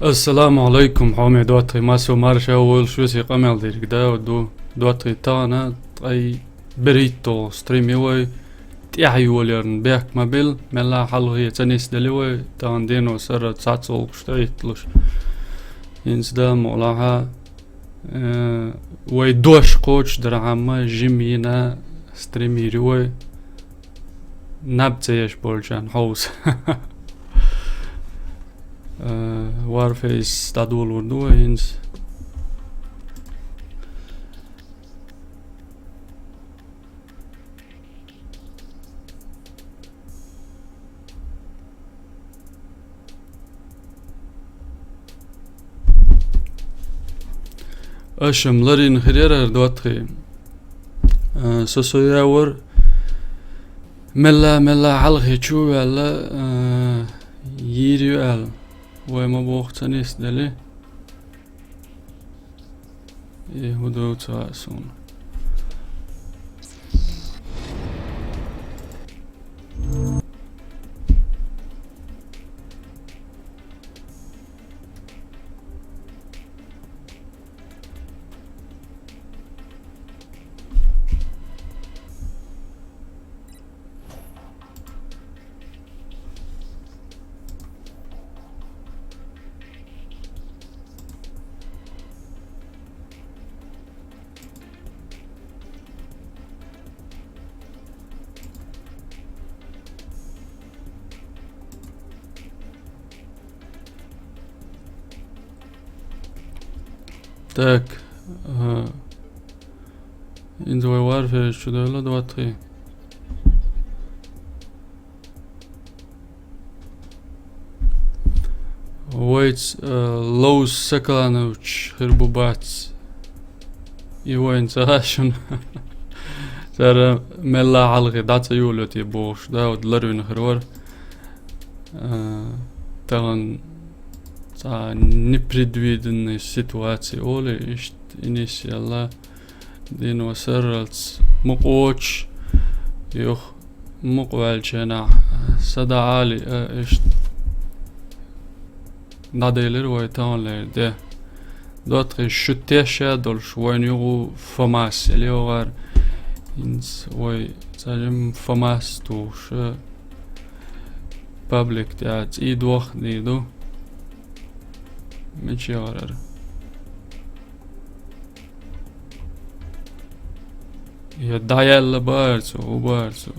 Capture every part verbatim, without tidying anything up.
Ассаламу Ӏалайкум, хьоме доттагӀий, массо марша волаш веси къамел дерг да, ду, доттагӀий, тахана ткъаь берхӀитталгӀа стрим я вай, тӀехьа йоларна бехк ма бел, мелла хьалхе ца нисделла вай, тахана дено сара цхьацца гӀулакхаш тӀаитталуш. ХӀинца да мукъалахьа, э, вай дош кхочушдархьама жима йина стрим йир вай. Наб ца еш болчарна хьовса. Э, Warface дӀадолор ду вай хӀинца. Аша-м ларийна хир яр хӀара доттагӀий. А, со со явар мелла, мелла хьалхе чу а ваьлла, а, йийр ю аьлла. Вай ма боху ца нисделла. Э, хӀу ду ца хаьа суна. Так, ага. ХӀинца вай Warface чу девлла, доттагӀий. Вайца, э, Лоус Соколанович хир бу бац. И вайна ца хаьа шуна. Цара мелла хьалхе дӀа ца йолайо те бохуш, да, вот ларвина хир вара. Э, тахана цхьа непредвиденная ситуация олий, иштта и нисъелла. Дийно сарралц мукъа воцуш, юха мукъа ваьллачу хенахь, са дӀа Ӏалий, а, иштта дӀаделира вай таханлера де. ДоттагӀий, шу тешша долуш, вайна юха ФАМАС елла йогӀу хӀара. ХӀинца вай цхьа жимма ФАМАС тухуш, а, паблик тӀехь цӀий дохадийр ду. Мича яхара? Я дӀаяьлла бара цо, хӀун бара цо?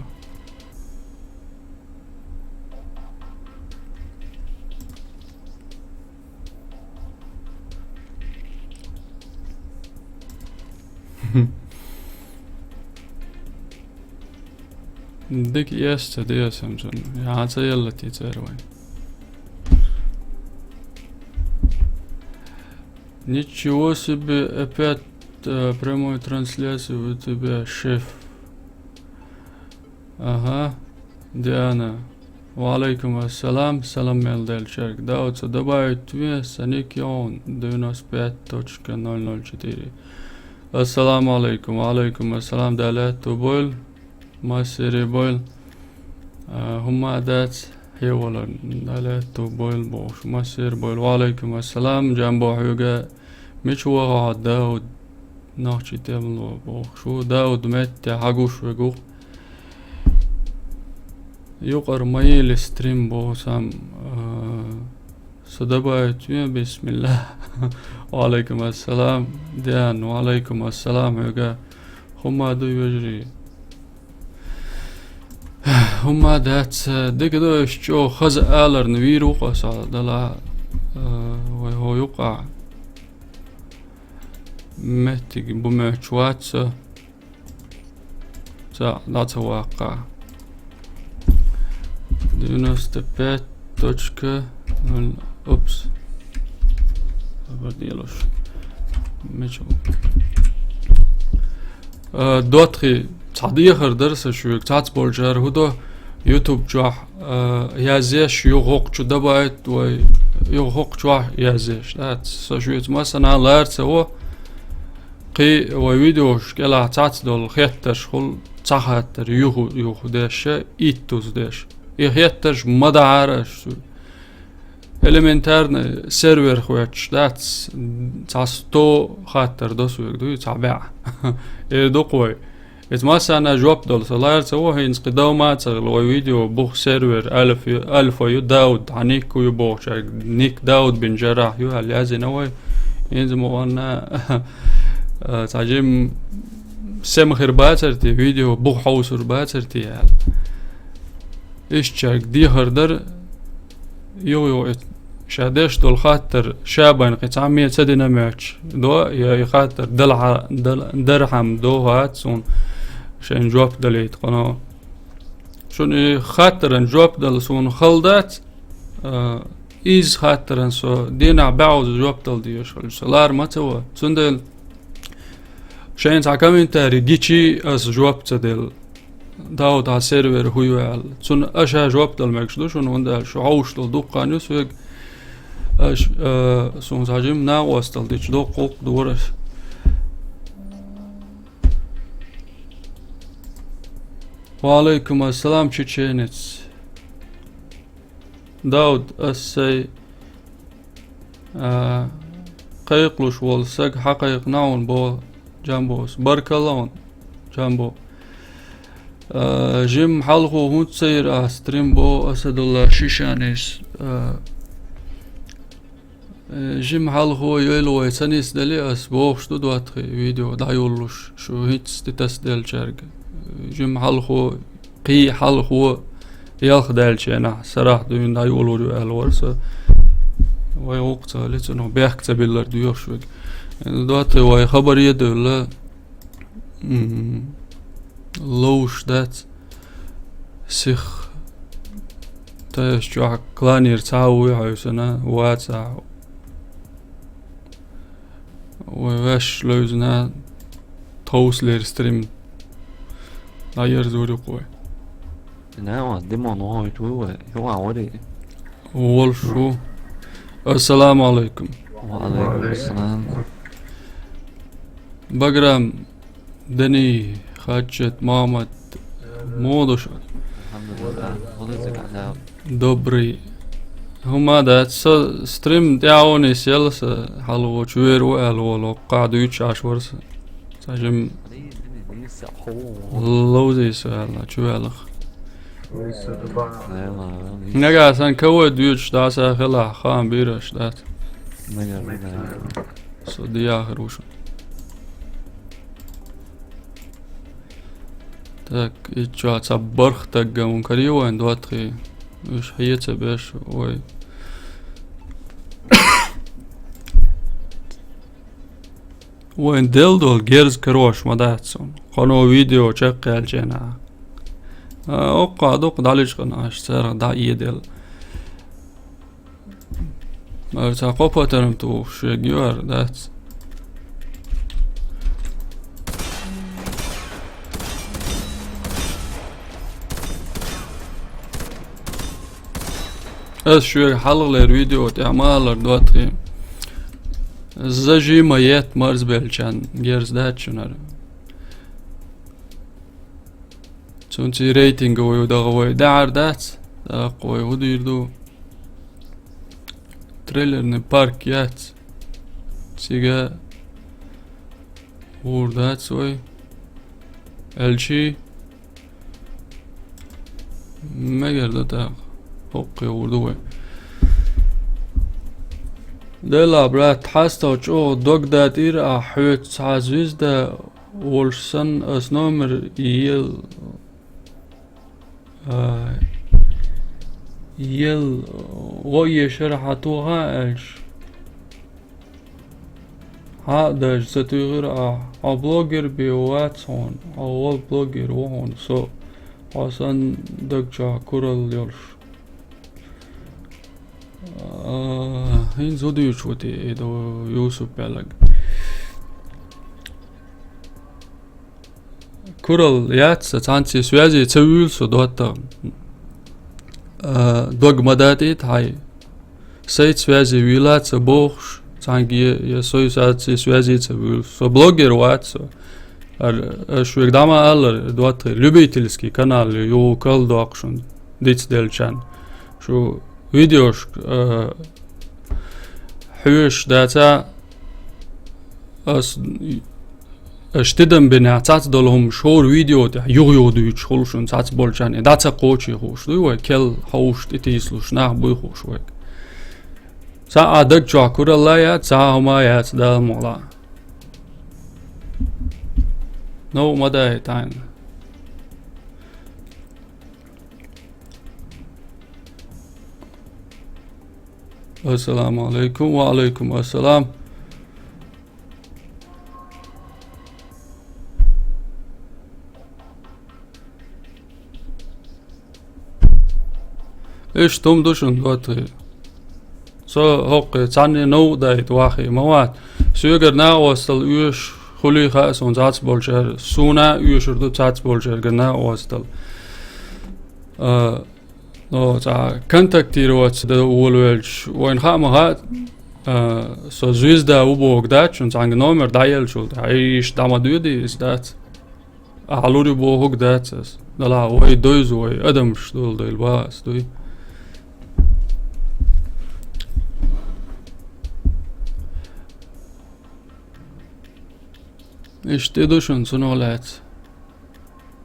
Дика эс ца деза цунна. Я ца елла те церан вайн. Ничего себе, опять, э, прямой трансляции у тебя, шеф. Ага, Диана. Ва алейкум ассалам, салам мел делчерг. Да, вот добавить мне, Саник Йон, девяносто пять точка ноль ноль четыре. Ассаламу алейкум, ва алейкум ассалам, Далла аьтту бойла. Массерий бойла. А, хӀумма а дац, хьевалар, Далла аьтту бойла бохуш. Массерий бойла. Ва алейкум ассалам, Джамбо, хьоьга. Мича ваха хьо, Дауд? Нохчий тӀемало бохуш ву. Дауд метте хьагуш вегу. Юкъара ма йийли стрим боху сам, а, Со добавить вен, бисмилла. Ва алейкум ассалам, Диан, ва алейкум ассалам, хьоьга. ХӀумма ду, вежарий? ХӀумма дац, дика ду, аш чӀогӀа хаза аларна вийр ву-кх аса, дала, э, вай хӀо юкъахь. Меттиг бу моьттуш вац со. Ца, дӀа ца ваккха. Девяносто пять точка ноль. Упс. Хабар делуш. Мича ву? Э, доттагӀий, цхьа дехар дара сан шуьга. Цхьацца болчара хӀун до YouTube чохь, э, язъеш, юха хӀокху чу добавить вай, юха хӀокху чохь язъеш. Да, со шуьца массанхьа лара ца во. Кхин вай видеош кӀелахь цхьацца долу хеттарш хуьлу, цхьа хаттар юху, юху деш, иттуза деш. И хеттарш ма дахьара аша. Элементарный сервер хӀотташ дац, цхьа сто хаттар до соьга, дуй, цхьа бӀаь. Э, дукха вай. Иза массарна жоп дала со лара ца ву, хӀинца кхы дов ма ца хила, вай видео бух сервер Альфа ю, Альфа ю, Дауд, хьан ник ю бохучаьрга, ник Дауд бин Жаррахь ю аьлла яздина вай. ХӀинца ма ванна, а, цхьа жим сема хир бацар те, видео бух хьовсур бацар те аьлла. Ишттачаьрга дехар дар, юха-юха ша деш долу хаттар ша байна кхин цхьамме ца дина моьттуш до, я и хаттар дала хьа-, дала, дархьама до хӀаьта суна шайн жоп далийта кхуьно. Шуна и хаттаран жоп дала суна хала дац, а, иза хаттаран со дийнахь бӀозза жоп дала дезаш хилча, со лара ма ца во. Цундела шайна цхьа комментарий гичи аса жоп ца делла. Дауд, хьан сервер хӀу ю аьлла. Цунна аша жоп дала мегаш ду шуна, хӀунда аьлча шу хьовсуш долу дуккха хан ю соьга. Аш, э, суна цхьа жимма накъосталла дича доккха гӀуллакх дора аш. Ва алейкум ассалам, чеченец. Дауд, ас сай, а, кхайкхалуш волу саг хьакхайкхина хьуна боху Джамбос. Баркалла хьуна, Джамбо. А, жимма хьалхо хӀунда ца йира ахь стрим боху Асадулла Шишанис. А, э, жимма хьалхо йойла вай ца нисделли, ас бохуш ду доттагӀий видео дӀайоллуш, шу хӀинцца тӀе тасаделлачаьрга. Жимма хьалхо кхин хьалхо ялх даьллачу хенахь сарахь дуьйна дӀайолор ю аьлла вара со. Вай гӀуллакх ца хилла, цунах бехк ца биллар доьхуш верг. ДоттагӀий, вай хабаре а девлла, м, ловш дац сих. Тайс чохь кланера цхьа а вуй хьовсана, вацахь. Вай ваьш левзина тховсалера стрим. ДӀаерзор ю-кх вай. Димон вахуьйту вай, юха вари. Волуш ву. Ассаламу алейкум. Ва алейкум ассалам. Баграм, Дани, Хаджат, Мохьмад, муха ду шу? Алхьамдулиллах. Добрый. ХӀума дац, со стрим тӀаьхьо нисъелла, со хьалхо чу вер ву аьлла волу, хӀокхахь дуьйцуш Ӏаш вара со. Ца жим ловзий со аьлла, чу ваьллах. Нагахь сан кавай дуьйцуш дӀа сан хилахь, хаам бийр аш дац. Со дехар ву шу. Так, и чохь цхьа барх тагган вун карий вайн доттагӀий? Уьш хье ца беш, ой. Вайн делла долу герз карош ма дац суна. Кхано видео чекхъяьлча хенахь. А, оккха дукха дӀаличкъана аш царах дӀаэделла. Ара цхьа кхо патарм тухуш шега ю ара дац. Ас шуьга хьалхалера видео тӀехь ма аллара доттагӀий. Зажима етт марзбеллачарна герз дац шуна ара. Цунций рейтинга вай даха вай дахьар дац. ТӀаккха вай хӀу дийр ду? Трейлерный парк яц. Цига гӀур дац вай. Элчий. Мегар ду тӀаккха. ХӀокхе гӀур ду вай. Делла, брат, хьастагӀа чӀогӀа дог датӀийра ахь, хьоьца цхьа звезда волуш санна, ас номер ел, а, ел гӀо ешара хьан тоха аьлча. Хьан а даже ца туьйхира ахь, хьо блогер бен вац хьуна, хьо вол блогер ву хьуна со, хьо санна даг чохь куралла йолуш. А, хӀинца хӀу дуьйцуш ву те, и ду Юсуп аьлларг. Куралла яц сан, цхьаьнций связи ца вуьйлу со доттагӀа. А, дог ма датӀийта хьайн. Сайца связи вуьйла ца бохуш, цхьаьнгге я сой саций связи ца вуьйлу. Со блогер вац со. Ар-, аш вега дӀа ма аллара, доттагӀий, любительский канал ю, юха кал доккху шуна, дицделлачарна. Шу Видеошка, э, хьоьжуш дац, ас, аш тидам бина цац долу хӀума шора видео тӀехь юха-юха дуьйцуш хуьлу шуна цац болчарна, и дӀа ца кхочий хууш дуй вай, кел хьовш тӀе тийсалуш нах буй хууш вай. Цхьа а даг чохь куралла яц, цхьа а хӀума яц Дала мукъ лахь. Ну, ма дай тайна. Ассаламу алейкум. Ва алейкум ассалам. Иштта хӀума ду шуна, доттагӀий. Со хӀокху цхьанне новкъа дайта вахий ма вац. Соьгара накъосталла оьшуш хуьлий хаьа суна цхьацца болчара, суна а оьшур ду цхьацца болчаьргара накъосталла. А, но цхьа контактироваться дан волавелча, вайна хаа ма хаьа, а, со звезда ву бохург дац шуна, цхьаьнга номер дӀаеллачул тӀаьхьа, иштта дӀа ма доьдий иза дац. Ахьа лур ю бохург дац ас. Далахь вай дойза вай, адамаш долу дойла баха ас дуй. Иштта тӀе ду шуна цунах лаьцна.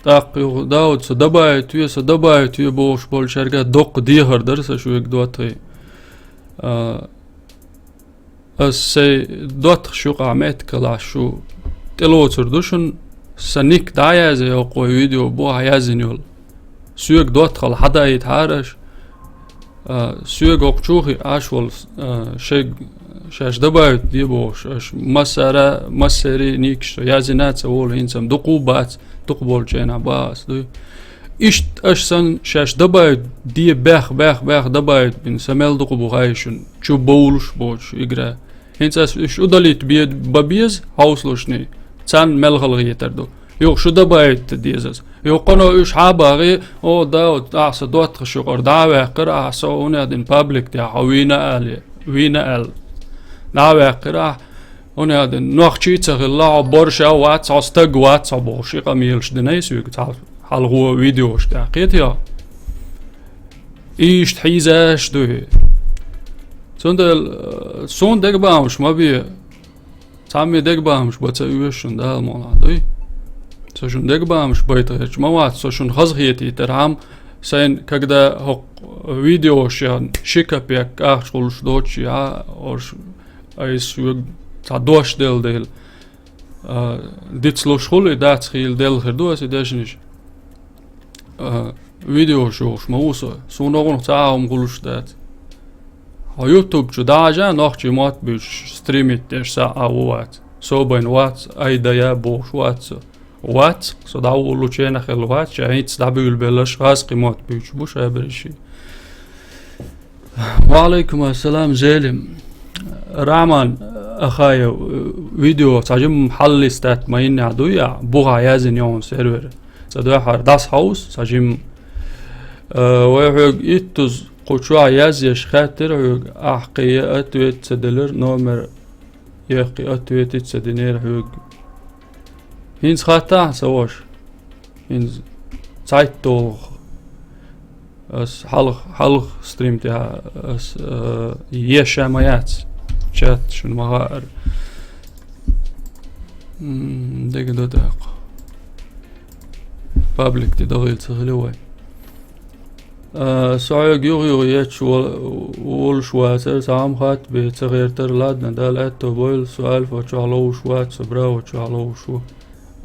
ТӀаккха юха Дауд, со дабайта ве, со дабайта ве бохуш болчаьрга доккха дехар дара сан шуьга, доттагӀий. А, Ас сайн доттагӀаш юкъахь меттиг хилахь шу тӀелоцур ду шуна, сан ник дӀа а язъе хӀокху вай видео бухахь яздина йолу. Соьга доттагӀалла хьадайтахьара аша, а, соьга хӀокху чу хиъна Ӏаш волу, а, шайга шаьш дабайта де бохуш, аша массара, массерийн никаш со яздина а ца волу, хӀинца-м дукха а бац, дукха болчу хенахь баха ас дуй. Иштта аша санна шаьш дабайта де баьхна, баьхна, баьхна дабайта бина, сан мел дукха бу хаий шуна, чу бовлуш боцуш игра. ХӀинца ас уьш удалить бе-, бан беза хьовсалушний, царна мел хала хетар ду. Юха шу дабайта деза ас. Юха кхано уьш хьа а бахий, о, Дауд, ахьа сан доттагӀаш юкъара дӀа а ваьккхира ахьа со, хӀунда аьлла дина паблик тӀехь хьо вийна а али, вийна а аьлла. ДӀа а ваьккхира ахьа, хӀунда аьлла дина, нохчий а ца хилла, хьо борша а вац, хьо стаг а вац, хьо бохуш, и къамелаш динай соьга цхьа хьалхо видеош тӀехь, кхетий хьо? Иштта хьийзаш ду хӀи. Цундела, э, суна дегабаамаш ма бе, цхьамме дегабаамаш бан ца оьшу шуна, Дала мукъ лахь дуй. Со шуна дегабаамаш байта гӀерташ ма вац, со шуна хазахетийтархьама, сайна, когда хӀокху видеош ян ши капек ахча хуьлуш доцуш яхьа, орш айса соьга цхьа дош делла дела, а, дицлуш хуьлу и дац хийла делла хир ду аса и дешнаш. А, видеош йохуш ма ву со. Суна гӀунах цхьа а хӀума гулуш дац. Хьо YouTube чу дӀа а жа, нохчий мотт буьйцуш стримить деш схьа а ву вац. Собайн вац, айдая бохуш вац со. Вац, со дӀаволлучу хенахь хилла вац, ша хӀинца дӀабуьйлабелларш гӀазкхи мотт буьйцуш бу ша берриш. Ва алейкум ассалам, Зелим. Раман Ахаев, видео цхьа жимма хьаллистат ма йиннехь дуй ахь, бухахь яздина йогӀун сервер. Ца дуьхьара дӀасахьовса цхьа жимма. Э, вай хьоьга иттуза кху чохь язъеш хаьттира хьоьга, ахь кхин я ответ ца делира, номер я кхин ответ ца динера хьоьга. ХӀинца хаттахьа, сан ваша? ХӀинца цхьайтта долу ас хьалха, хьалха стрим тӀехь ас, э, еша ма яц. Чат шуна ма хаьара. М, дегадо даккха. Паблик тӀе дахийла ца хили вай. А, со хьоьга юха-юха етташ вол-, волуш вацара, цхьа хӀума хатта бен ца гӀертара, ладно, Дала аьтто бойла, со Альфа чохь ловш вац, со Браво чохь ловш ву.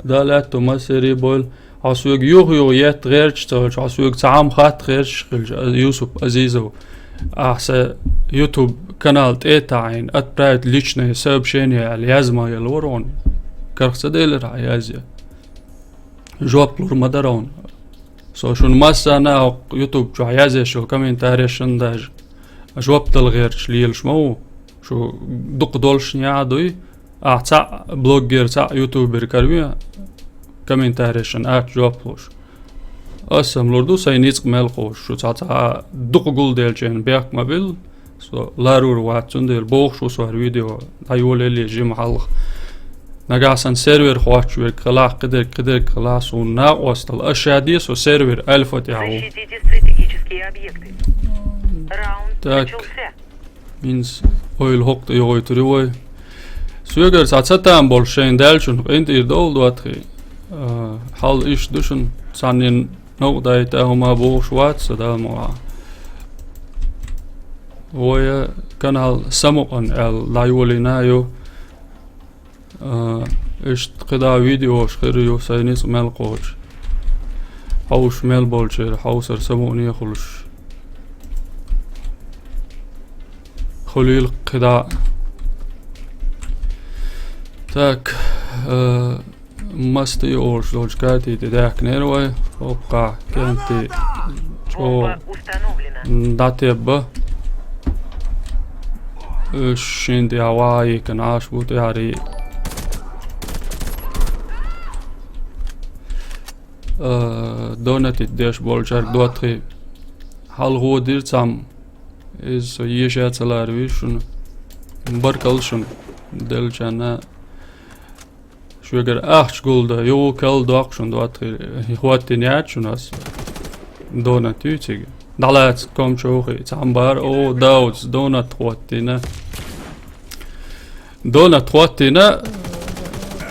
Дала аьтто массерий бойла, хьо соьга юха-юха етта гӀерташ ца хилча, хьо соьга цхьа хӀума хатта гӀерташ хилча, а, Юсуп Азизов, ахьа сан YouTube канал тӀе а таӀийна, отправить личное сообщение аьлла, яз ма елла вара хьуна. Карх ца делира хьан язъя. Жоп лур ма дара хьуна. Со шуна массарна а хӀокху YouTube чохь язъеш йолу комментареш шуна даже жоп дала гӀерташ лелаш ма ву. Шу дукха долуш неӀа дуй. Ахьа цхьаъ блоггер, цхьаъ ютубер караве, комментареш шуна аьтта жоп луш. Ас ам лур ду, сайн ницкъ мел кхочуш, шу цхьа цхьа дукха гулделчарна бехк ма билла. Со ларур вац, цундела бохуш ву со хӀара видео, дӀайолаелле жима хьалха. Нагахь сан сервер хоттуш верг хилахь, кхидерг, кхидерг хилахь, суна накъосталла. Ас ша де со сервер Альфа тӀехь ву. Защитите стратегические объекты. Раунд Так. начался. Инс ойла хӀокху тӀе йогӀуьйтур ю вай. Соьгара цхьа ца там болуш шайна даьллачунна къинтӀера довла доттагӀий. А, хьал иштта ду шуна, цхьаннен новкъа дайта а хӀума бохуш вац со, Дала мукъ лахь. Вай канал самукъана аьлла дӀайолийна а ю. А, иштта кхидӀа видеош хир ю, сайн ницкъ мел кхочу. Хьовсуш мел болчеран хьовсар самукъане а хуьлуш. Хуьлийла кхидӀа. Так, а, масти олуш долчу карти тӀе даьхкинера вай. ХӀокху кӀентий чӀогӀа Бомба установлена. дӀатебба. Уьш шина тӀехь ваха йикина Ӏаш бу тӀаьхьарий. А, донатить деш болчаьрга доттагӀий. Хьалхо дира цхьамма. Иза со еша ца лара вуьйш шуна. Баркалла шуна деллачарна. Шуьгара ахча гулда, юха кал доккху шуна доттагӀий. ХӀоттийна яц шуна ас. Донат ю цига. ДӀалаца комчохи, цхьамма бара, о, Даудс, донат хӀоттийна. Донат хӀоттийна,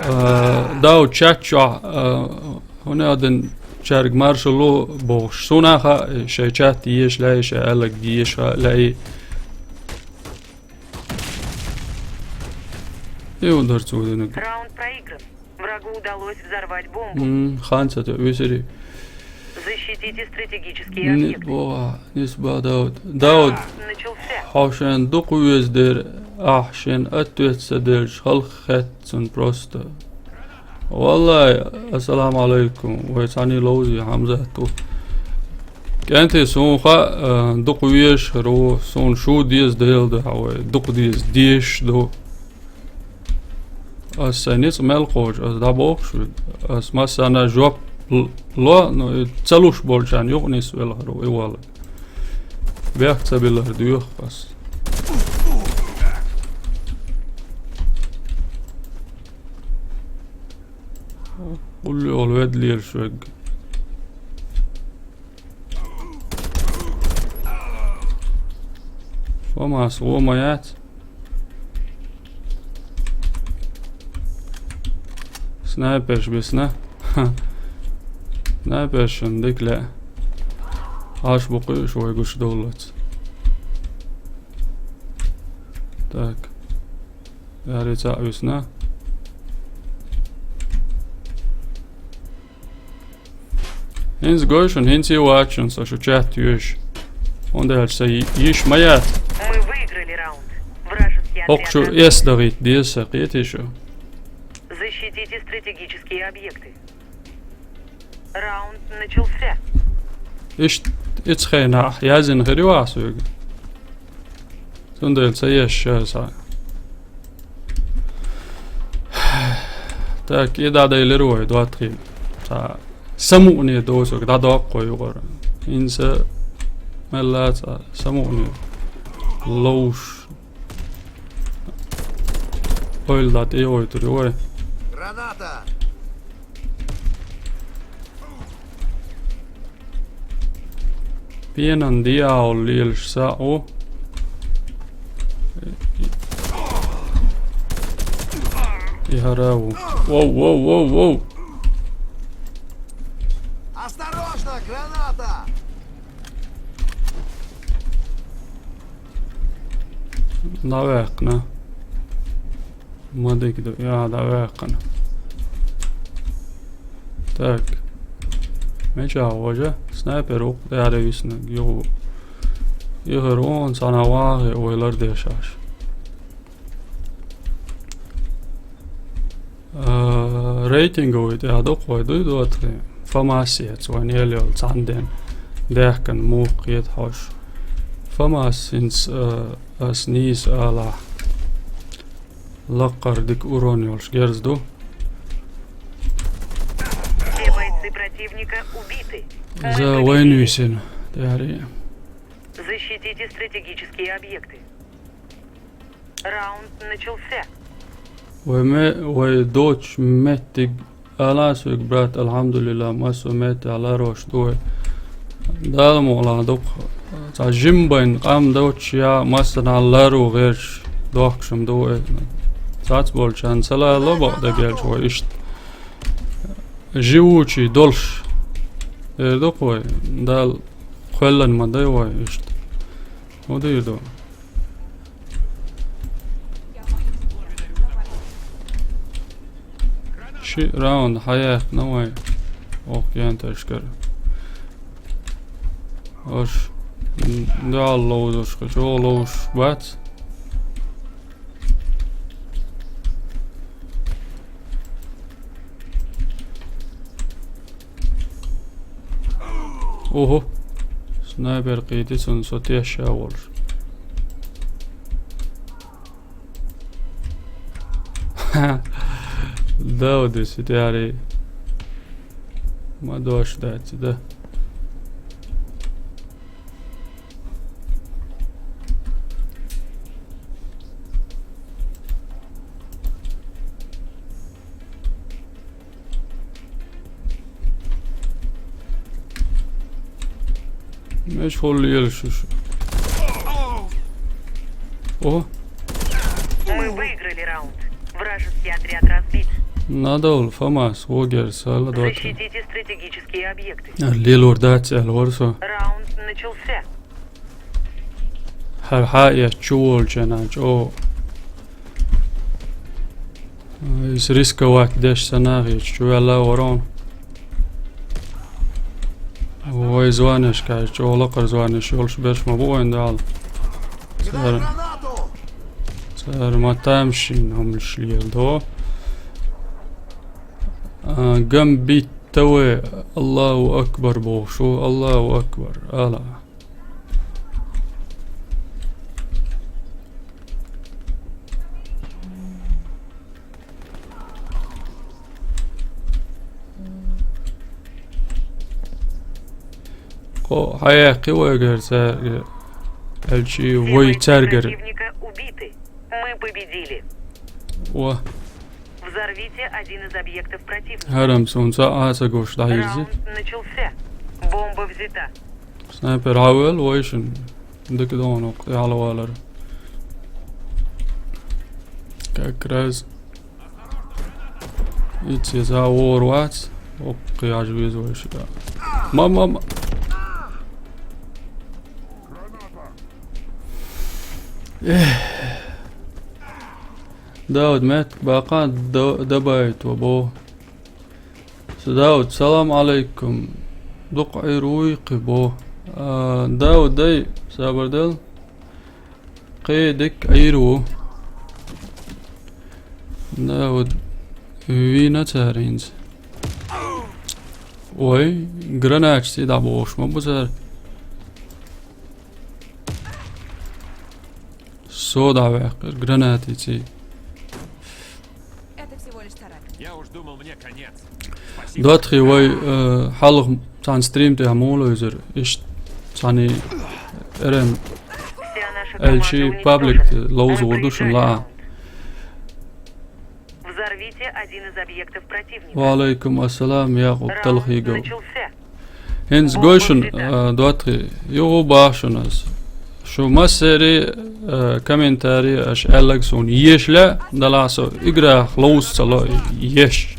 а, Дауд чат чохь, а, хӀунда аьлла чаьрга маршалла бохуш. Суна а хаьа, шайн чат еша лаьий, шайн аьлларг еша хаьа лаьий. И хӀун дара цо динарг? Раунд проигран. Врагу удалось взорвать бомбу. М, хан ца тоьу, весерий. Защитите стратегические Н-, объекты. О, нисба, Дауд. Дауд, Раунд начался. Хьо шен дукха веза дера, ахь шен ответ ца делча, халха хетта цунна просто. Валлай, ассаламу алайкум, вай цхьаьний ловзий Хьамзат ву. КӀентий, суна хаьа, а, дукха везаш хир ву, суна шу деза Дела дуьхьа вай, дукха деза дезаш ду. Ас сайн ницкъ мел кхочу, ас дӀабохуш ву. Ас массарна жоп л-, ло, но и ца луш болчарна юкъа нисвелла хир ву, и валла. Бехк ца билар доьху ас. Улле олу ведлера шуьга. ФАМАС вон ма яц. Снайперш бисна. Снайпершна дика лаьа. Аш бу кхуьуш вай гуш доллац. Так. Яри ца а висна. ХӀинца гой шуна, хӀинца а вац шуна со шу чат йоьшу. ХӀунда аьлча сан йи-, йиш ма яц. Мы выиграли раунд. Вражеский отряд ХӀокху шу разбит. Эс дахийта деза сан, кхетий шу? Защитите стратегические объекты. Раунд начался. Иштта, ица хенахь яздина хир ю ахь соьга. Цундела ца еш ша схьа. Так, и дӀадайлира вай, доттагӀий. Цхьа самукъане доцург дӀадоккху вай юкъара. ХӀинца мелла цхьа самукъане ловш. Ойла дӀа тӀе йойтур ю вай. Граната! Пенан дьявол лелаш схьа ву. И хӀара ву. Воу, воу, воу, воу. Осторожно, граната! ДӀаваьккхина. Ма дика ду, я, дӀаваьккхина. Так. Мичахь вожа? Снайпер ву, тӀаьхьа висна, юху. Ихар вон, цхьана вахе, вай лардеш аш. А, рейтинговый тӀехь дукха вай дуй доцу? ФАМАС яц, вайн ел йолу цхьана ден. Даьхкина муха кхета хьожуш. ФАМАС хӀинца, а, ас нийса алахь. Лаккхара дика урон йолуш герз ду. Все бойцы противника убиты. Мы За победили. Вайн висина. ТӀаьхьарий. Защитите стратегические объекты. Раунд начался. Вай ме-, вай доцу меттиг ала соьга, брат, алхьамдулилла, массо а меттехь ларош ду вай. Дала мукъалахь дукха. Цхьа жимбайн къам доцуш я массанхьа ларо гӀерташ дохкуш ма ду вай. Цац болчарна ца лало бакъ дагелча вай иштта. Живучий долуш. Эр ду-кх вай. Дала кхоьллан ма дай вай иштта. ХӀун дийр ду? Ши раунд хьаяьккхина вай. Ох, янтаршкара. Аш, м, дуьхьал ловзуш, чӀогӀа ловзуш бац. Ого. Снайпер кхийти цунна со тешша волуш. Да, вот здесь это ари. Ма дош дац, да. Меш хьулла ела шу шу. О, Мы выиграли раунд. Вражеский отряд разбит. Надо был ФАМАС, Вогер, Сала, два, три. Защитите стратегические объекты. Лелор дац, аьлла вара со. Раунд начался. ХӀара хьаэцча чу волчу нан чӀогӀа. Иза рисковать деш санна хеташ чу ваьлла а вара хьуна. Вай звонешка чӀогӀа лакхара звонеш йолуш берш ма бу вайн Дала. Цара, цара ма тамашийна хӀуманаш леладо. А, Гамбит ТВ, Аллаху Акбар бохуш ву, Аллаху Акбар, ала. Кхо хьаяьккхи вайгара цаьрга, аьлчи вай цаьргара. Мы победили. Ва. Взорвите один из объектов противника. ХӀара-м суна цхьа а ца гуш дӀахьирзи. Раунд начался. Бомба взята. Снайпер хьавел вайшин. Дика догӀу хӀокху тӀехьа валар. Как раз. Ицци за вор вац. ХӀокху яж веза вайши. Ма, ма, ма. Эх. Дауд, меттиг баккха д-, дабайт ва бо. Дауд, салам алейкум. Дукха Ӏийр вуй кхи бо. А, Дауд, дай, сабар дел. Кхи дикка Ӏийр ву. Дауд, вийна цара хӀинца. Ой, гранача си дӀабохуш ма бу цара. Со дӀаваьккхира гранатиций. Это всего лишь царапина. Я уж думал, мне конец. Спасибо. Дотхи вай, э, хьалха цхьана стрим тӀехь мула везар. Иштта цхьана РМ Вся наша команда элчи уничтожена. Паблик ловза гӀур ду шун лаа. Взорвите один из объектов противника. Ва алейкум ассалам, Якъуб Талхигов. Раунд начался. ХӀинца гой шуна, а, Дотхи, юху бахьа шуна ас. Шу массери, а, комментарий аша аьллаг суна ешла, далахь со играх ловза ца ло еш.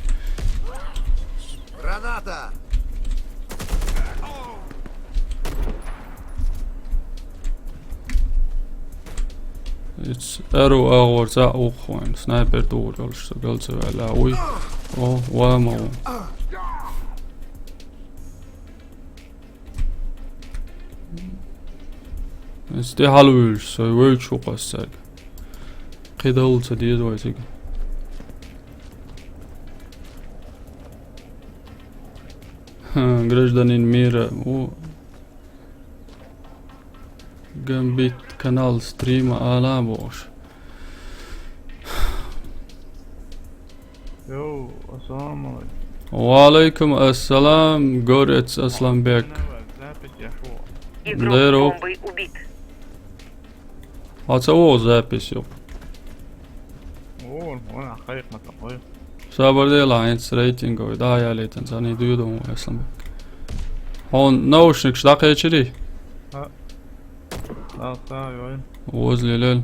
Граната! Ицу аьрру агӀор цхьаъ ву-кх вайн, снайпер тухур йолуш, со гал ца ваьлла вуй. О, ва ма ву. Ицу тӀе хьалавуьйлуш, со вевзаш ву-кх ас цаьрга. Кхидолу ца деза вай цига. Гражданин мира, у, Гамбит канал стрима ала бохуш. Йоу, ассаламу алейкум. Ва алейкум ассалам, Горец Асланбек. Игрок Деру. Бомбой убит. Хьо ца вогӀу запись юкъа? О, вон, а хайх ма ца хой. Сабар дела, хӀинца рейтинговый, да, ялийтан, цани дуьйду ву Асланбек. Хьуна наушникаш дӀакхечирий? ХӀаъ. Ах, ха, йой. Возле лел.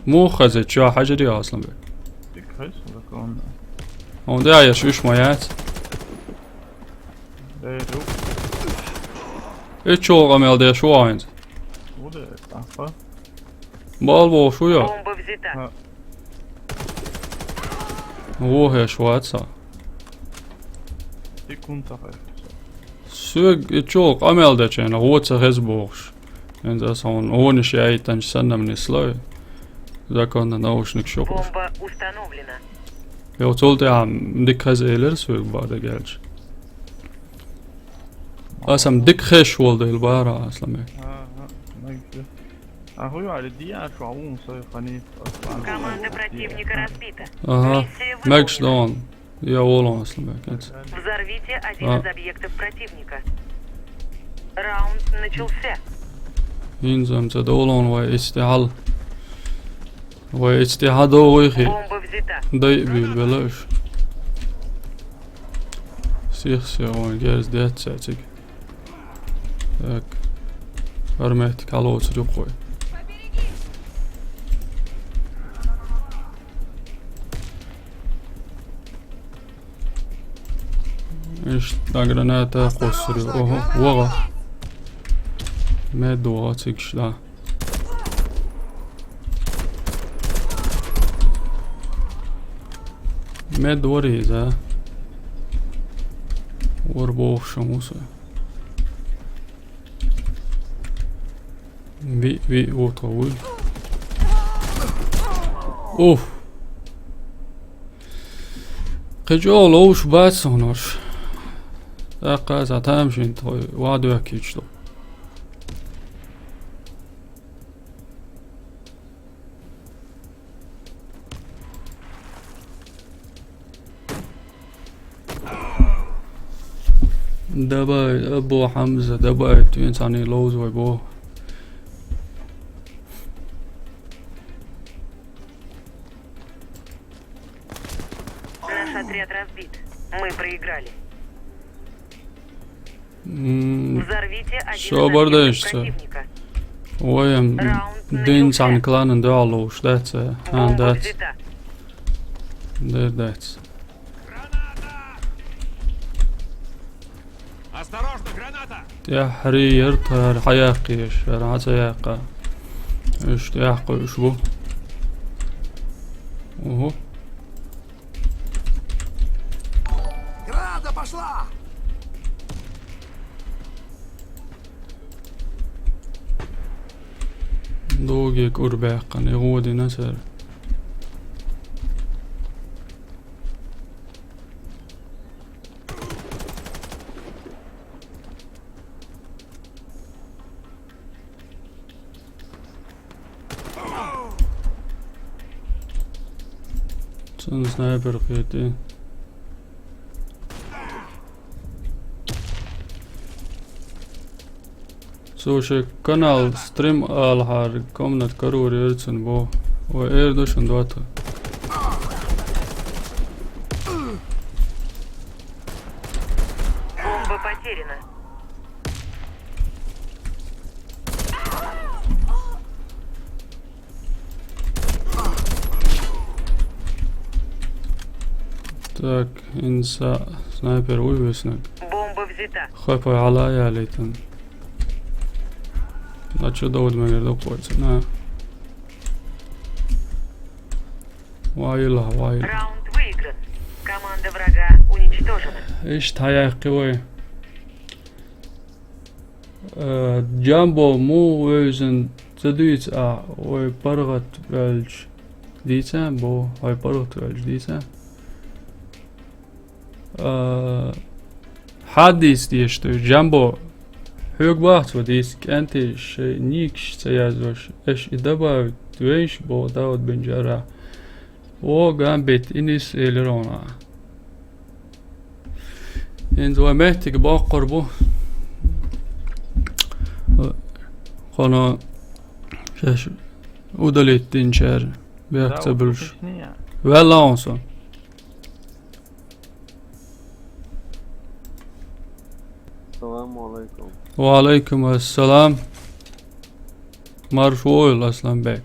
Муха хеза чоь хьажарий, Асланбек? Дика хеза, законно. Хьуна дӀа еш уьш ма яц. Эй, ю. Иччо къамел деш ву хьайнца. Ву де, ахпа. Бал бохуш ву йо? Бомба взята. ХӀаъ. Ву хӀеш вац хьо. Секунд тахай. Соьга и чул къамел дечу хенахь, вон ца хеза бохуш. ХӀинца аса хьуна вонаш яийтанча санна-м нислой. Законно наушникаш ю кхуш. Бомба установлена. Йо, цул тӀаьхьа дика хеза элира соьга бара дагелча. Аса-м дика хезаш волу дела бара, Асланбек. Ага, мегаш. А хӀу ю, али диа шу а ву, со ханийт. Команда противника разбита. Ага, мегаш дон. Я волон, Асланбек, кӀант. Взорвите один из объектов противника. Раунд начался. ХӀинца-м ца долон вай эцтехьал. Вай эцтехьа догӀуй хи. Бомба взята. Дай а буьйлабелла уьш. Сих-сих вайн герз детташ цига. Так. Арметтик хьалоцур ю-кх вай. Иштта граната кхуссур ю. Ого, вогӀа. Мед вогӀа цигаш, да. Мед вара иза. Вара бохуш ма ву со. Ви, ви, вот хьо. Уф. Кхин чӀогӀа ловш бац хьуна уьш. ТӀаккха аса тамашийна тхо ван доьхкича ду. Давай, Абу Хьамза, давай, тхуьнца цхьаьна ловза вай боху. Наш отряд разбит. Мы проиграли. М, Взорвите один из собар объектов дайшца. Противника. Вай-м Раунд дин начался. Цхьана кланан дуьхьал ловш дац, а? Бомба дац. Взята. Дер дац. Осторожно, граната! ТӀаьххьарий яра тхара хьаяккхийша, хӀара хьан ца яьккха. Уьш тӀаьхкхуьуш бу. Угу. Граната пошла! Дуге кӀур баьккхина, и гӀо дина цара. Цунна снайпер кхетий. Слушай, канал стрим алахьара комнат карор яра цунна боху. Вай эр ду шуна дота. Бомба потеряна. Так, инса снайпер вуй веснаг. Бомба взята. Хапа гьала ялитан. На чу довод мегар докхойца, на. Вайла, вайла. Раунд выигран. Команда врага уничтожена. Иштта хьаяккхи вай. Э, Джамбо, муха вевзина ца дуьйцу ахь, вай паргӀат ваьлча дийца, бо, вай паргӀат ваьлча дийца? Э, хьадийца дезаш ду, Джамбо, хьоьга бахца ван дийца, кӀентий шайн никаш ца яздеш, аша и добавить вейша, бо, Дауд бен Джаррахь. О, Гамбит, и нис элира хьуна. ХӀинца вай меттиг боккхур бу. Кхуьнан шаьш удалить динчара бехк ца буьллуш. Ваьлла хьуна со. Со Ассаламу алайкум. Ва алайкум ассалам. Марш вогӀийла, Асланбек.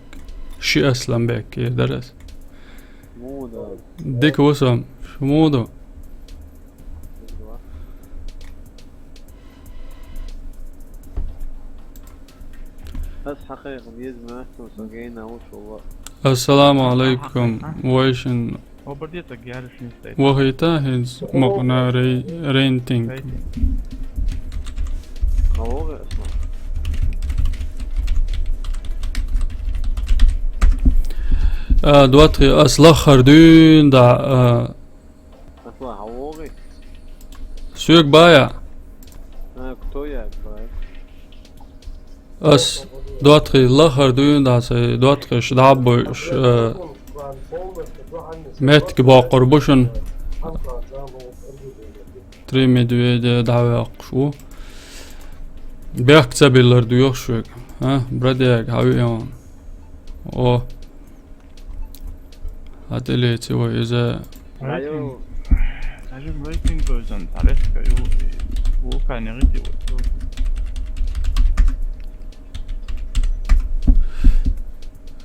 Ши Асланбек, э, дарас. Муда. Дика ву со, шу муду? Ас хьакхайкха деза, ма, со гайна ву шула. Ассаламу алайкум. Вайшин Оберди так яришни стоит. Вахита хӀинца мукъана рей-, рейтинг. Рейтинг. Кого вы, Аслан? А, Дуатхи, ас лаххар дуьйна да, а, Аслан, кого вы? Соьга бая. А, кто я, бай? Ас Дуатхи лаххар дуьйна да, сай Дуатхиш дӀабойуш, э, меттиг боккхур бу шун. Три медведя дӀавоьккхуш ву. Бехк ца биллар доьху шуьга. А, бродяга, хьан виъ ван? О. Хьан тӀелеце вай иза. Рейтинг. Рейтинг. Даже рейтинг дойзан, порядка, ю-, вулкан негатив.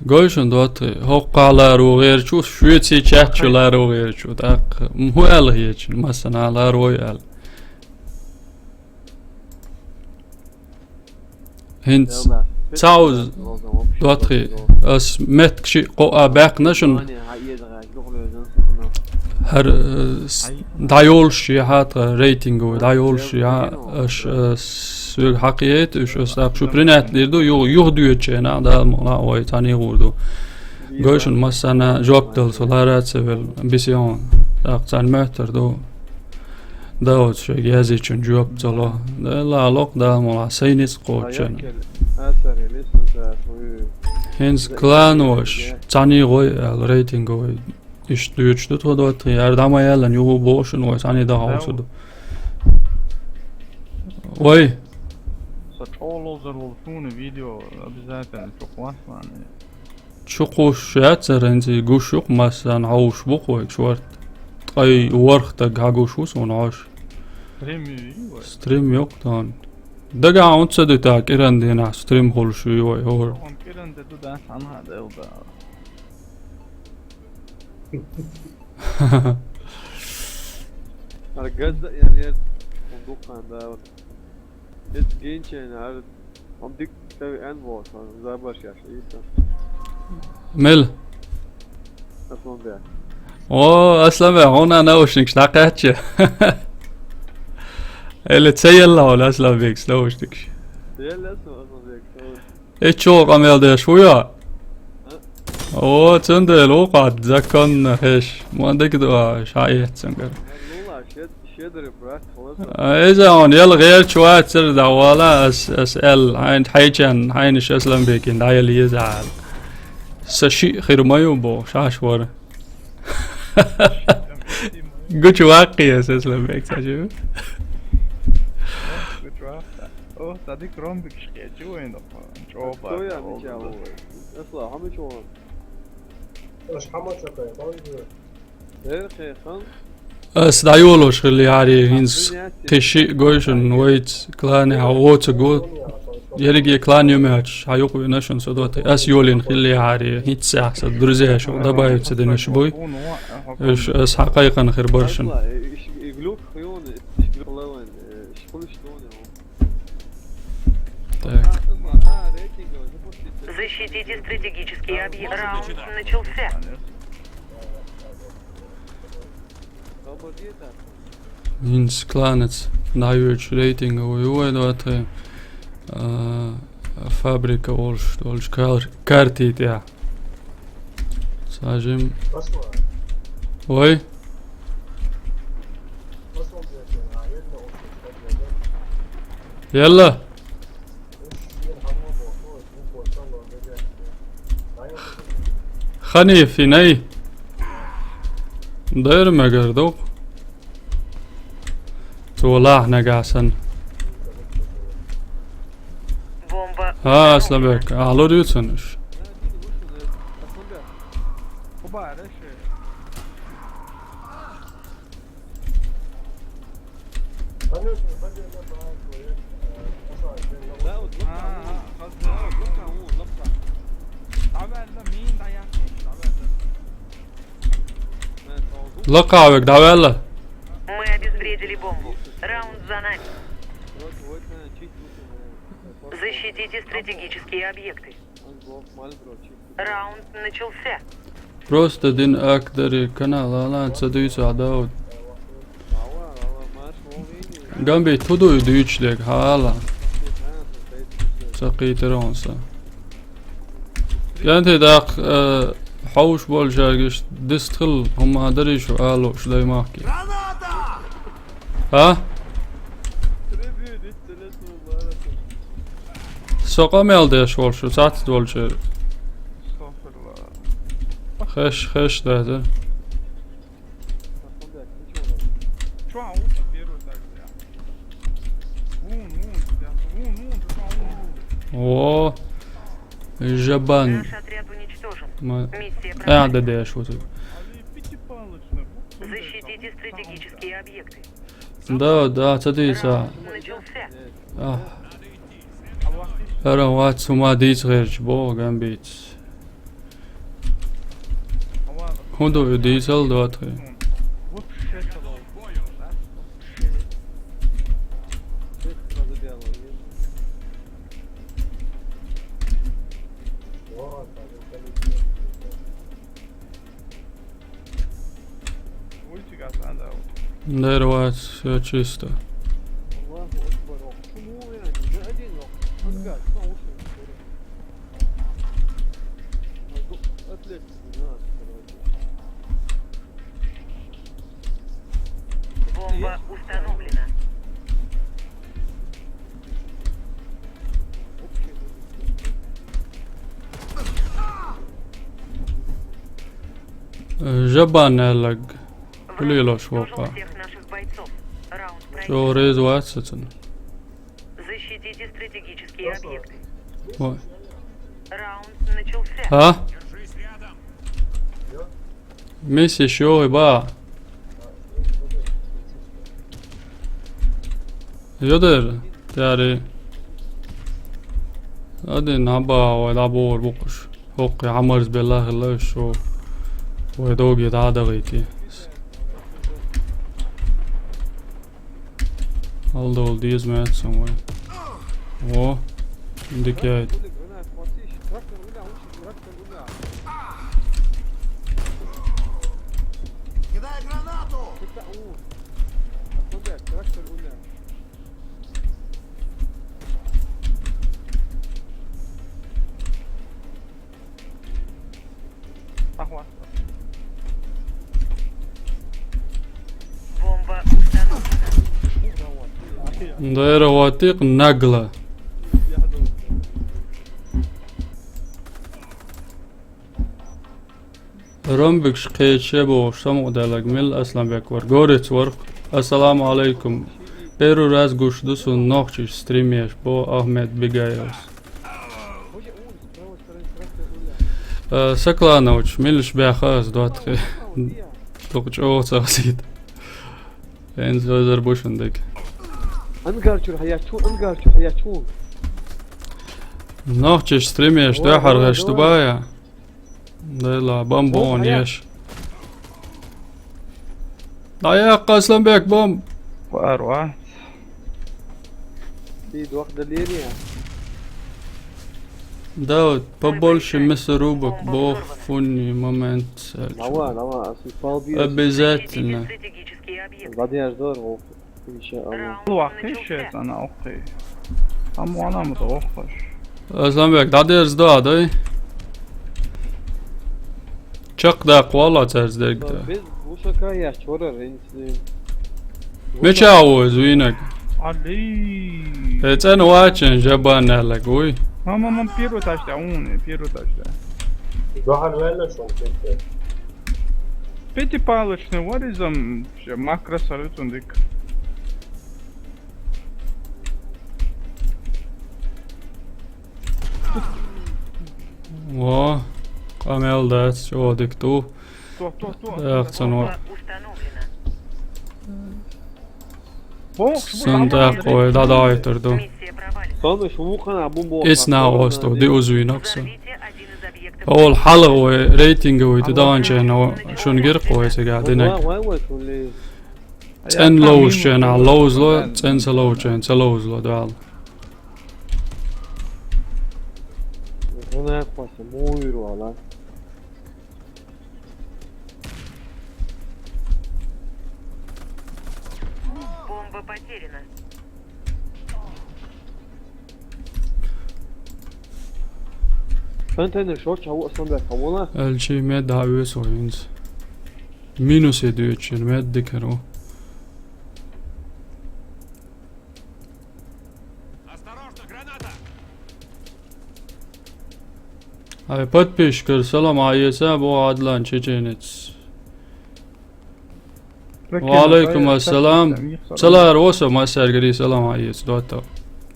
Гой шун, Дуатхи, хӀокху ларо гӀерташ ву, Швеци чаьрчу ларо гӀерташ ву, тӀаккха. М, хӀун аьлла хеташ, массанхьа ларо аьлла. ХӀинца цхьа уз Дуатхи, ас меттиг шиъ кхоъ а баьккхина шуна. ХӀара, э, с-, дӀайолуш яхьа тхан рейтинговый, дӀайолуш яхьа, аш, э, соьга хьакхиэйта уьш, ас тӀаккха шу принять дийр ду, ю-, юха доьдучу хенахь, Дала мукъ лахь, вай цхьаьний гӀур ду. Гой шуна, массарна жоп дала со лара а ца велла, бисион. ТӀаккха царна моьттар ду. Даудс шайга яздечун жоп ца ло. Делла локх, Дала мукъ лахь, сайн ницкъ кхоччун. ХӀинца клановаш, цхьаьний гӀой аьлла, рейтинговый. Иштта дуьйцуш ду тхо, Дуатхи, яра дӀа ма яьллан, юха боху шуна, вай цхьаьний дахьа хьовсур ду. Вай! Со чӀогӀа ловзар волу суна видео обязательно чу кхоссаван. Чу кхуссуш яцара, хӀинца и гуш ю-кх массарна, хьовсуш бу-кх вайга шорта. Ткъа и ворхӀ стаг хьагуш ву суна хьожуш. Стрим ю вай? Стрим ю-кх тахана. Дагахь хӀунда ца дуьту, кӀиран дийнахь стрим хуьлуш ю вай, хӀора? Тахана кӀиран де ду, дац, хьан хьан делла да. Ара газа ян ер, он дуккхан да. Эц гинчен, ара, он дик Т В Н волчу, забарш яш, иса. Мел? Асланбек. О, Асланбек, хьуна наушникаш дӀакхаьчча. Эли ца елла хьуна Асланбекс наушникаш? Елла Аслан-, Асланбекс наушникаш. Эччо къамел деш ву я? А? О, цундела ву къад, законна хеш. Ма дагадо, ша эццангара. Лула, шед-, шедрый брат, холодно. А, иза он, ял гӀерташ вацара дӀавала, ас, ас эл, хьайн, хьайчан, хьайнаш Асланбекин, дӀаяла еза аьлла. Са шиъ хир ма ю боху, шаш вара. Гучу ваккхий ас Асланбек, ца шу? Гучу ваккха. О, садик ромбикаш кхечу вайн. ЧӀоба. Кто я, Мича? Аслан, хьо мича ван? Аш хьамачакай, бан ю. Дер кхехан. Ас дӀайолуш хилли хьари, хӀинца кхин шиъ гой шуна, вайца клане хьан воцург ву. Ерриге клан ю моьттуш, хьан юкъа вина шуна со доти. Ас йолийна хилли хьари, хӀинца сехьа сан друзья шу, добавиться динаш буй. Уьш ас хьан кхайкхина хир бара шуна. Так. Защитите стратегические объекты. Раунд начался. ХӀинца кланаца дӀайоьдуш рейтинг ву ю вай доти, а, фабрика волуш долчу кар-, карти тӀехь. Сажим. Вай. Елла. Ханифи, най. Дайра мегар ду. Цо лахьа нагахь санна. Бомба. ХӀа, Асланбек, ахьа лур ю цунна уьш? Конечно, победа, да. Лакхавик, давай. Мы обезвредили бомбу. Раунд за нами. Защитите стратегические объекты. Раунд начался. Просто дин акдари канал алан ца дуйца дауд. Гамби тудуй дуйч дег хала. Ца китеронса. Янте дак, э, хауш болжагиш дистхил хум адари шу ало шу даймахки. А? Сока мел деш волшу, цац долче. Хеш, хеш да, да. Чё, а лучше первый так, бля. Вон, вон, бля, вон, вон, бля, вон, вон. О, жабан. Наш отряд уничтожен. Ма- Миссия А, да, провалена. Да, я шутил. Али пятипалочный, вот, Защитите стратегические объекты. Да, да, ца дуйца. Раунд начался. А. Ара вац ума дийц герч бо гамбиц. Хунду дийцал датхи. Ульти гасанда. Дервац, всё чисто. Бомба установлена. Жабан элаг. Враг уничтожил всех наших бойцов. Раунд проигран. Шо рез вац сацан. Защитите стратегические объекты. Ой. Раунд начался. А? Мисс ещё и ба. Йодер, тяри. Один аба, ой, да бор букуш. Хокки хамарз белла хилла шо. Ой, доги да да гайти. Алда ол диез мэтсэн, ой. О, индикяйт. Кидай гранату! Ахва. Бомба установлена. Дайра ватик нагла. Ромбик шкече бо саму далаг мил Асланбек вар. Горец вар. Ассаламу алейкум. Первый раз гуш дусун нохчиш стримеш бо Ахмед Бигаевс. Э, Сакланович, милш бяха аз двадцать. Только чё сахсит. Эн зозер бушундык. Ангарчур хаячу, ангарчур хаячу. Нохчиш стримеш, да, харгаш тубая. Дела, бомбон еш. Ая, Асланбек, бомб. Вар, вар. Ты двух доления. Да, вот, побольше мясорубок, бо фунни момент. Давай, давай, а ты полбил. Обязательно. Стратегический объект. Ладно, я жду, Вов. Иншаалла. Луахи шетана охи. Амуана мутавахаш. Асланбек, дадерз да, дай? Чак да, квала царз дегда. Без бушака я чора ренцлин. Меча о, звинак. Али. Эцен вачен жабан алагуй. Мама, мам, первый тачта, ун, первый тачта. Гахал вела шон, первый. Пятипалочный, what is, um, макро салют он дик. О, камел дас, о, дик ту. Ту, ту, ту. Эх, цану. Бокс, бу, Сунда ламан, кой, да, да, айтырду. Миссия провалена. Соны шумукана бумбо. Эс на осто, ди узвинокса. Взорвите один из объектов Павел, хьалха вай рейтинговый тӀедаханчохь шуна гира-кх вай цигахь динарг. Вай, вай, вай, вай. ЦӀена ловзучохь ловзало, цӀена ца ловзучохь ца ловзало, дуьхьал. Вон хьо са муйр вала. Бомба потеряна. Контейнер шорчу хьан ву, Асланбек, хьан ву на? Аьлчи мед дӀа а оьцу вай хӀинца. Минус е дуьйцуш, мед дикар ву. Осторожно, граната! Ай, подписчикаш, салам Ӏаэца, боху Адлан чеченец. Ва алейкум ассалам. Салар осо массаьргара салам Ӏаэца, доттагӀ.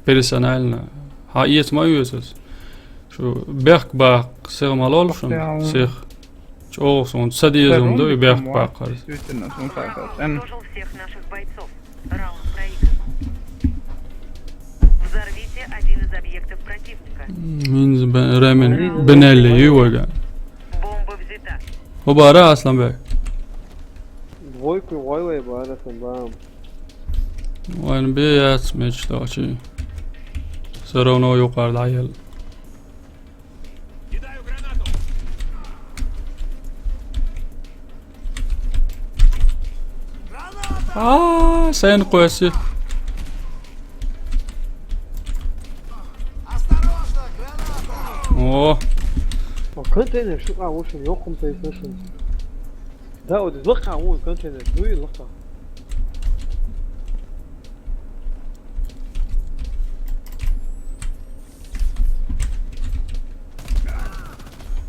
Персонально. Хьан эца ма оьцу ас. Шу бехк баккха сиха ма лолу шуна, сиха. ЧӀогӀа суна ца деза хӀума ду и бехк баккхар. Действительно, суна хаа. Уничтожил всех наших бойцов. Раунд проигран. Взорвите один из объектов противника. Минз бен-, ремен бинелли ю вайга. Бомба взята. ХӀун бара, Асланбек? Двойку вай вай бара сан бам. Вайн бе яц мечтачи. Всё равно юкъара дӀаелла. А, сайн кхоьссина. О. О, контейнер шу а, в общем, йоккхум тайса шун. Да, вот из лаха вон контейнер, ну и лаха.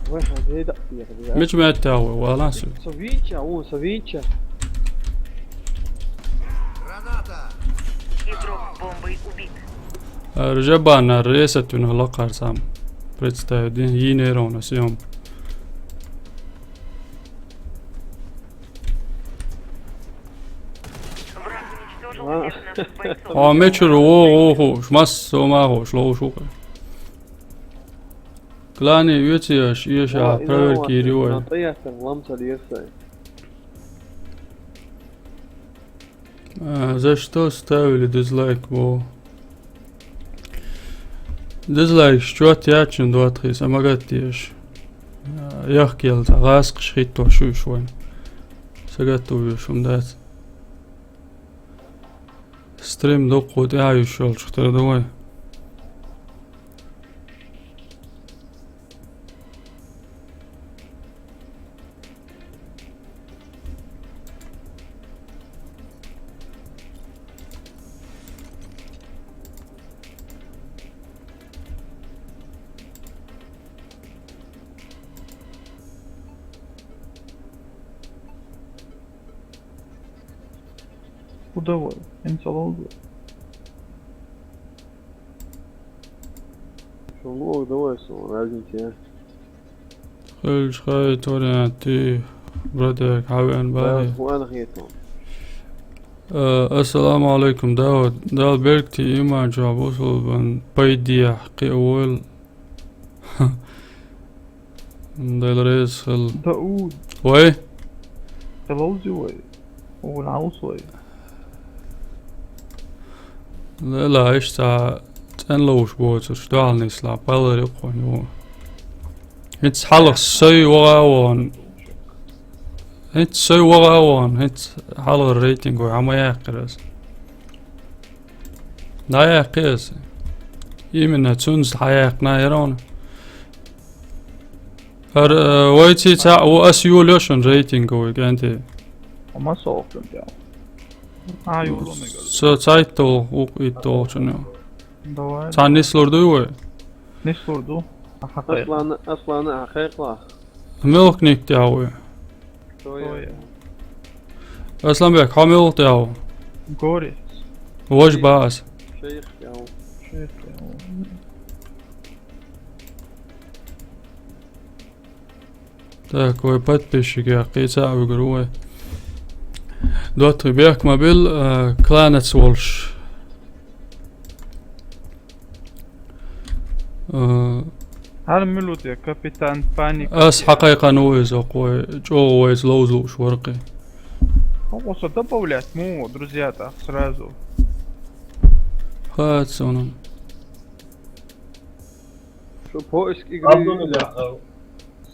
Вай, хьан дей да, я, я. Мича меттехь ву, валан су? Со винча, вон, со винча. Игрок с бомбой убит. Ара жабана ресатуьнан лакхара сам. Представь, дин, йийна ровно съем. Враг уничтожил всех наших бойцов. Хьо мичара вогӀу хууш, массо а ма хууш, ловш ву-кх. Клане оьцу аш, эша, проверка йийр ю вай. А, за что ставили дизлайк, бо? Дизлайкаш чот яьчун доттагӀий, сан магат дезаш. Яхкъелла цхьа гӀазкхаш хӀиттош ю уьш вайн. Сагатта вуьйш хӀума дац. Стрим дуккха тӀаьхьа йиш йолчух тера ду вай. Удовой, инсалолду. Шун луъург ду вай суна, разница я. Хилча хай, Ториан, ти, братья, хьавеана бахьи. Да, хӀун ана хетон. Э, ассаламу алейкум, Дауд. Дала беркате, иман чохь бусулбан пайдехь кхиа войла. Дела реза хила. Дауд. Вай? Хьо ловзий вай? Хьо ван Ӏалс вай? Лела, иштта цӀена ловш боцурш, дуьхьал нислахь, палар ю кхунна ву. ХӀинца хьалха сай ваха а вахана. ХӀинца сай ваха а вахана, хӀинца хьалхара рейтинг вай хьан ма яьккхира аса. ДӀаяьккхи аса. Именно цуьнца хьаяьккхина яра хьуна. ХӀара, э, вайций цхьаъ ву, ас йолайо шуна рейтинг вай, кӀентий. Амма со охтун тя. А, юро мегар. Со цайтал вукъ иттолчун ю. Давай. Цхьа нислур дуй вай? Нислур ду. Аха, Аслана, Аслана, аха, кхайкхалахь. Муьлха ник тӀехь ву? Троя. Асланбек, хьо муьлха тӀехь ву? Горец. Вож бац. Шейх тӀехь ву. Шейх тӀехь ву. Так, вай подписчикех кхин цхьаъ вуьгур ву вай. ДоттагӀий, бехк ма билла, а, кланаца волуш. Э, Хьал милут я капитан паник. Ас хьакхайкхана ву иза, кхой, чӀогӀа вайца ловза лууш вара кхы. Хьо со добавлять му, друзья, так сразу. Хац сона. Шу поиск игры. Абдулла, а,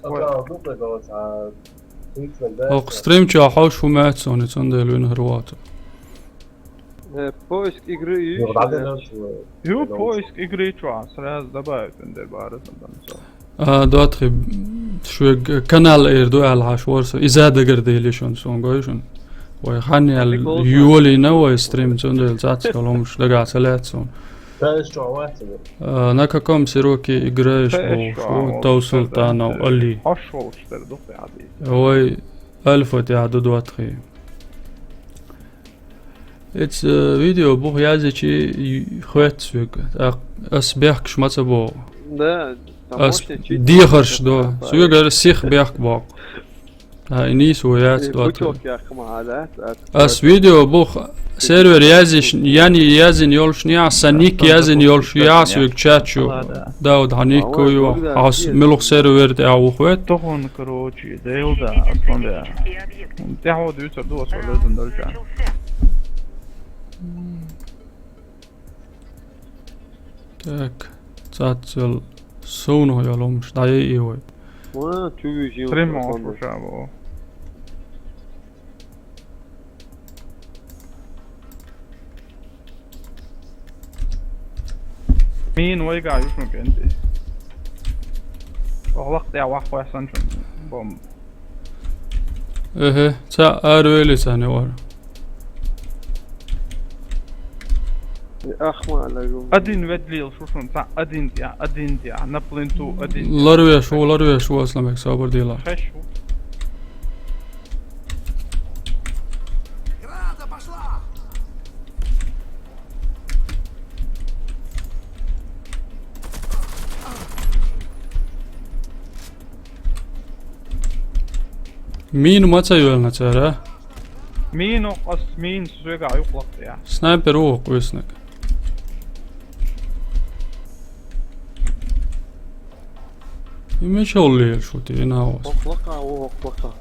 саца дукъе далац, а, Окъ стрим чу хьовш фу маьц сона, цундела вина хӀара вац. Э, поиск игры ю. Ю, поиск игры чу, сразу добавить, эн дер бара сан. А, Дотхи, шуьга канал эр ду аьлла хьаш вара со. Иза дагар дели шун, сон гой шун. Вай хьан ял юлина вай стрим, цундел цац каломш дага ца лаьц сон. Та эш чу вац. А, на каком сервере играешь, бо, шу, Тау Султанов Али. Хьош волчтар ду хьади. Вай Альфа тӀехь ду Дотхи. Эц, э, видео бух язичи й-, хвет свек. А, ас бехкаш маца бо. Да, ас дехарш до. Свегар сих бехк бо. А, и нийса ву яц Дотхи. Ас видео бух сервер язиш, яни язин йолш ня, са ник язин йолш я, свек чат чу. Дауд, хьан ник ю, ас милух сервер тӀехь ву хвет. Тохун, короче, Дейл да, ас вон да. ТӀехьо дуьйцар ду, ас валла дун дальше. Так, цацал совну йолумш, дӀае и вай. Ва, чу вижим. Стрим сон шу шабо. Мин вайга юшун кенди. Ох, лакъ тӀе вах вай сан чун. Бом. Эхе, ца ар вели ца не вар. Ахма лагу. Один ведлил шушун, ца один тя, один тя, на пленту один. Ларвеш, у ларвеш, у Асламбек, сабр дила. Хеш. Мин маца юлна цара? Мин ох, ас мин свега юкълахтя. Снайпер ох, веснак. И меча уллел шути, и наос. Ох, лака, ох, лака.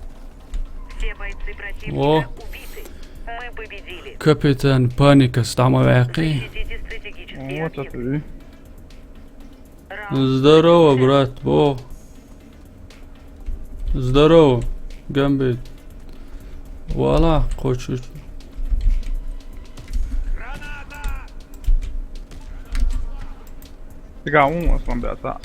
Все бойцы противника убиты. Мы победили. Капитан Паника стама вяхи. Защитите стратегические объекты. Здорово, брат, бо. Здорово, Гамбит. Вала, хочешь. Тига ун Асланбек, а.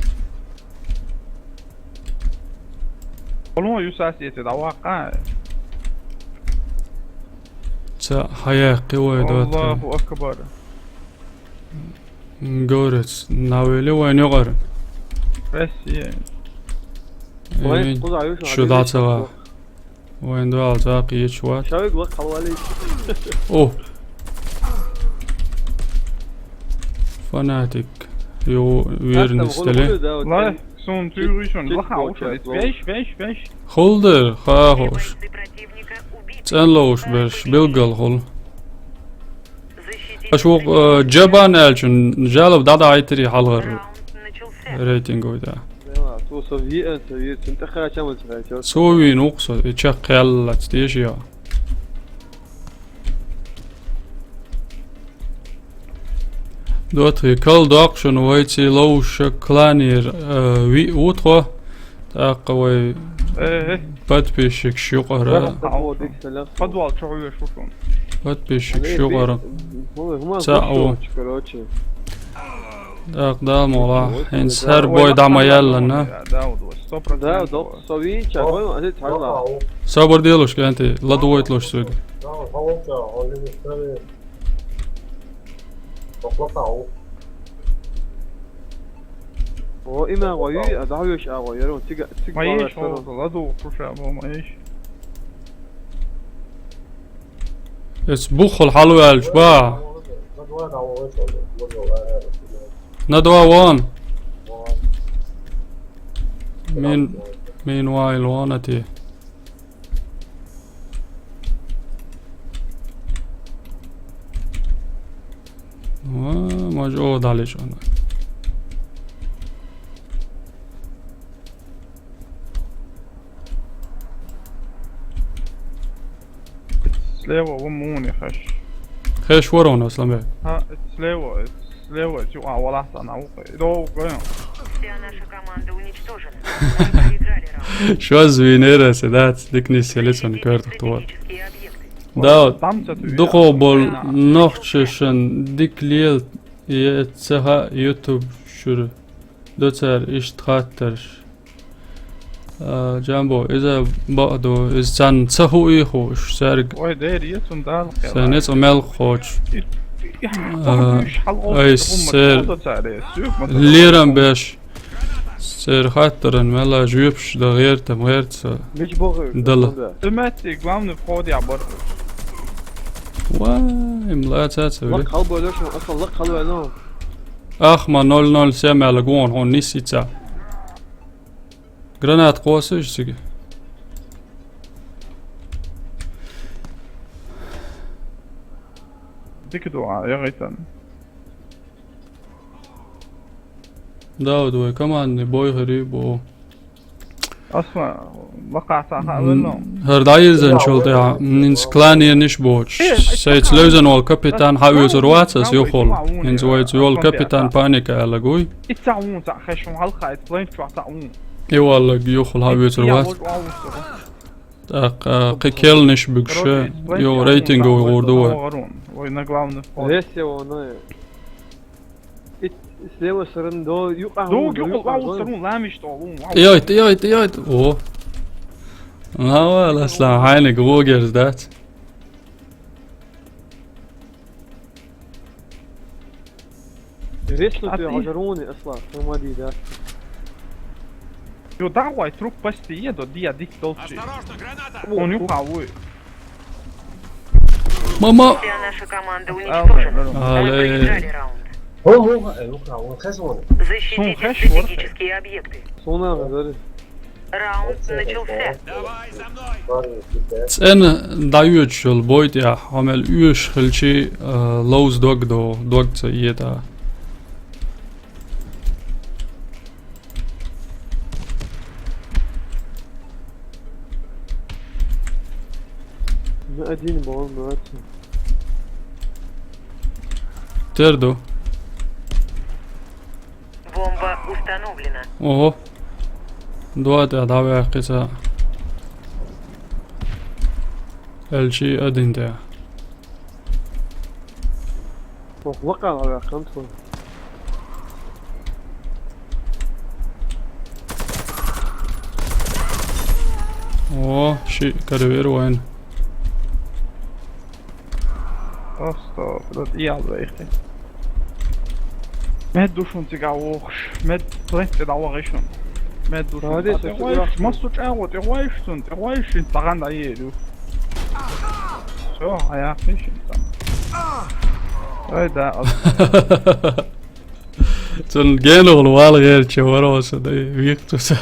Олун юсас эти да вака. Ца хаяхи вай дот. Аллаху акбар. Горец, навели вайнёгар. Россия. Вайн куда юша, шу дацава. Вайн дуал за киечва. Шавик лак халвали. О. Фанатик. Ю верность ли? Лай, сон тюришон. Лаха уша. Веш, веш, веш. Холдер, ха хош. Цен лоуш берш, билгал хол. Аш ву, э, Джабан аьлчун, жалоб дӀадахьийтари хьалгӀар рейтинг вуй да. Цо вийна укхо со, и чакх кхеллац, теша я. Дотхи, кал доккхушун вайци ловша кланир, э, ви утхо. ТӀаккха вай подписчикаш юкъара. Подвал чу веш ву шун. Подписчикаш юкъара. Ца ву. ТӀаккха дал мола. ХӀинца хӀара бой дӀа ма яьллана. Сабар делуш, кӀанти, ладувгӀойтлуш цуьнга. О, има гӀо юй, а дӀахьош а гӀо, яро, цига, цига. Ма еш, ладу, куша, бо, ма еш. Эс буххал хьалваьлча, ба. На два вон. Мин, мин вайл вон ати. Ва, маж о дале шона. Слева вон муни хаш. Хеш ворон, Асланбек. Ха, слева, слева, чу, а, вала сана, ука. Иду, ука. Вся наша команда уничтожена. Мы проиграли раунд. Шо звинера седац, дикнис селисон карту твор. Стратегические объекты. Да, дукъо бол нохчешин дик лел, е цаха YouTube шур. Доцар ишт хаттарш. А, Джамбо, иза баъду, из цан ца хуи хуш, сарг. Ой, дер, е цун дал. Са нец мел хоч. А, ай, сер. Лерам беш. Сер хаттаран мела жуепш да гертам, герца. Мич богы. Дала. Тумати, главный вход я бар. Вай, мла цаца. Лак халбо лёшо, асал лак халбо лёшо. Ахма ноль ноль семь ала гон, он нисица. Гранат къосуш цига. Дика дуа, я гайтан. Дауд, вай командный бой гъари бо. Асма, бакъаса хавелно. Гьар дайирзан чултӀа, нинц клан ениш боч. Э, сайц левзан вал капитан хавюзур вацас юхул. Нинц вайц вал капитан паника алагуй. Итса ун, ца хешун халха, ит план чуа ца ун. Иваллаг юхул хавюзур вац. Так, а, кикелниш бигше, ё рейтинговый гурдуа. Вой на главный вход. Ресте воно. Ит, слева сырын до, юкъа. До, юкъа, вау, сырын, ламиш то, вау. Йойт, йойт, йойт. О. Ава, Аслан, хайни гугер сдать. Интересно, ты ожирный, Аслан, помоги, да? Ё, давай, труп пасти, еду, диа дик толчи. Осторожно, граната! Он юха, вой. Мама! Вся наша команда уничтожена. Мы проиграли раунд. Защитите стратегические объекты. Сона, говорит. Раунд начался. Давай за мной! ЦӀена даюч шул бойт я, амел уьш хилчи, э, лоуз дог до, дог ца иета. Ну, один бал, молодцы. Терду. Бомба установлена. Ого. Два тӀа давай киса. Элчи один тӀа. Ох, вакъа ала контрол. О, ши карвер вайн. Просто, вот и я, да, их. Мед душун цига вохш, мед плент да вохшун. Мед душун. Молодец, цига вохш, массу чаго, цига вохшун, цига вохшун, таган да еду. Всё, а я фишин там. Ой, да, а. Цун генул вал герче вороса, да, виктуса.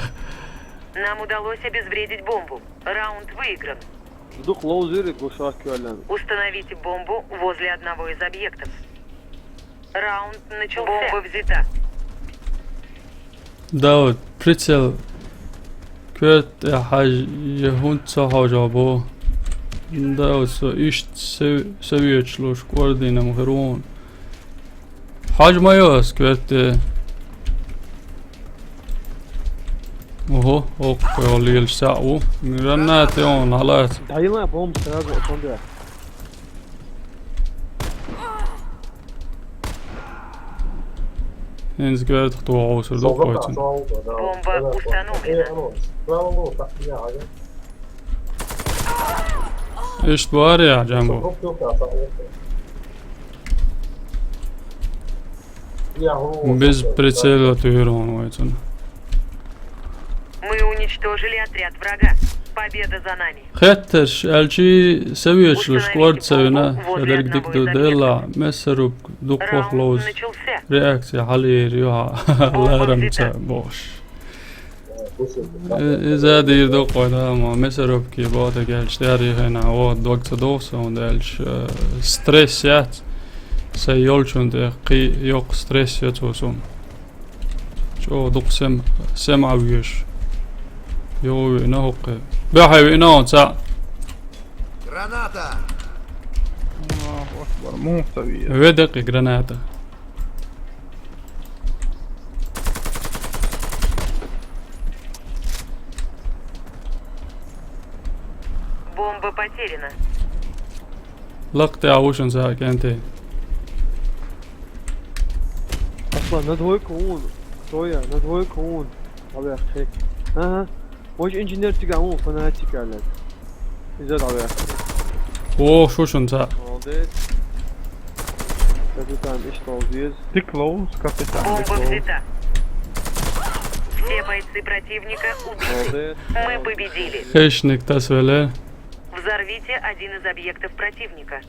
Нам удалось обезвредить бомбу. Раунд выигран. Дух лоузери гушак кюалан. Установите бомбу возле одного из объектов. Раунд начался. Бомба взята. Да, вот, прицел. Кверт, э, хаж, я хунца хажа бо. Да, вот, со ишт се-, советч луш, координам хрон. Хаж майос, кверт, э. Ого, ок, кой лил сау. Гранаты он, алат. Дайла бомб сразу отонда. Инзгерт хто аусур ду хойтин. Бомба установлена. Ишт бар я, Джамбо. Без прицела тюрон войтун. Мы уничтожили отряд врага. Победа за нами. Хеттеш, алчи севиеч луш кварцевина, хедерг дик ду дела, месеруб дуквах лоз. Реакция халир, юха, ларам ца бош. Иза дир дуквана, ма месеруб ки бода гелч, дяри хена, о, дог ца доса, он дельч, э, стресс ят, се йолчун де, ки йок стресс ят осун. Чо дукъ сем, сем авгеш. Йо, ви на хокке. Бе хай ви на онца. Граната! Бар, муха ца вийра. Ведакъи граната. Бомба потеряна. Лакъ тӀехь ву шун цхьа кӀентий. Аслан, на двойку вон. Кто я? На двойку вон. Ага. Може инженер цигахь вон, фанатик аьлла. Иза дӀаваьхна. О, шу шун цхьа. Молодец. Капитан, иштта вал деза. Дика ловза, капитан, дика ловза. Бомба взята. Все бойцы противника убиты. Молодец. Мы победили. Хищник тасвеле. Взорвите один из объектов противника.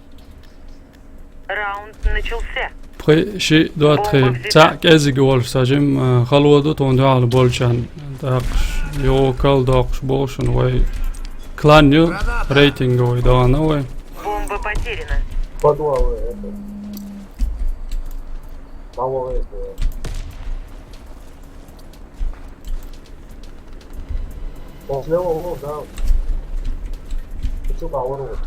Раунд начался. Пхи ши доттагӀий. Бомба взята. Цхьаъ кӀезиг волуш сан жим, а, хало ду тхуна дуьхьал болчарна. ТӀаккха йокал доккхуш болу шуна вай клан ю, рейтинговый догӀана вай. Бомба потеряна. Подвалы это. Подвалы это. Он слева, вот, да. Ты чё, Павлов?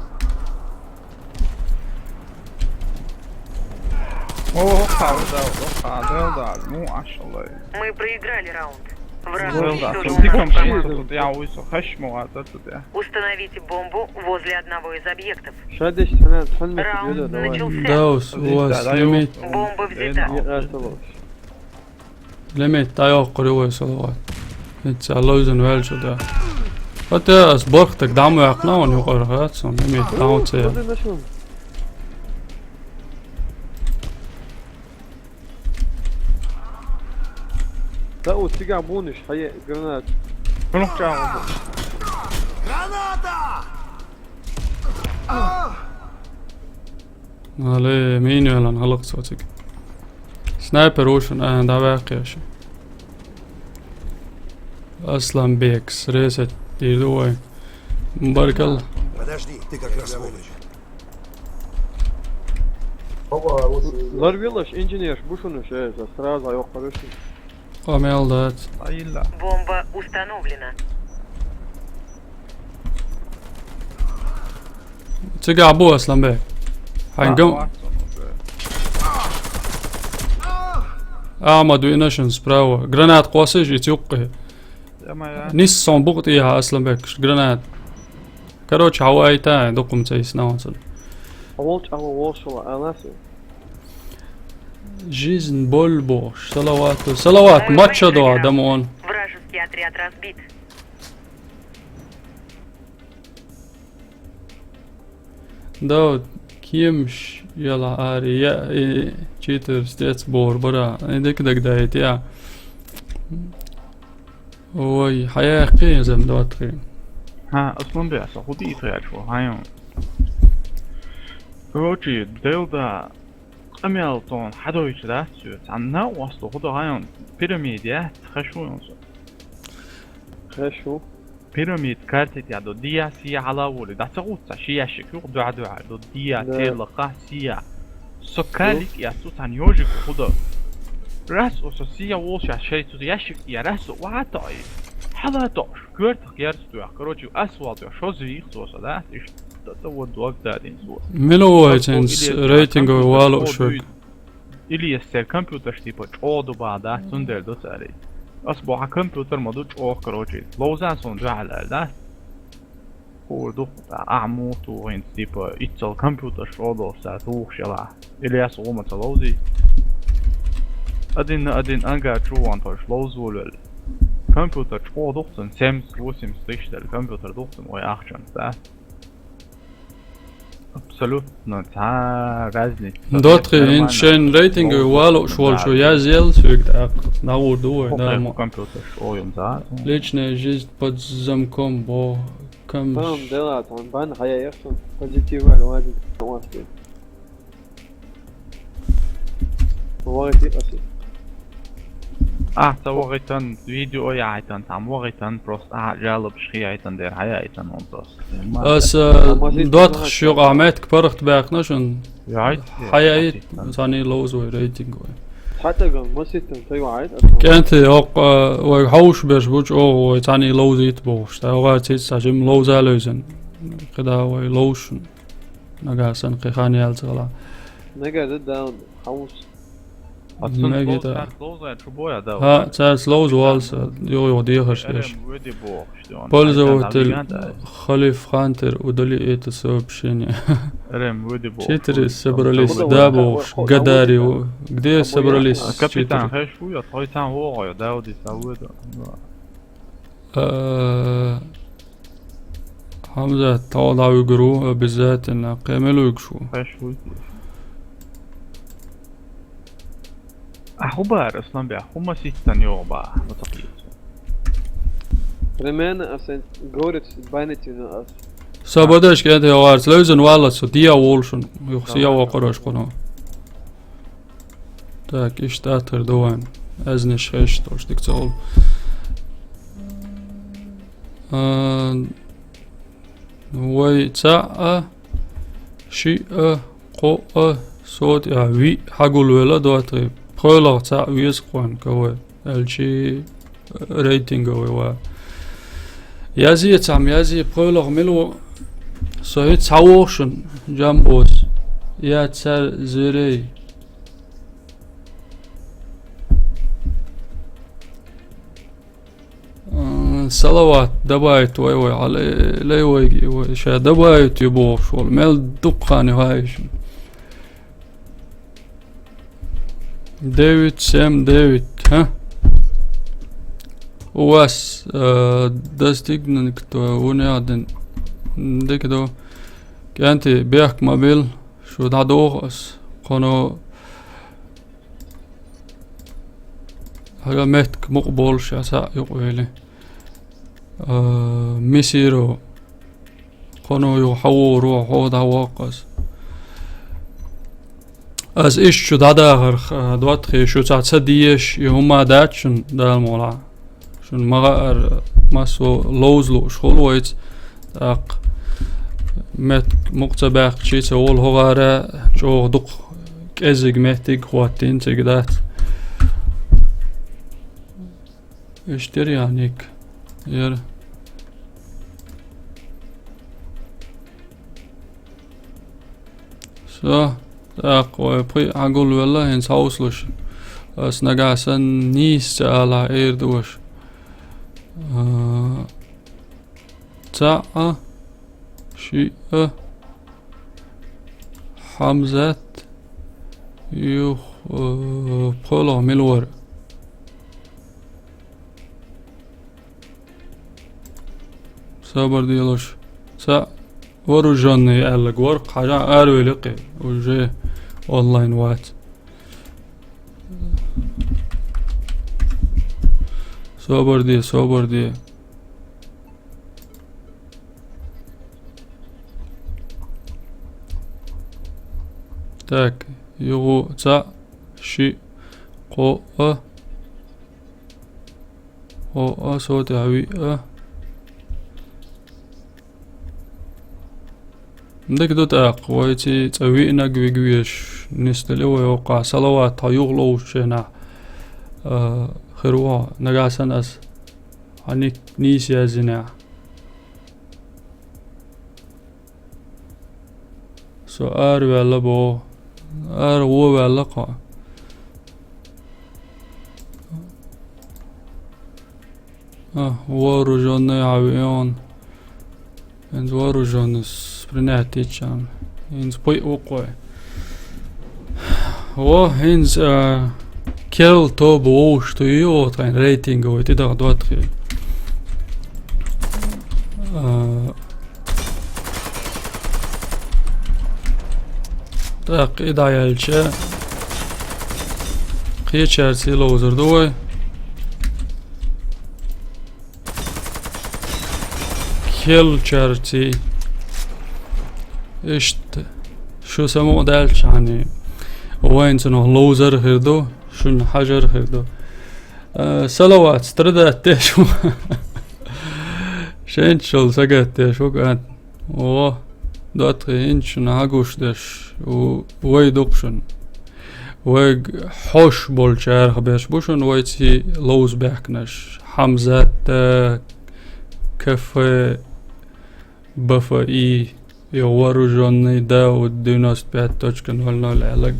О, хьалда, о, хьалда, да, ну, ашалай. Мы проиграли раунд. Враг уничтожил наш команду. Тут я уйсу, хаш мугата тут я. Установите бомбу возле одного из объектов. Шадеш, цхьана, цхьана метр йода, давай. Раунд начался. Даус, у вас лимит. Бомба взята. Не, это лучше. Лимит дӀайоккхур ю вай, Салават. ХӀинца ловзан ваьлла шу да. ХӀаьта ас бархтаг дӀа ма ваьккхина ван юкъара, хац сан лимит дӀа ма ца яр. Да, у цигахь буниш, хьае, гранат. Хьунах чагӀо бу. Али, мин велан хӀаллакх цо цига. Снайпер ву шуна, а, дӀаваьккхи аша. Асланбекс, ресет дийр ду вай. Баркалла. Подожди, ты как раз вовремя. Ларвилаш, инженерш бу шуна, ше, сразу йоккхур ю шуна. Къамел дац. Айла. Бомба установлена. Цигахь бу, Асланбек. Хьайн гам-, Ахмад вина шун справа. Гранат кхосса жи цюккхе. Нисса сон букъ тӀехьа, Асланбек, гранат. Короче, хьавайта, дукхум цайс наонсал. Волч ала волшула аласи. Жизнь боль бохуш. Салават, Салават, мачча до, Дамон. Вражеский отряд разбит. Да, кемш яла ари, я, и, читер, стец, бор, бара. И дек дек дайт, я. Ой, хьаяккхи, зам, доттагӀий. Хьа, Асланбек, со хӀу дийца гӀерташ ву, хьайон. Короче, делда къамел тон хьадойчу дац цуьра. Цхьанна а васту хӀу до хьайон пирамида яц, хеш ву йон со. Хеш ву? Пирамид карти тӀехь до диа сия хьала а волий, дӀа ца гӀуц цхьа ши ящик юкъа дуьхьа-дуьхьа, до диа, да, тела кхаъ сия. Со калик яц цу цхьана ёжик хӀу до. Рас о со сия волшехь шай цу ящик тӀехь рас о ваха тоъий. Хьала а тоъуш, коьртах герз тоьху. Короче, ас вал тоьху, шоза вийх цо со, да? Иштта тӀа вот дог дадина цо. Мила ву вай цуьнца рейтинговый валу шуьга? Ильяс, церан компьютерш типа чӀогӀа ду бахьа дац, цундела ду цара и. Ас бохьа компьютер ма ду чӀогӀа, короче, ловза суна дуьхьал аьлла, да? ХӀора дукха, ахьа муха туху хӀинца, типа, иццал компьютерш чӀогӀа долуш цара тухуш ялахь. Ильяс гӀо ма ца ловзий. Один на один ангар чу ван тхойш ловза волавелла. Компьютер чӀогӀа дукха цун, семьдесят, восемьдесят тысяч делла компьютер дукха цун вай ахчанца, да? Абсолютно цхьа разница. ДоттагӀий, хӀинца шайн рейтинговый валуш волчо язъел соьга тӀаккха. ДӀагӀур ду вай, да, мо. Компьютерш ойун за. Личная жизнь под замком, бо, кам. Бан дела, там, бан хьаяхь, позитив, валидно. ВагӀийти аса. Ахьа ца вагӀийтан, видео яхьийтан, цхьамма вагӀийтан, просто ахьа жалобаш хияйтан дера хьаяйтан оцу ас. Аса, э, доттагӀаш юкъахь меттиг паргӀатбаьккхина шуна. Яйт, хьаяйт, яйт. Цхьаьний ловза вай рейтинг вай. Цхьаьтаган маситтан тайва хьайт аса. КӀентий, хӀокху, э, вай хьовш берш бу чӀогӀа вай цхьаьний ловзийта бохуш. Тай вай цица цхьа жима ловза а левзина. КхидӀа вай ловза шуна. Нагахь санна кхин хан яьлча гӀала. Нагахь да, да, хьовс. А цунна Мега ловз, да. Царца ловзгӀа чу боя, да, ХӀа, вай? Царца ловза валса, юха-юха дехаш деш. Эрем вуди бохуш, да, вон. Пользователь Халиф Хантер, удали это сообщение. Эрем вуди бохуш. Читери собрались, да, бохуш, гадари, где собрались? А капитан читери. Хеш ву, я тхой цан вогӀо, я Дауди са вуди. Э, Хьамзат, тхо дӀавигур ву, обязательно. Кхин мел вуьгуш ву? Хеш вуй. А хӀу бара, Асланбек, хӀу маситтан йогӀу баха, ну, такие. Примерно, а сен говорит, байнатина ас. Са бадаш кӀентӀе йогӀарца левзан валлац, со дия волшун, юхсия вокхараш кхуну. Так, иштта тӀатар ду вайн. Азниш хеш, тош дик ца гӀул. А, вай цаӀ а, шиъ а, кхоъ а, сотӀа а, виъ хьагулвелла доаций. ПхоьлагӀа цаӀ веза кхойн, кавай. Аьлчи рейтинговый ва. Язъе цхьамма, язъе, пхоьлагӀа мила ву. Со хӀинца хьавоху шуна, Джамбос. Я цар зверей. М, Салават добавить вай, вай, хьалай, лай вайги, вай, ша добавить ю бохуш волу. Мел дукха хан ю хьайша. Девять семь девять, хӀа? У вас, э, достигнут, кто у неаден. Дика ду. КӀентӀе бехк ма бил, шу дӀадоху ас. Кхуну хьага меттиг мукъа болуш, аса юкъавели. А, Мисиро. Кхуну юха хьавогӀур ву, хьо дӀавоккху ас. Ас иштта шу дӀадахарх, а, доттагӀий, шу цхьа ца дезаш, и хӀума дац шуна, Дала мукъалахь. Шуна ма хаара, массо ловза лууш хуьлу вайца. ТӀаккха меттиг мукъа ца баьккхича, ца волу хӀокхара чӀогӀа дукха кӀеззиг меттиг хӀоттийна цига дац. Иштта яра, яхьа, Ник. Яра. Со, тӀаккха вай пхи хьагулвелла, хӀинца хьовсалуш. Ас нагахь санна нийса ца алахь, эр ду ваша. А, цхьаъ а, шиъ а, Хьамзат, юха, э, пхоьлгӀа мила вара? Собар делаш. Цхьаъ вооружённый аьлларг вара, хьажа аравели кхин, уже онлайн вац. Собар де, собар де. Так, юха цхьаъ, шиъ, кхоъ а, кхоъ а, со тӀехь виъ а. Дика ду тӀаккха, вай ци цӀа виънаг вига везаш нисдали вай хӀокхахь. Салават, тхо юха ловзучу хенахь, а, хир ву хьо, нагахь санна ас хьан ник нийса яздинехь. Со араваьлла боху. Ара гӀо ваьлла кхо. А, вооружённый авион. ХӀинца вооружённый с-, принять йичан. ХӀинца пой укхой. Во, хӀинца, а, керл тоба вовшахтуй, вот, хайн рейтинговый, ти даха доттагӀий. А, тӀаккха и дӀаяьлча, кхечаьрца и ловзар ду вай. Кхелчаьрций. Иштта. Шу самукъадаьлча хьани, вайн цунах ловзар хир ду, шуна хьажар хир ду. Э, Салават, страдать деш ву. Шен чул сагатдеш ву кӀант. О, доттагӀий, хӀинца шуна хьагуш деш ву, вай дукха шуна. Вайга хьош болчарах беш бу шуна вай ци ловза баьхкинарш. Хьамзат, э, К Ф, Б Ф И, Йо, вооружённый Дауд девяносто пять точка ноль ноль аьлларг.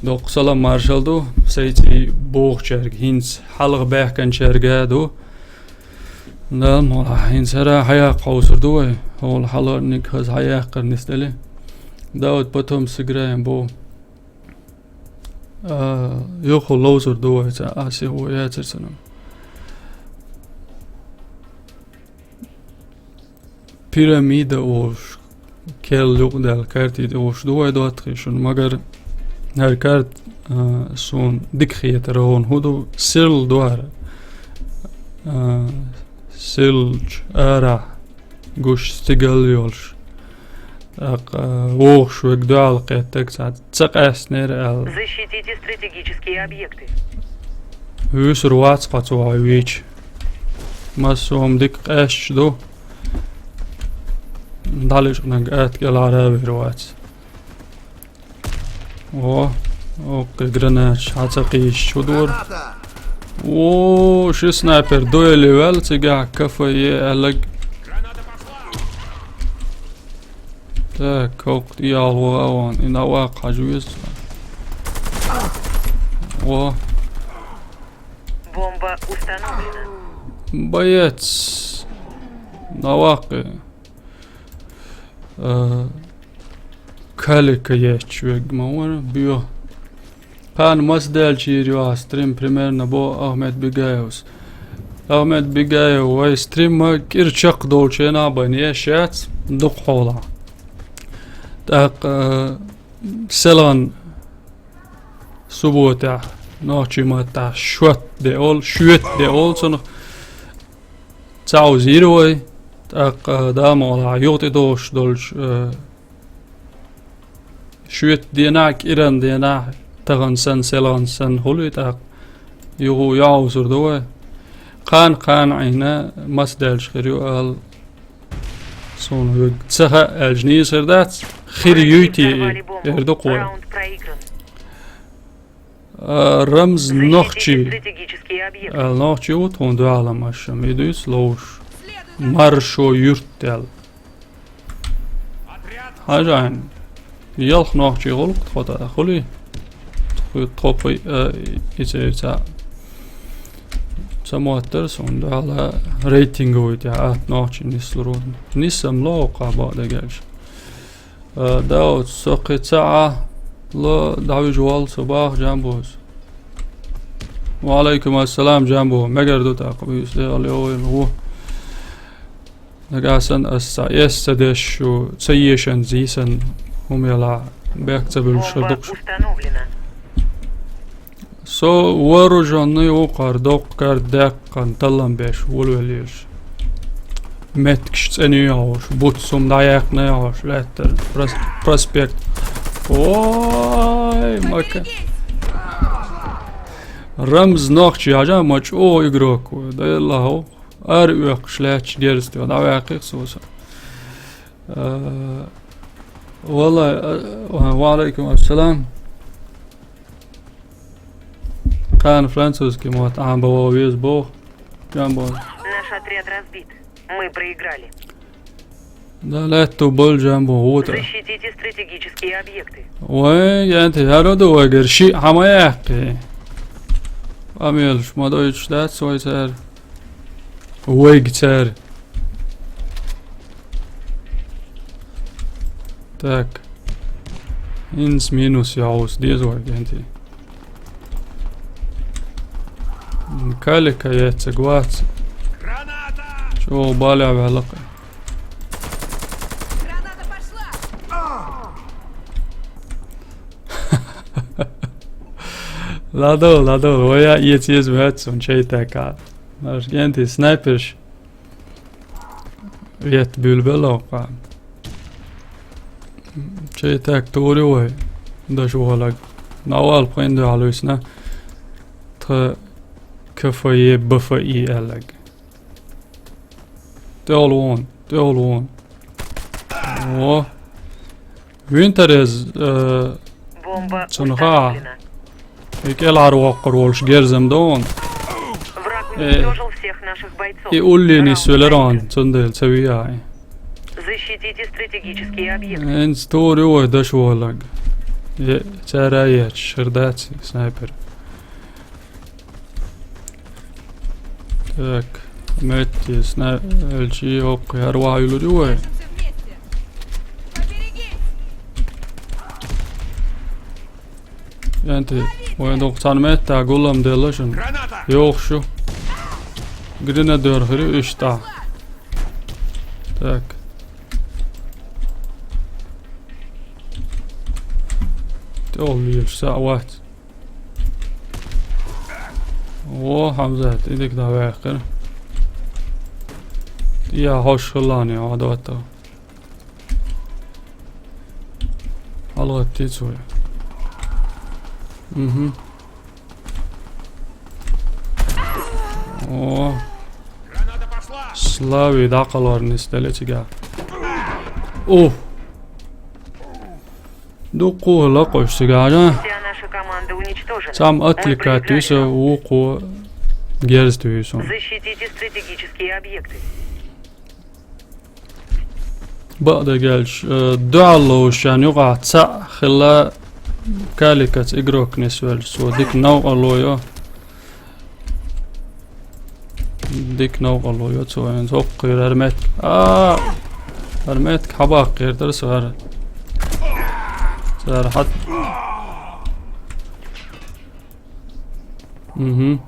Доккха салам маршалла ду сайций бохучаьрга, хӀинца хьалха баьхканчаьрга ду. Дала мукъ лахь, хӀинца хӀара хьаяккха хьовсур ду вай. Хьол хьалхарниг хаза хьаяккхар нисделе. Дауд, потом сыграем бо. А, юха ловзур ду вай цхьа, а, сихо яцар санна. Пирамида олуш, керла юкъадаьлла карти тӀе олуш ду вай доттагӀий шуна, магар хӀара карта, а, суна дика хетар, хӀун хӀу ду, сирла ду хӀара. А, сирлачу арахь гуш стигал йолуш. ТӀаккха, а, вогӀуш верг дуьхьал кхеттарг цхьа ца къаьстинера аьлла. Защитите стратегические объекты. Вуьйсур вац кхо цо хьо вийча. Массо хӀума дика къаьсташ ду. ДӀалечкъанарг атта кӀелхьара а вер вац. О, оккхе гранаташ хьа ца кхийсча, чу дора. О, ши снайпер дуэли ваьлла цигахь, К Ф Е аьлларг. Так, коккха тӀехьа вогӀу ван, и дӀаваккха хьажа веза. О. Бомба установлена. Боец. ДӀаваккха. Э, калика ечу вег ма вара, био. Кхана мас даьлчийра ю ахь стрим примерно бо Ахмед Бигаевс. Ахмед Бигаев вай стримма кӀира чекхдолчу хенахь бан еш яц, дукха хьолахь. ТӀаккха, э, селан субботехь, нохчийн маттахь шот де олу, шоьт де олу цунах. Ца Ӏузийра вай, тӀаккха, Дала мукъ лахь, юха тӀедогӀуш долчу, э, шоьтан денахь, кӀиран денахь, тахана санна, селхана санна хуьлий тӀаккха. Юха йовзур ду вай. Кхана-кхана Ӏийна, мас даьлча хир ю аьлла, суна вуьгу ца хаьа аьлча нийса хир дац, хир юй те и, эр ду кхо. А, Рамз Нохчий. Аьлла, нохчий ву тхуна дуьхьал ма аша, ма и дуьйцу ловш. Маршо юрт аьлла. Хьажа хьайна. Ялх нохчий гӀуллакх тхо тӀе хуьлий. Тхо, тхо пай, а, и церца. Ца моттара суна дуьхьал рейтинговый тӀехь атта нохчий нислур ву. Нисам ло кхаба дагелча. Э, Дауд, со кхин ца Ӏа ло, дӀавижа воллу со баха, Джамбос. Ва алейкум ассалам, Джамбо. Мегар ду тӀаккха, буьйса дегӀал йогӀийла ву. Нагахь санна ас ца эс ца деш шу, ца ешан зийсан хӀума яла, бехк ца буьллуш хир ду-кх шу. Со вооружённый ву кхара, доккха карта даьккхина, таллам беш, волавелла езаш. Меттигаш цӀена йохуш, буц хӀума дӀаяьккхина йохуш, лаьттара прос-, проспект. Ой, мака. Рамз нохчий хьажа, ма чӀогӀа игрок ву, да Аллаху. Ара оьккхуш лаьтташ герз тӀе дӀаваьккхи-кх цо со. Э, валлай, э, ва алейкум ассалам. Кхана французский мотт Ӏамбан вогӀу веза боху. Джамбо. Наш отряд разбит. Мы проиграли. Да, лаьтту болу, Джамбо, вотара. Защитите стратегические объекты. Вай, янти, хӀара ду вайгара шиъ хьан ма яьккхи. Къамелаш ма дойтуш дац вай цара. Вайга цара. Так. ХӀинца минус йовза деза вай, янти. Калика яццаг вац. ЧӀогӀа балехь ваьлла-кх. Ладо, ладо, вая эца еза вац, он чай така. Марш генти снайперш. Ветта буьйлабелла воккха. Чай так тур ю вай, даш валаг. Навал пхайн дуьхьал висна. Тха К Ф Е Б Ф И аьллаг. ТӀехула вон, тӀехула вон. О. Винторез, э, бомба цунах а установлена. И кӀелхьарвоккхур волуш герзам ду вон. Враг Э, уничтожил всех наших бойцов. И улле нисвелар вон, цундела ца виа. Защитите стратегические объекты. ХӀинца тур ю вай даш волаг. Е, цара еча, шардац, снайпер. Так, метти, сна-, элчи, окко, яр вай юлур ю вай. Янти, вайн докъ цан метта гулам делла шун. Граната! Йохшу. Гренадер хри ишта. Так. Тол милш са вац. О, Хамзат, идик да вехкер. Я хош хлани, а давата. Алгъатти цуй. Мгм. О. Слави, да, къаларни стелечига. О. Дукъу лакъуш сигажа. Вся наша команда уничтожена. Сам отвлекать виса, укъу герз виса. Защитите стратегические объекты. Бакъда гелш, э, дуалло шан юкъа ца хилла каликац игрок несвел, со дик нау алло йо. Дик нау алло йо, цо эн зоккир армет. А, армет хабак кирдер сар. Сар хат. Мгм.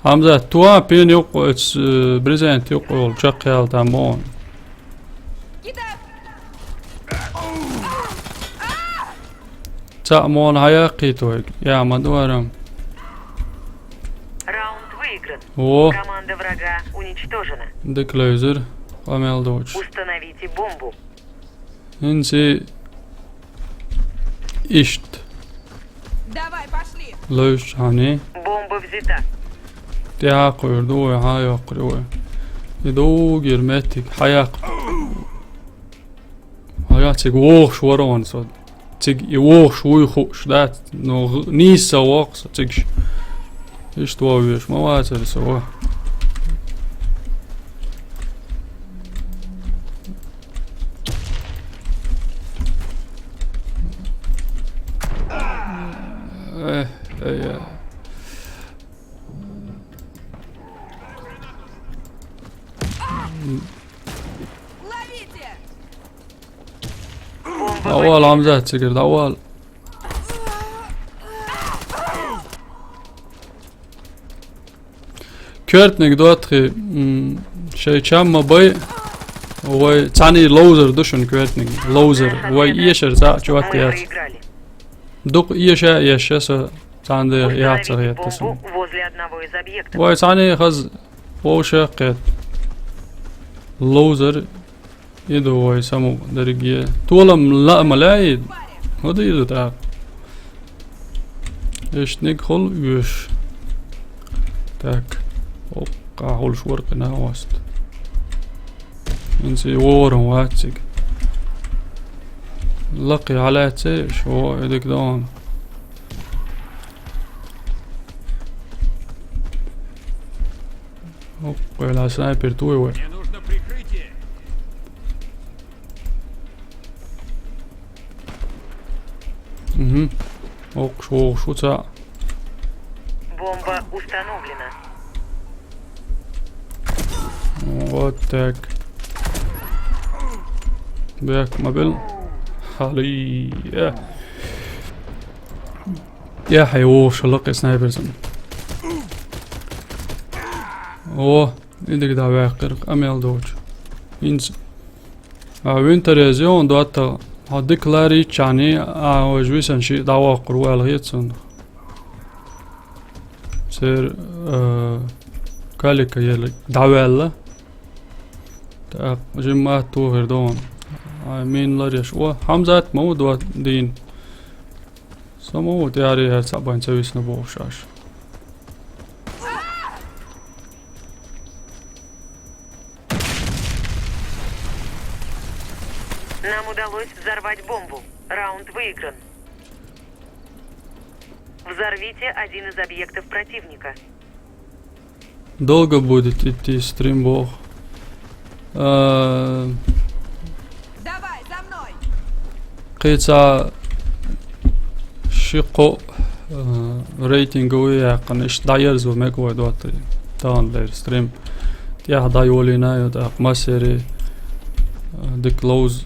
Хамзат, туа пен юкъ, эц, э, брезент юкъ ол, чакъял там он. Ца мон хаяхъи той, я мадуарам. Раунд выигран. О. Команда врага уничтожена. Дик лейзер, амел доч. Установите бомбу. Инси ишт. Давай, пошли. Лойш хани. Бомба взята. Тя курду, ой, ха, я курду, ой. Иду герметик, хаяк. Хаяк циг вох шворон со. Циг и вох шуй хуш, да? Но г-, ниса вох со циг ш-. Ишт вовеш, ма вацар со. Э, э, э. Ловите! Давал, Хамзат, цигер, давал. Кёртник дотхи, м, шей чамма бай, вай цани лоузер душун кёртник, лоузер, вай иешер за чуат яц. Дукъ иеша, иеша со цанде яцар ятасун. Бомбу возле одного из объектов. Вай цани хаз воуша кет. Лоузер. Иду вай саму дерге. Толам ла маляй. Ходи иду так. Эшник хол юш. Так. Оп, ка хол шваркана васт. Инси ворон вацик. Лаки алаце шо эдик дон. Оп, вела снайпер туй вай. Мне нужно прикрытие. Мгм. Окш, окш, уца. Бомба установлена. Вот так. Бек мобил. Хали. Э. Я хай, о, шалак снайпер сан. О, идик да вакъир, амел доч. Инс. А винтерезион дота, а деклари чани, а ожвисан ши дава курвал гицун. Сер, э, калика ел давелла. Так, жимма тухер дон. А мин лареш. О, Хамзат ма удва дин. Само вот яри яр цабан цависна бовшаш. Нам удалось взорвать бомбу. Раунд выигран. Взорвите один из объектов противника. Долго будет идти стрим, бог? А, Ица ши-кхо, э, рейтинговый яьккхина, иштта дӀаерзо мега вай доттагӀий. Тахана дера стрим. ТӀехьа дӀайолийна ю, тӀаккха массерий, э, дика ловза.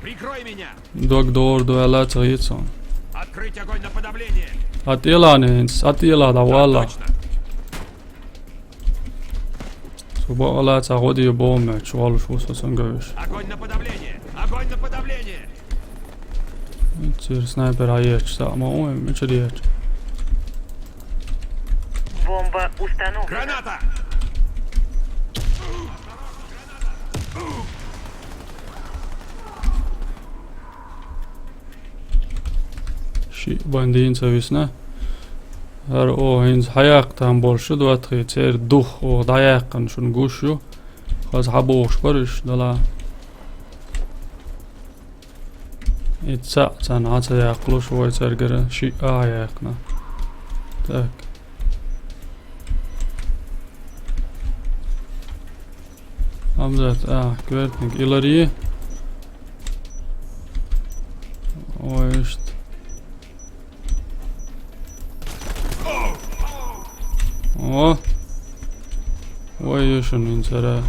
Прикрой меня! Дог догӀур ду аьлла ца хийца хьуна. Открыть огонь на подавление! ТӀелана хӀинца, тӀела дӀавалла. Так точно! Цу бакъала цхьа гӀо де боху моьттуш волуш ву со цуьнга вуьйш. Огонь на подавление! Огонь на подавление! Цуьра снайпер хьаечу, цхьаъ ма ву, мичара ечу? Бомба установлена. Граната! Шиъ бандина ца висна. ХӀара оха хӀинца хьаяккха там болуш ю, доттагӀий, церан дух оха дӀаяьккхина шуна гуш ю. Хаза хьабохуш бара уьш, дала. И цхьаъ царна хьа ца яккхалуш, вай цаьргара шиъ а хьаяьккхина. Так. Хьамзат, а, коьртаниг илар ю. Ой, иштта. О! Ой, ешан инсара.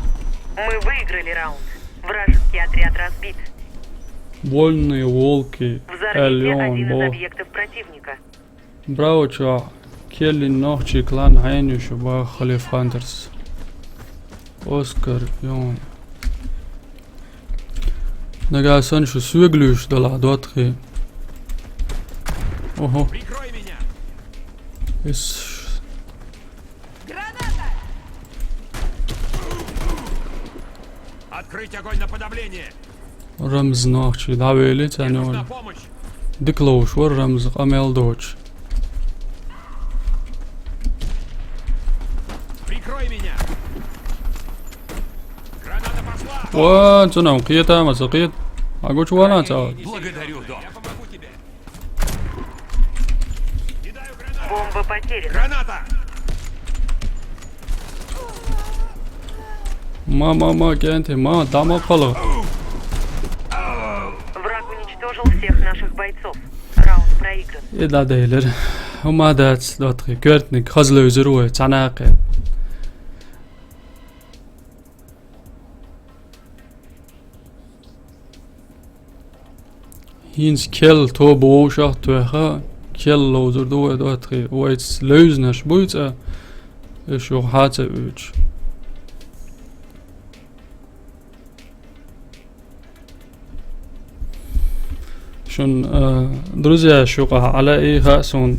Мы выиграли раунд. Вражеский отряд разбит. Вольные волки. Взорвите один из объектов противника. Браво, чувак. Келлин нохчий клан хьенаш ю баха Халиф Хантерс. Оскар, ё. Нагахь санна шу соьга луьйш далахь, доттагӀий. Охо. Прикрой меня! Ис. Граната! Открыть огонь на подавление! Рамз нохчий дӀавели царна. Мне нужна помощь! Дика ловш вара Рамз къамел доцуш. Прикрой меня! Граната пошла! Ва, цунам кхета ма ца кхета. А гучу вана ца. Благодарю, док. Бомба потеряна. Граната! Ма, ма, ма, кенти, ма, дама пала. Враг уничтожил всех наших бойцов. Раунд проигран. И да дейлер. Ума дац, доттагӀий, коьртаниг хазлевзир вай, цхьана кхе. ХӀинца кел тоба вовшах а тоьхна, кел ловзур ду вай, доттагӀий. Вайца левзинарш буй цкъа, и шу хьа ца оьцуш. Шун, а, друзья, шу къа хьала и хаьа суна.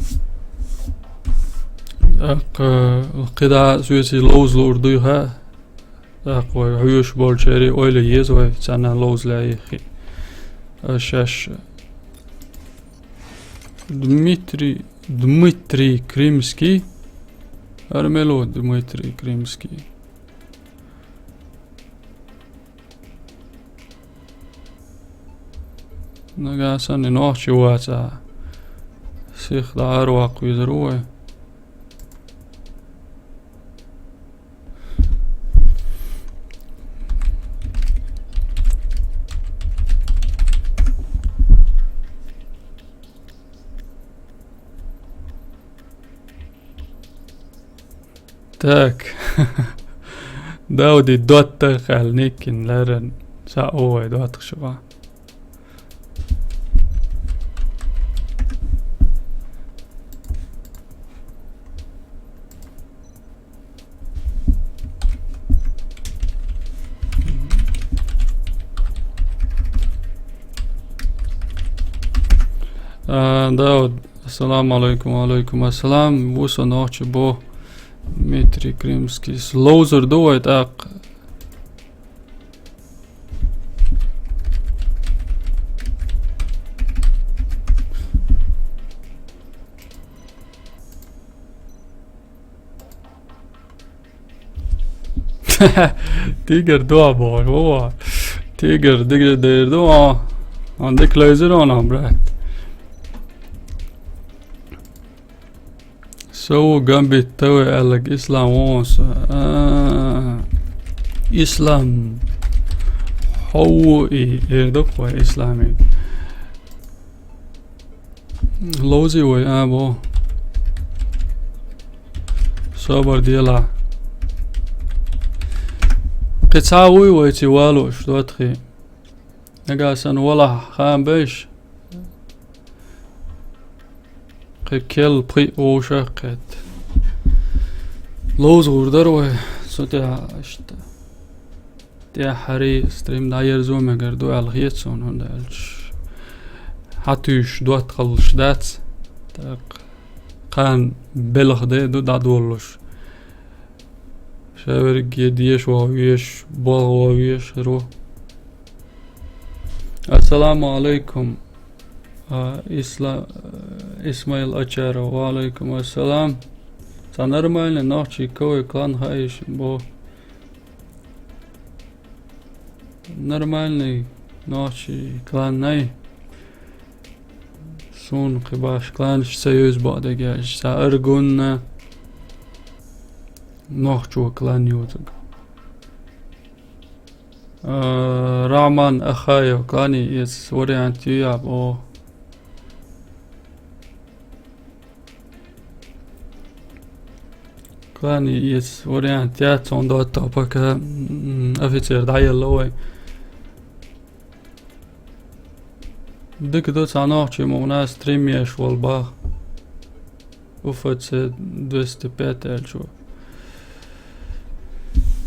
ТӀаккха, а, кхидӀа соьца ловза луур дуй хаьа. ТӀаккха вай хьоьжуш болчерий ойла еза вай, царна ловза лаьий хи. А, шаьш. Дмитрий, Дмитрий Крымский. Армело Дмитрий Крымский. Нагахь санна и нохчи вацахь, сиха дӀа ара ваккха везар ву вай. Так. Дауди доттагӀа аьлла никкина леррина цхьаъ ву вай доттагӀа шуьга. А, Дауд, ассаламу алейкум, ва алейкум ассалам. Ву со нохчи бо Дмитрий Крымский. Ловзар ду вай тӀаккха? Тигр дуа боху, во. Тигр, дигр дер дуа. Он дик лайзер он, брат. Со ву Гамбит ТВ аьлларг Ислам ву со. А, Ислам. Хьо ву и, эр ду-кх вай Исламиг. Ловзий вай, а, бо. Собар делахь. Кхин цхьа вуй вайца валуш, Доттагий. Нагахь санна валахь, хан беш. Кхин керла пхиъ вовшах кхетта. Ловза гӀур дара вай, цу тӀехь иштта. ТӀехьарий стрим дӀаерзо мегар ду аьлла хета суна, хӀунда аьлча хьатуьйсуш доттагӀаллаш дац. ТӀаккха кхана белха де ду дӀадолалуш. Ша верриге деша вогӀу веш, болх вогӀу веш, ро. Ассаламу алейкум. А, Исла-, Исмаил Ачаров, ва алейкум ассалам. Цхьа нормальный нохчий КВ клан хаийша бо. Нормальный нохчий клан най. Суна кхин баш кланаш ца йовза бакъдерг яьлча, цхьа Аргунна нохчо клан йоцург. А, Рахман Ахаев, клани эцу вариант ю я бо. Клани эцу вариант яц, он доттагӀа пока, м, офицер дӀаелла вай. Дика ду, цхьа нохчий ма ву, стрим еш волу бах. УФЦ двести пять аьлча.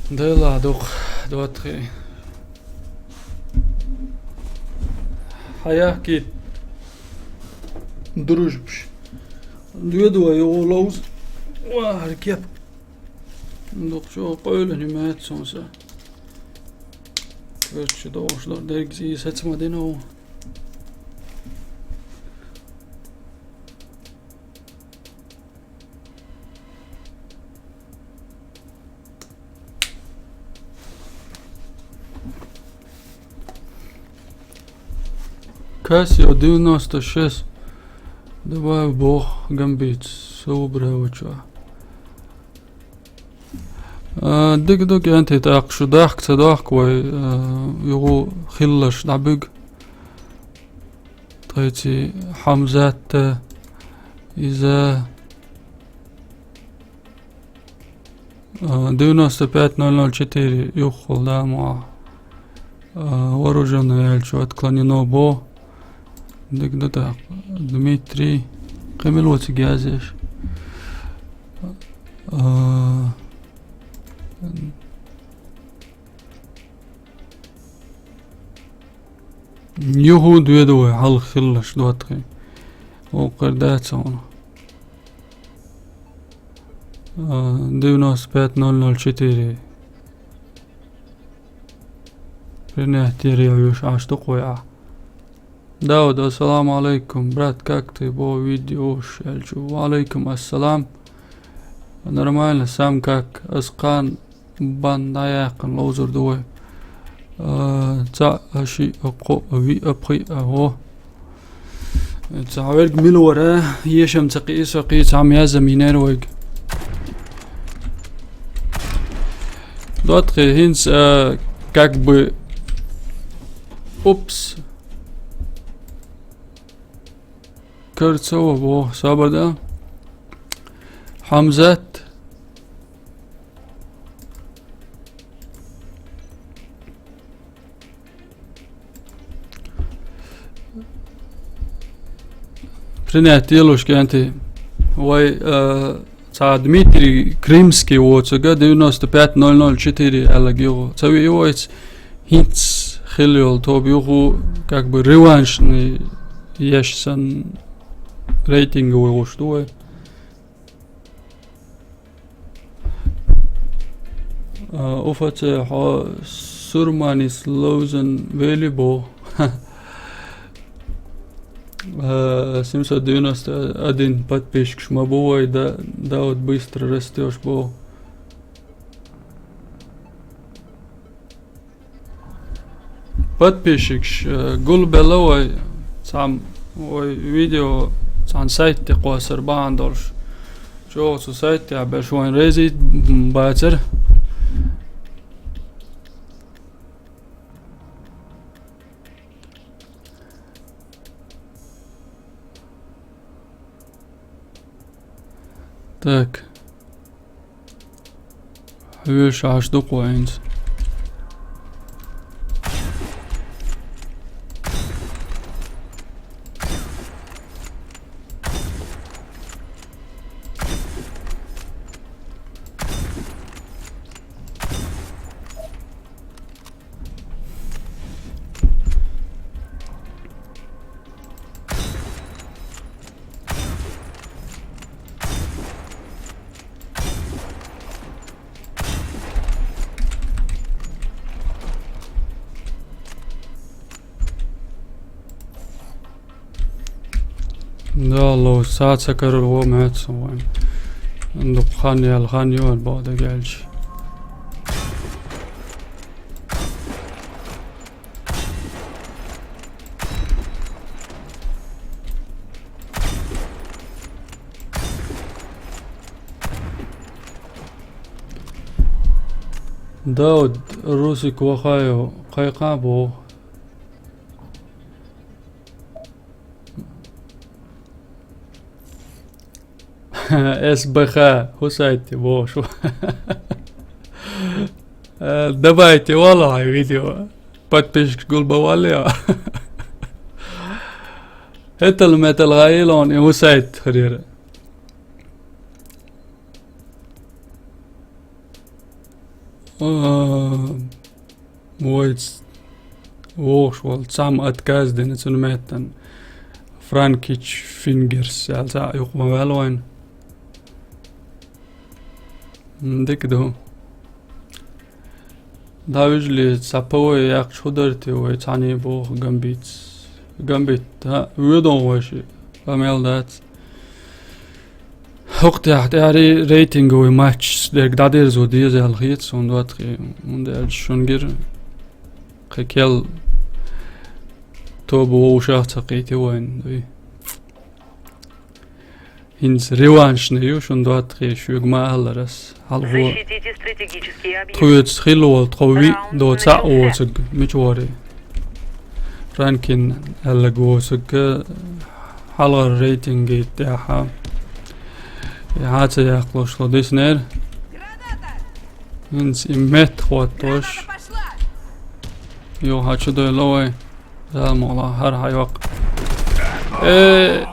Делахь дукха, Доттагий. Хьаяхкийта, дружбаш. Доьду вай юха ловза. Ва, хӀара кеп. Дукха чӀогӀа къевлина ю маьццонца. Короче, догӀуш дара дерг зий саца ма дина ву. Кассио девяносто шесть. Давай бог гамбит, собравыча. А, дика ду, кӀентий, тӀаккха шу дахка ца дохку вай, а, юха хилларш дӀабуьгу. Тхайций Хьамзатта, иза, а, девяносто пять ноль ноль четыре юххул да ма. А, вооружённый аьлча отклонено бо. Дика ду тӀаккха. Дмитрий. Кхин мила ву цига язъеш? А, юха доьду вай хьалха хилларш, Доттагий. Вокхар дац хьуна. А, девяносто пять ноль ноль четыре. Принять деревьюш аш ту кхой а. Дауд, ассаламу алейкум, брат, как ты, бо видеош, аьлча. Ва алейкум ассалам. Нормально, сам как, ас кхана бан дӀаяьккхина ловзур ду вай. А, цхьаъ, а, шиъ, а, кхоъ, а, виъ, а, пхиъ, а, гӀо. Цхьа верг мила вара, ешам ца кхиъ, со кхин цхьамма язъян йинера вайга. Доттагий, хӀинца, а, как бы, упс. Карцова бо, собар да. Хьамзат. Принять делуш, кӀентий. Вай, э, цхьа Дмитрий Крымский воцург девяносто пять ноль ноль четыре аьлларг юха ца виъ вайца, хӀинца хилла йолу тоба юха, как бы, реваншный еш санна рейтинговый гӀуш ду вай. А, УФЦ, хьо Сурманис ловзан вели бо. А, семьсот девяносто один подписчикаш ма бу вай, да, да, вот быстро растёшь бо. Подписчикаш, э, гулбелла вай, цхьамма вай видео цхьана сайт тӀе кхоссар бахьана долуш. ЧӀогӀа цу сайт тӀехь берш вайн резийта бацара. Так. Хьоьжуш Ӏаш ду-кх вай хӀинца. Да, ло, саца карор во меца вайн. Дукха хан ял хан юар бо дагелч. Дауд, Русик вахайо, кхайкха бо. С Б Х, хӀусайте, бохуш. Э, давайте, вала хьай видео. Подписчик гулба валли а. ХӀетал метал гӀайилон и хӀусайт хирира. А, вайц вохуш вал цхьамма отказ дина цуьнан меттан. Франкич Фингерс аьлла цхьаъ юкъа ма ваьлла вайн. М, дика ду. ДӀавижли цхьа П В яккхача хӀу дара те вай цхьаьний боху гамбитс. Гамбит, хӀаъ, воьдун вай ши, къамел дац. ХӀокху тӀехь тӀаьхьа рейтинговый матч дерг дӀадерзо деза аьлла хета суна, доттагӀий, хӀунда аьлча шуна гира кхин кел тоба вовшах ца кхийти вайн, дуй. ХӀинца реваншный ю, шуна доттагӀий, шуьга ма аллара ас. Хьалхо Защитите стратегические объекты. Тхоьца хилла волу тхо виъ Раунд до цхьаъ начался. Воцург, мича вори? Франкин аьлларг воцург, хьалхара рейтинге тӀехьа. И хьан ца яккхалуш ло диснера? ХӀинца и метта хӀоттош. Йо, хьан чу дойла вай? Зал мукъла, хӀара хьайоккху. Э!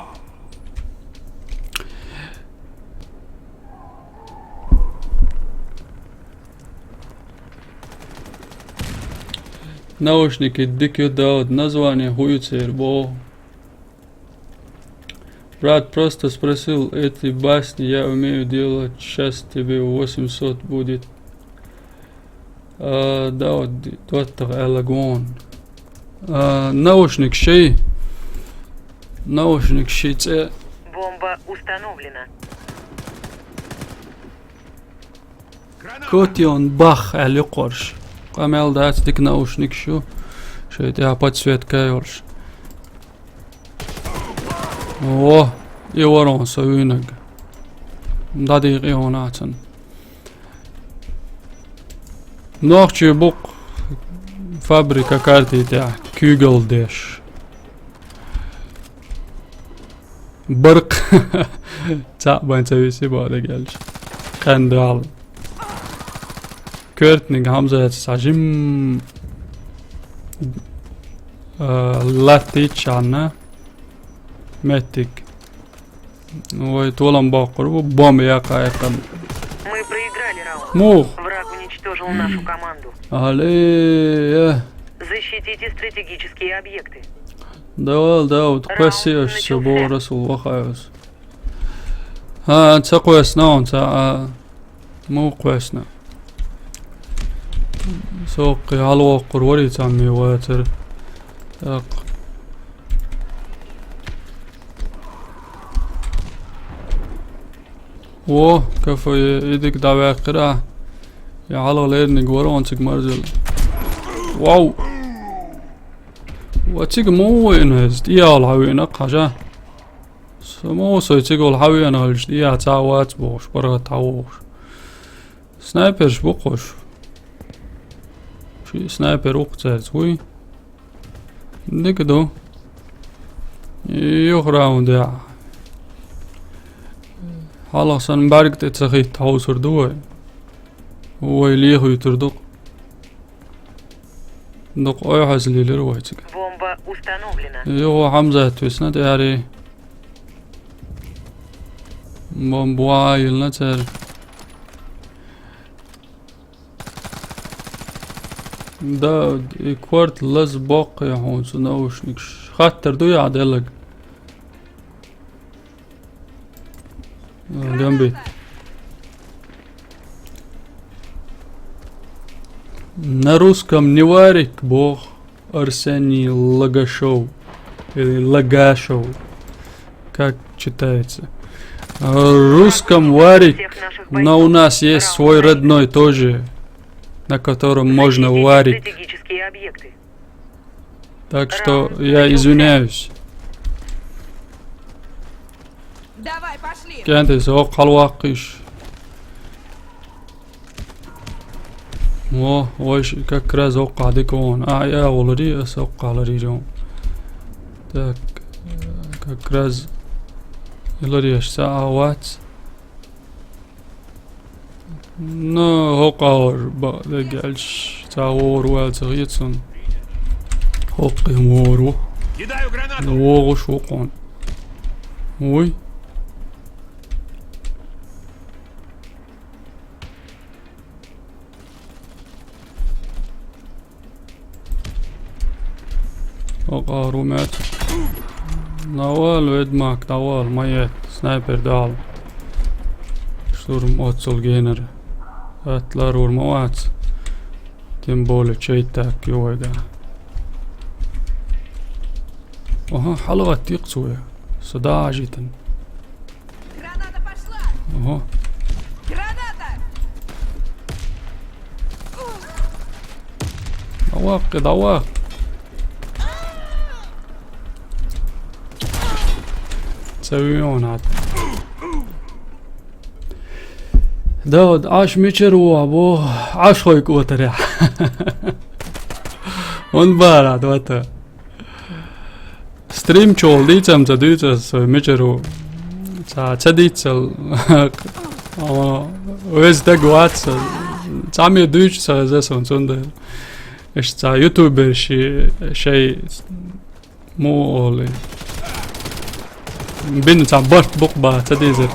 Наушники дика ю, Дауд, название хӀу ю церан боху. Брат просто спросил, эти басни я умею делать, щас тебе восемьсот будет. А, Дауд, доттагӀа аьлла гон. А, наушник ши. Наушник ши цӀе. Бомба установлена. Котион бах аьлла юккъорш. Къамел дац, дика наушникаш ю. Шайн тӀехь подсветка йолуш. О, и ворон со вуьйнарг. ДӀадийкъа и хьуна цунна. Нохчий бу-кх фабрика карти тӀехь куьйгалла деш. Баркъ. Цхьаъ бан ца виси боху дагелча. Кхаьндал. Коьртаниг хьамзаца схьа жим, а, латтийчхьана меттиг. Вай толам боккхур бу, бомба яккха эккхана. Мы проиграли раунд. Мух. Враг уничтожил нашу команду. Але, э. Защитите стратегические объекты. Давал, давал, кхоьссий аша со боху Расул вахаевс. ХӀа, ца кхоьссина хьуна, ца, а, муха кхоьссина? Со кхин хьалавоккхур варий цхьамма вацара. ТӀаккха. Во, кафе, и дика дӀаваьккхира. Я хьалха лерниг вара он цига марзилла. Вау! Ва цига муха вайна иза? ТӀехьа хьавеана хьажа. Со муха со цига хьавеана хилча, тӀехьа цхьа а вац бохуш, паргӀат хьавогӀуш. Снайперш бу кхуш. Ши снайпер ву-кх цаьрца, вуй? Дика ду. Юха раундехь. Хьалха санна бӀарг тӀе ца хийтта хьовсур ду вай. Вай лехуьйтур ду-кх. Дукха ой хьаза лелира вай цига. Бомба установлена. Юха Хьамзат висна тӀаьхьарий. Бомба ваха йиллина цара. Да, и корта лаза боккхий хьуна цу наушникаш. Хаттар дуй Ӏа деллаг? А, гамбит. На русском не варик, бог. Арсений Лагашов. Или Лагашев. Как читается? А, в русском варик, но у нас есть свой родной тоже, на котором можно варик. Так что я извиняюсь. Давай, пошли. КӀентий, со хьалваккхийш. Во, вай ш-, как раз оккхахь дика вон. А, я, валари, ас оккхахь ларийра вон. Так, э, как раз и лареш ца а вац. Ну, хӀокхуьр ба-, даггелча, цхьа вогӀур ваьлла ца хета суна. ХӀокхуьн вогӀур ву. ВогӀуш ву кхунна. Вуй. ХӀокхуьр ву моьтту. ДӀавала, ведмак, дӀавала, ма етта, снайпер дӀавала. Штурм оццул генара. Атта ларвар ма вац. Тем более чай так ю вайга. Аха, хьалагӀаттийкх цо вай. Со дӀа а житан. Граната пошла! Ого. Граната! ДӀаваккха, дӀаваккха. Ца виёнат. Да, вот Ӏаш мичара ву, бо, Ӏаш хой кӀотарехь. Он бара, да, вот. Стрим чухула дийцам ца дуьйцу аса, со мичара ву. Ца, ца дийцал. Ама веза даг вац сан. Цхьаммо дуьйцу сан, аса сан цунда. Иштта ца ютуберш ши-, шай му олий. Бина цхьа барт букъ бац, ца дезар.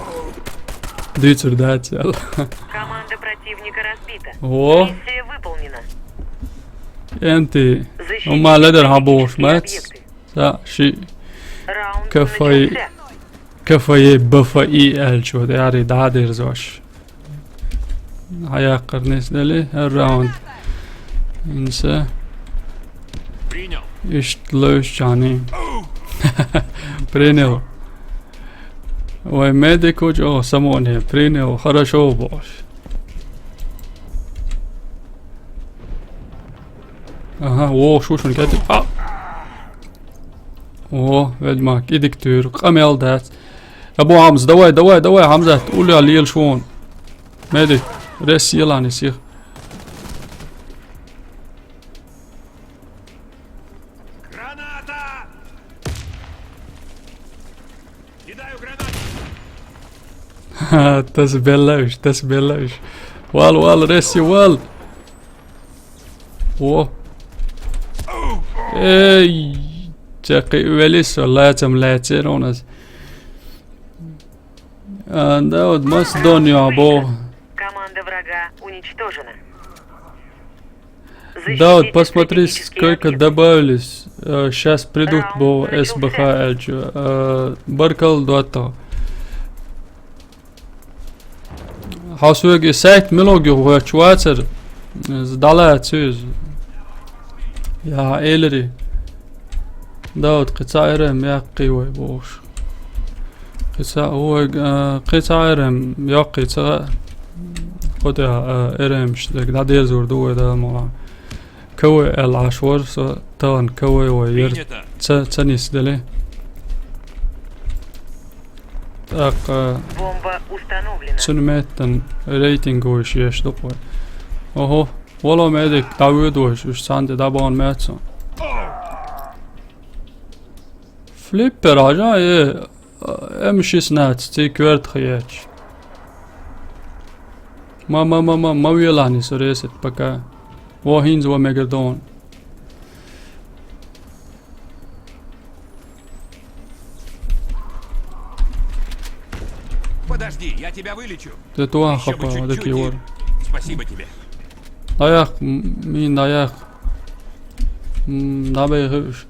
Дуьйцур дац аьлла. Команда противника разбита. Во. Миссия выполнена. КӀентий, хӀумма ледара хьан бохуш бац? Ца, ши К Ф И, К Ф Е, Б Ф И аьлча, вот, ари дӀа а дерзош. Хьаяккхар нис дели, хӀара раунд. Инса. Принял. Иштта левсча хьаний. Принял. Вай медик ву чӀогӀа самоне. Принял. Хорошо бохуш. Ага, вогӀуш ву шуна кӀентий. А! О, ведмак, кӀидиг туьйра, къамел дац. Абу Хьамза, давай, давай, давай, Хьамзат, уллехь лелаш вон. Медик, ресси елахь нисих. Граната! Кидаю гранату! Ха, таса белла уьш, таса белла уьш. Вал, вал, ресси, вал! О! Эй! Чаккхе велис, лацам лацера у нас. А, да, вот Македония, бо. Команда врага уничтожена. Да, вот посмотри, сколько добавились. Э, щас придут, бо, С Б Х, Эльчу. Э, баркал, дуатта. Хьо соьга и сайт мила гуш вац, вацара? Иза дӀалаца иза. Я, элири. Да, вот кхин цхьа эр-м яккхий вай бохуш. Кхин цхьа вай, а, кхин цхьа эр-м йоккхий ца, кху тӀехь, а, эр-мш дерг дӀадезур ду вай Дала мукъалахь. К В аьлла Ӏаш вара со, тахана К В вай яра. Принято. Ца, ца нисделе. ТӀаккха Бомба установлена. Цуьнан меттан рейтинг вуйш еш ду-кх вай. Ого, вало медик, дӀавоьду вайш, уьш цхьаьна тӀе дӀабахана меца. Флиппер, хьажа, э, М шестнадцать, ций коьртах етташ. Ма, ма, ма, ма, ма велахьаний со ресет пока. Во хӀинца ва мегар дон. Подожди, я тебя вылечу. Де туа Ещё бы хапа чуть-чуть дакий и- вор. Спасибо тебе. Даяк, м, мин даяк. М, дабай хиш.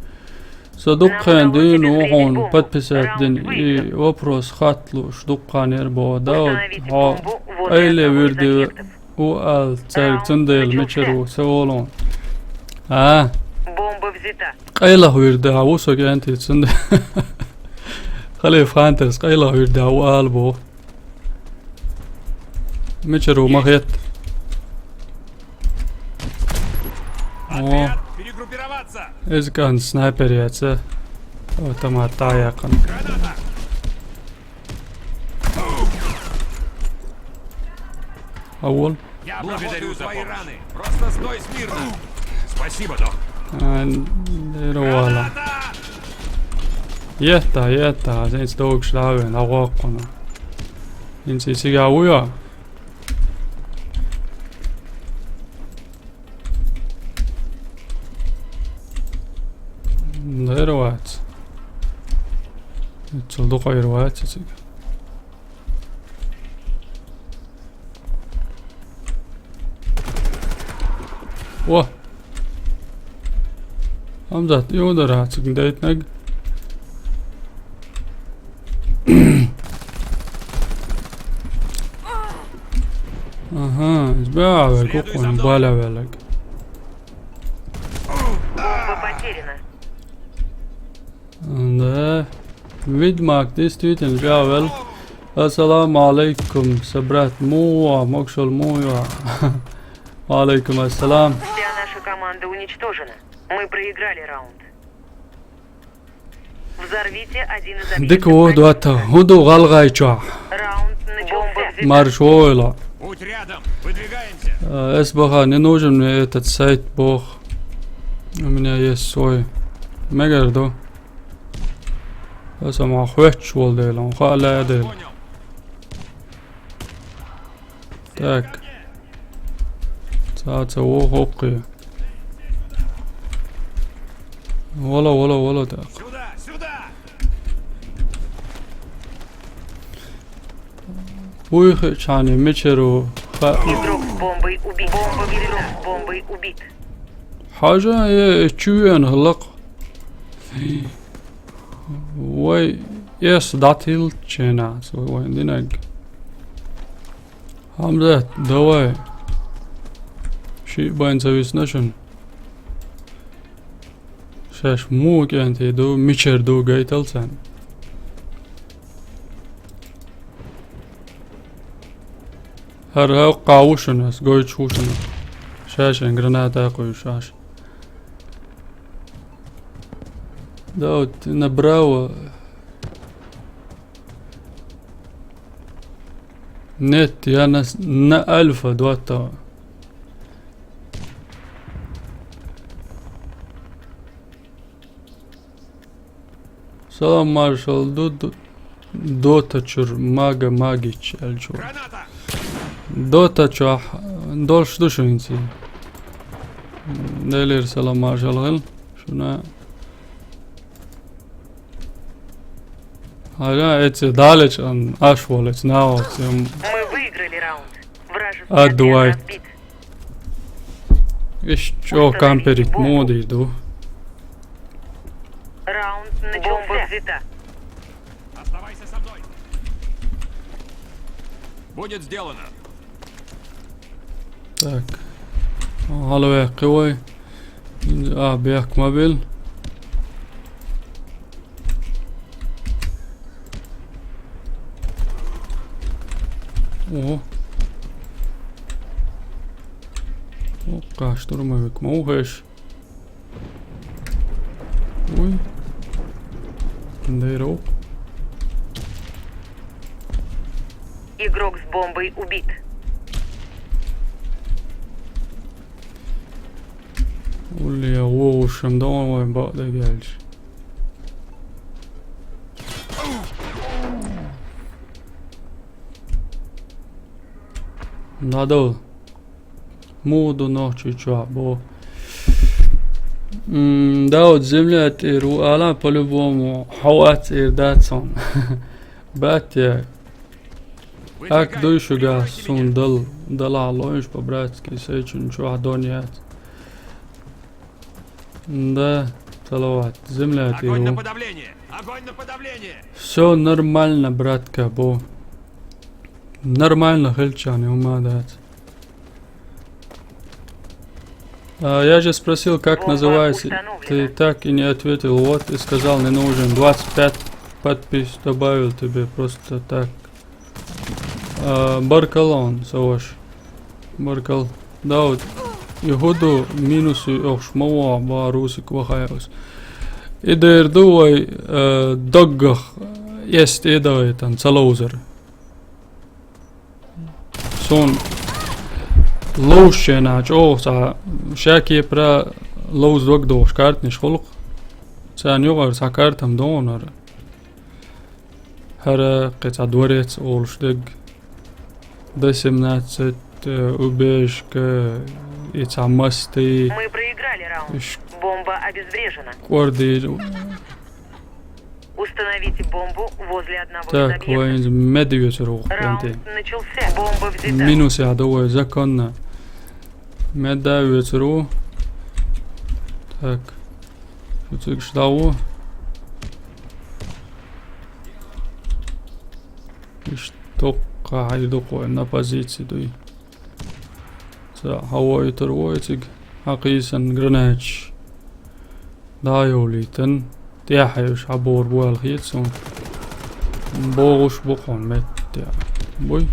Со дукхен дин ухон подписать дин и вопрос хатлуш дукханер бо да. Хо эйле вирди у ал царг цундел мичеру се волон. А, Бомба взята. къайлах вирди а усок энти цунде. Халиф Хантерс къайлах вирди а у ал бо. Мичеру махет. О, Отряд, перегруппироваться. эз кан снайпер яца. О, тама та якын. Граната. Авол. Я благодарю за твои раны. Просто стой смирно. Спасибо, док. Ан деро вала. Ета, ета, зен сток шлавен, агоқона. Ин си сига уя. Деро вац. Цулдука ирвац сига. О! Амзат, и удар а цигн дайтнаг. Ага, избавил кукун балавелаг. Бомба потеряна. Да. Ведьмак действительно жавел. Ассаламу алейкум, собрат муа, мокшол муа. Ва алейкум ассалам. Вся наша команда уничтожена. Мы проиграли раунд. Взорвите один из объектов. Дик во дуата, худу галгайча. Раунд начался. Маршойла. Путь рядом. Выдвигаемся. Э, Эс баха, не нужен мне этот сайт, бог. У меня есть свой. Мегарду. Эс ама хуэч вол дейлон, хала дел. Понял. Так. Цаца о хокки. Вола, вола, вола, так. Сюда, сюда. Уйх чани мичеру. Ха. Игрок с бомбой убит. Бомба взята. Бомбой убит. Хажа е чуен хлак. Вай, ес датил чена, свой вай динаг. Хамзат, давай. Ши байн завис нашен. Шаш мук энти ду, мичер ду гайтал цан. Хар хау каушунас, гойчушунас. Шаш эн граната куй шаш. Да, вот на Браво. Нет, я на, с- на Альфа двадцать. Салам, маршал, ду, ду, дота чур, мага, магич, алчур. Граната. Дота чур, дольш душинци. Делир салам, маршал, гэл. Шуна. Ага, эти далеч, ан, аш волеч, наоцем. Мы выиграли раунд. Вражеский А, отряд дуайт. разбит. Ишчо камперит моди ду. Раунд начался. Бомба взята. Оставайся со мной. Будет сделано. Так. Халве кывай. А, бяк мобил. О. О, каш турмавик мохеш. Уй. Дейрок. Игрок с бомбой убит. Улли я вовшим домой бада гелч. ДӀадала. Муха ду нохчийчохь бо? М, Дауд, земля тӀера ву ала, по-любому, хьо вац эр дац хьуна. Батя, ак дуй шуьгахь, суна дал, далахь лойш по-братски, сайчун чохь дон яц. Да, салават, земля тӀера ву. Всё нормально, братка, бо. Нормально хилча, хӀума дац. А, я же спросил, как называется. Ты так и не ответил. Вот и сказал, не нужен. Двадцать пять подпись добавил тебе просто так. А, баркалла, сан ваша. Баркалла. Дауд, и хӀун ду минус ю охьуш ма вогӀу, боху Русик вахай ас. И дер ду вай, э, даггах эс тӀе а дахийтан, ца ловзар. Суна ловзучу хенахь чӀогӀа цхьа ша кепара ловза дог дохуш картанаш хуьлу-кх. Царна юкъара цхьа карта-м догӀу хӀара. ХӀара кхин цхьа дворец олуш дерг. Д семнадцать, э, убежка, и цхьа масты. Мы проиграли раунд. Иш- Бомба обезврежена. КӀордийр. Установите бомбу возле одного из объектов. Так, вайн медведь рух. Раунд начался. Бомба взята. Минус я, давай, законно. Медда вецару. Так. Шу цига шдаво. Иштта токкха хьайдукхой на позиции дуй. Ца хьавойтур вой цига. Хьакхийсан гранач. ДӀа а йовлийтан. ТӀаьхьа уьш хьабор бу аьлла хета суна. БогӀуш бу кхунна метта. Буй.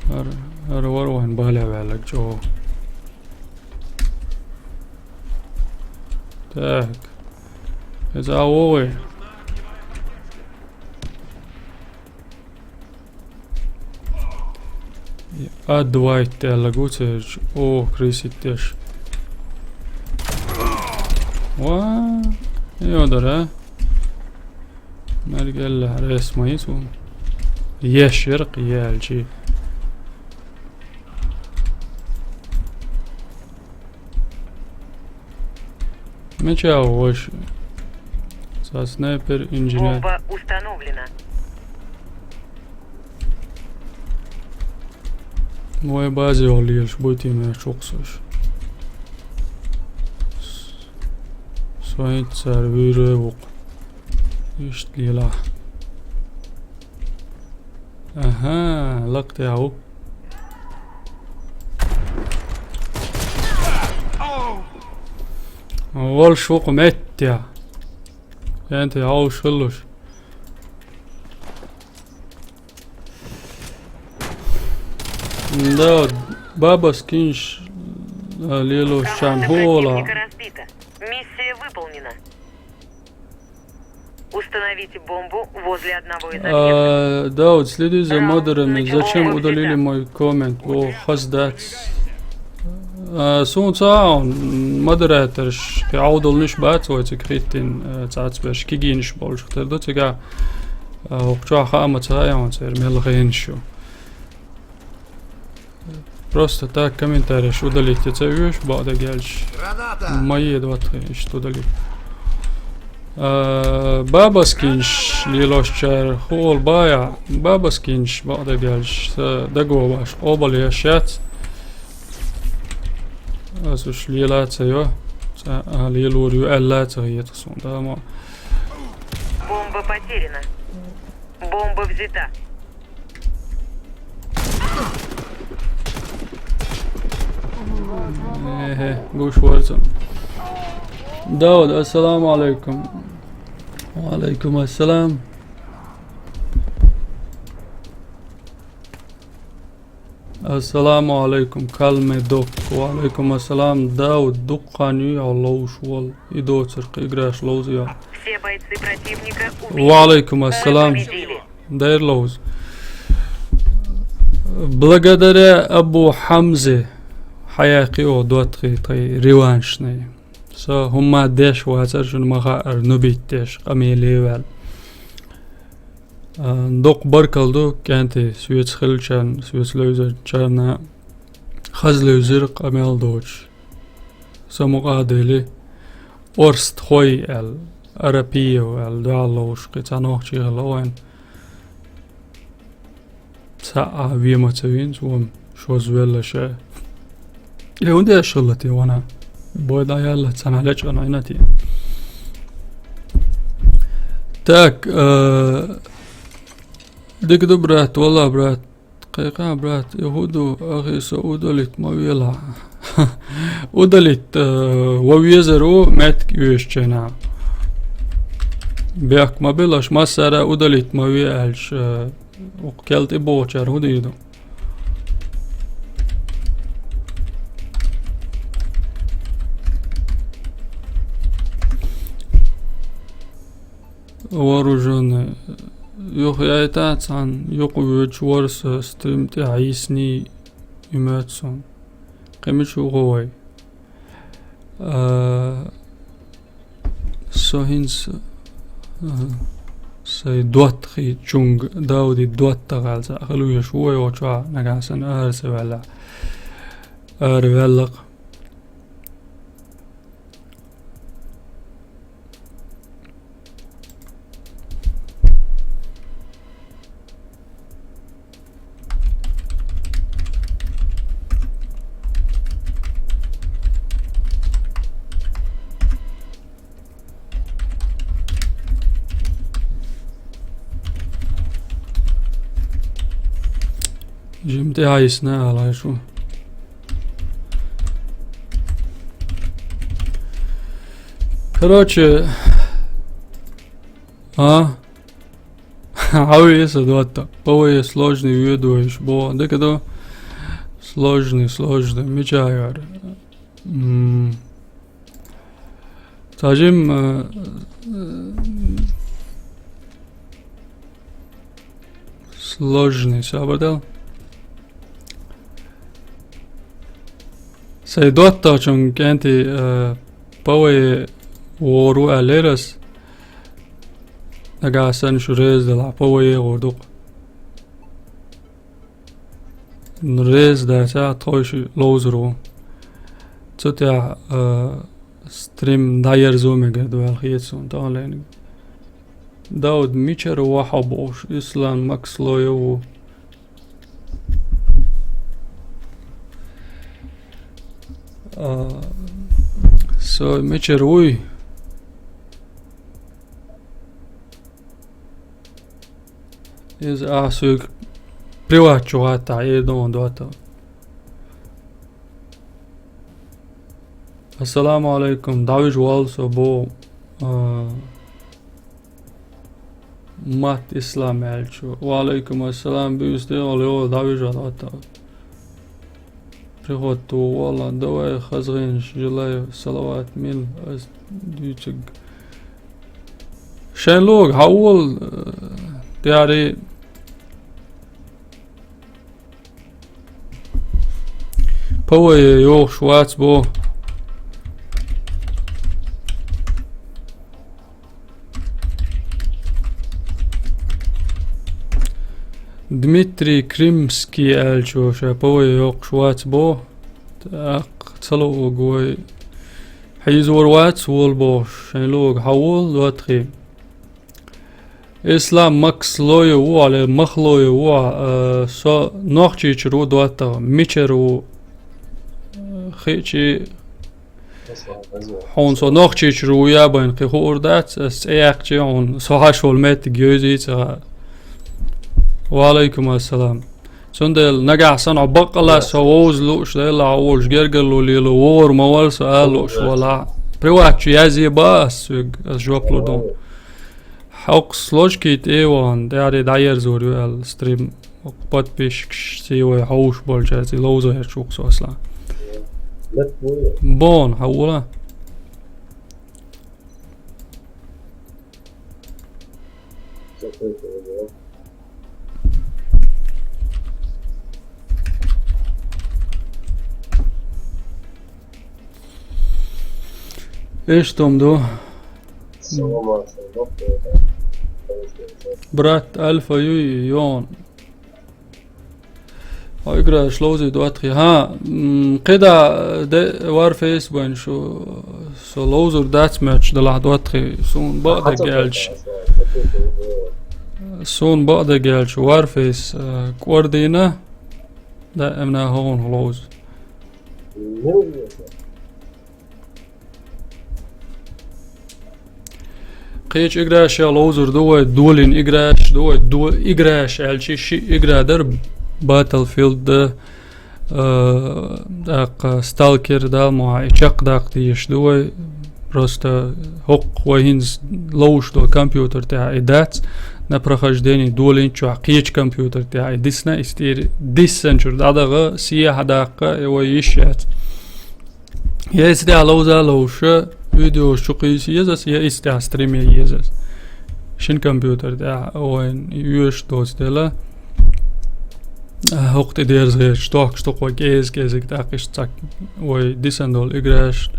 ХӀара, хӀара вара вайн бале ваьлларг чӀогӀа. Так. Иза а вогӀий? А два аьлла гу церчу. О, крисит деш. Ва, йодара. Мергелла рес ма йицу. Еш яркъ ялчи. Меча ваш. Со снайпер инженер. Бомба установлена. Вай базе йолу лелаш буй тимер чукхсуш. Свайт цар вуьйре вукх. Иштта лела. Аха, лакхтехь ву. Волш ву кху меттехь. Кенте хьовш хилуш. Да, бабас кинш, а, лелош чан хӀола. Миссия выполнена. Установите бомбу возле одного из объектов. А, Дауд, следи за модерами. Зачем удалили мой коммент? Бо хаздац. А, суна ца аун, модераторш, кхин Ӏовдалнаш бац вай цига хӀиттина, а, цац берш кигийнаш болчух тера ду цига. А, хӀокху чохь хаа ма ца яун церан мел хенаш ю. Просто так комментарийш удалить ца веш, бакъдерг аьлча. Ма еда ватхе, иштта удалить. А, бабаскинш лелошчара хӀола бая, бабаскинш бакъдерг аьлча, ца дагавогӀуш, къобал еш яц. Ас уьш лела ца йо, ца, а, лелор ю аьлла ца хета суна, да, ма. Бомба потеряна. Бомба взята. Эхе, гуш варцам. Дауд, ассаламу алейкум. Ва алейкум ассалам. Ассаламу алейкум, Калме Док. Ва алейкум ассалам, Дауд, дуккха хан ю хьо ловш волу, и доцург кхин играш ловза йо. Все бойцы противника убиты. Ва алейкум ассалам. Победили. Дайр ловза. Благодаря Абу Хамзе, хьаяьккхи оха доттагӀий тхайн реваншный. Со хӀумма деш вацара, шуна ма хаъара, нубит деш, къамеле ваьлла. А, доккха баркалла ду, кӀентий, соьца хиллачарна, соьца левзачарна, хаза левзира къамел доцуш. Самукъадели, Орстхой аьлла, Арапиев аьлла, дуьхьал ловзуш, кхин цхьа нохчий хилла вайн. Цхьа а вема ца винца вон, шоза велла ша. Э, хӀун деш хилла те вана? Бой дӀаялла, цхьана лечкъана Ӏина те. Так, э, дика ду, брат, валла, брат. Кхайкха, брат, и хӀун ду, ахи, со удалить ма велахь. Удалить, э, ван везар ву, меттиг оьшучу хенахь. Бехк ма белаш, массара удалить ма ве аьлча, э, укх кел тӀе бохучара хӀун дийр ду? Вооружённый. Юха яйтац цхьана, юкъа воьдуш вара со, стрим тӀехь йисний и моьтту суна. Кхин мича ву гӀо вай? А, со хӀинца, а, сай доттагӀий чунга, Дауди доттагӀа аьлла, цхьаъ хила везаш ву вай оцу чохь, нагахь санна ара ца ваьллахь. Ара ваьлла-кх. Жимма тӀе хьайсина ала шу. Короче, а? Хьан веса дотта? По вае сложный веду иш бо. Дика ду? Сложный, сложный. Мича яр? М. Цхьа жимма, э, сложный, сабар дал. Сай доттагӀчун кӀентий, э, по вае вогӀур ву аьллера ас. Нагахь санна шу реза делахь, по вае гӀур ду-кх. Ну, реза дац, а, тхойша ловзар ву. Цу тӀехь, а, стрим дӀаерзо мегар ду аьлла хета суна таханлерниг. Дауд, мичара ву хьо бохуш, Ислам Макслоев ву. А, со мичара вуй? Иза ахьа соьга приват чу гӀаттахь, эр ду хьуна доттагӀа. Ассаламу алейкум, дӀавижа воллу со боху, а, Мат Ислам аьллачо. Ва алейкум ассалам, буьйса дегӀала йогӀу, дӀавижа доттагӀа. Приход ту валла, давай хазгӀинаш, желаю салават мил, ас дуьйцург. Шайн лога, хьан волу, э, тӀаьхьаре? По вае йогӀуш вац бо. Дмитрий Крымский аьллачо ша по вае йоккхуш вац бо. ТӀаккха ца луъург вай. Хьийзор вац, волу бохуш, шайн лога хьан волу, доттагӀий? Ислам Макслоев ву хьо, Махлоев ву хьо, а, со Нохчийчуьра ву, доттагӀа, мичара ву, а, хиъчи, хьуна со Нохчийчуьра ву ян бен кхин хуур дац, ас цӀе яьккхичи хьуна, со хьаш волу меттиг йовзий ца хаьа. Ва алейкум ассалам. Цундела нагахь санна хьо баккъала со вовза лууш, Делла хьо волуш гергарло лело, вогӀур ма вара со ала лууш валахь. Приват чу язъе ба ас соьга, ас жоп лур ду. Хьокху сложкий тӀе а вахана, тӀаьхьаре дӀаерзор ю аьлла стрим. Подписчикаш сий вай хьовш болчаьрца и ловза гӀерташ ву-кх со, Аслан. Бон, хьан вола? Эш том ду. Салам алейкум. Брат, Альфа юй, йон. Хьо играш ловзий доттагӀий. ХӀа, м, кхидӀа де Warface бан шу со ловзур дац моьтташ далахь доттагӀий. Сун бакъдерг аьлча. Сун бакъдерг аьлча Warface, э, кӀордийна. Да, эмна хӀун ловз. Кхечу играшех ловзур ду вай, долин играш ду вай, до-, играш аьлча ши игра дар, Battlefield да, э, даккха Stalker да, ма и чакхдаккха дезаш ду вай. Просто хӀокху вай хӀинца ловзуш долу компьютер тӀехь и дац, на прохождение долин чохь кхечу компьютер тӀехь и дисна, и стири диссанчуьра дӀадагӀа, сехьа даккха, и вай йиш яц. Я иза тӀехь ловза ловзуша, видеош чу кхийса еза ас, я иза тӀехь стриме еза ас. Шин компьютер тӀехь вайн оьшуш доцу дела. А, хӀокху тӀе дерза гӀерташ, тохкаш ту кхо кӀезиг-кӀезиг тӀаккха иштта цхьа вай дисан долу играш.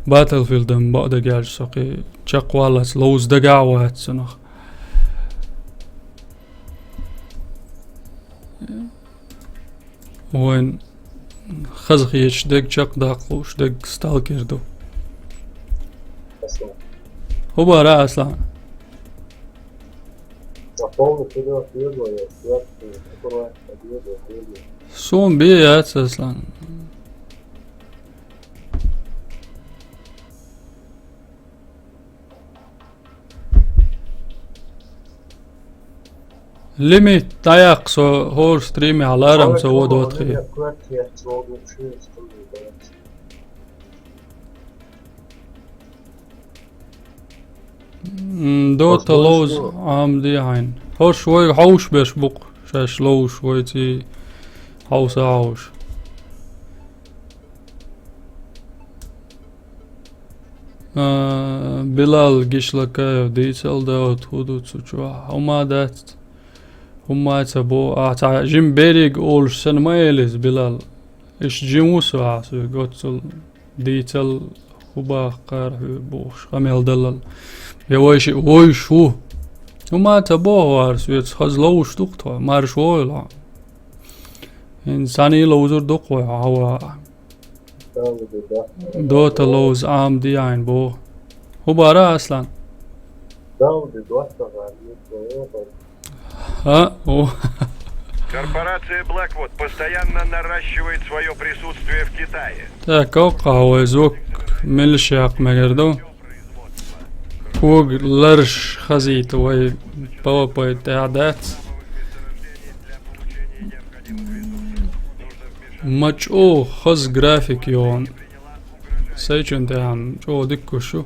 Battlefield-м бакъдерг аьлча со кхин чекхваллалц ловза дагахь а вац цунах. Вайн хазахеташ дерг чекхдаккха лууш дерг Stalker ду. ХӀун бара, Аслан? Сун бе яц, Аслан. Лимит дӀаяккха со хӀора стримехь ларам ца водо тхе. М, Дота ловза Ӏамаде хьайна. ХӀорш вай хьовш беш бу-кх, шаьш ловзуш вай цӀий хьовса хьовш. А, Билал Гишлакаев дийцал да, вот хӀун ду цу чохь? ХӀума дац, хӀума ца бо. Ахьа цхьа жима беррига олуш санна ма элиза, Билал. Иштта жима ву со ахьа соьга, оццул дийцал хӀу бахкара хьоьга бохуш, къамел далал. Я вайши, вайш ву. ХӀума ца боху вара соьца, хаза ловзуш ду-кх тхо, марша вогӀийла хьо. ХӀинца цхьаьний ловзур ду-кх вай хьо, хьо ваха. Дота ловза Ӏамаде хьайна боху. ХӀун бара, Аслан? А, о. Корпорация Blackwood постоянно наращивает свое присутствие в Китае. Так, кху вай звук меллаша яккха мегар ду. Кога лараш хазийта вай ПВП тӀехь дац. Ма чӀогӀа хаза график йогӀун. Сайчун тӀехь чӀогӀа дика гуш ю.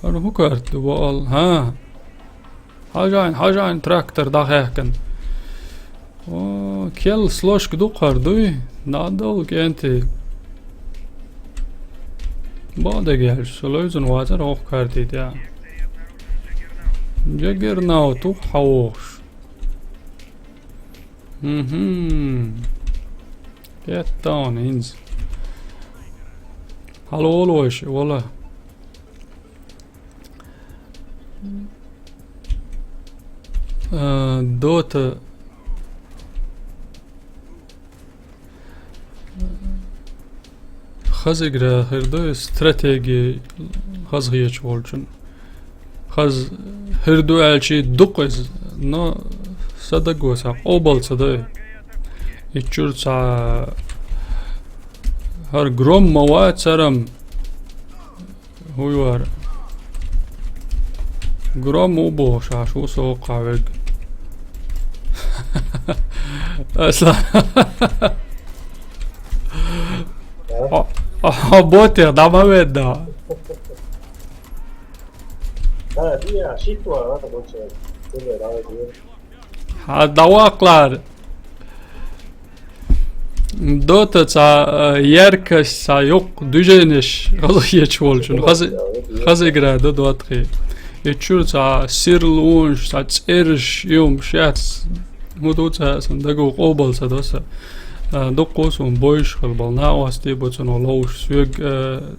ХӀара хӀун карта ду бакъал? ХӀа. Хьажайн, хьажайн, трактор дӀахаьхкина. О, келла слошка ду-кх хӀара, дуй? Надолу кӀентий. Бакъдерг аьлча, со левзина вацара хӀокху карти тӀехь. Джаггернаут ду-кх хьан вохуш. Мгм. Кеттон хӀинца. Хьала волу вайша, вала. Э, Дота. Хаза игра хир ду, стратеги хаза хеташ волчун. Хаза хир ду аьлчи дукха иза, но са дагоса къобал ца дай. И чуьра цхьа хӀара Гром ма вац царам. ХӀуй вара. Гром у бохуш, аш ву со кхаверг. Асла. Хьо, хьо ботех дӀа ма ведда. Да, диа, шитва, а, боча. Тебе, давай, тебе. Хьа, дӀаваккхалара. Дота цхьа, э, яркость, цхьа йоккха движениеш хазахеташ волчун. Хаза, хаза игра ду доттагӀий. И чуьра цхьа сирлонаш, цхьа цӀераш, юм, шац. ХӀун ду цхьа сан дагу къобал ца до сан. Э, дуккха суна бойш хила бала. Накъостий бу цунах ловзуш. Соьга, э,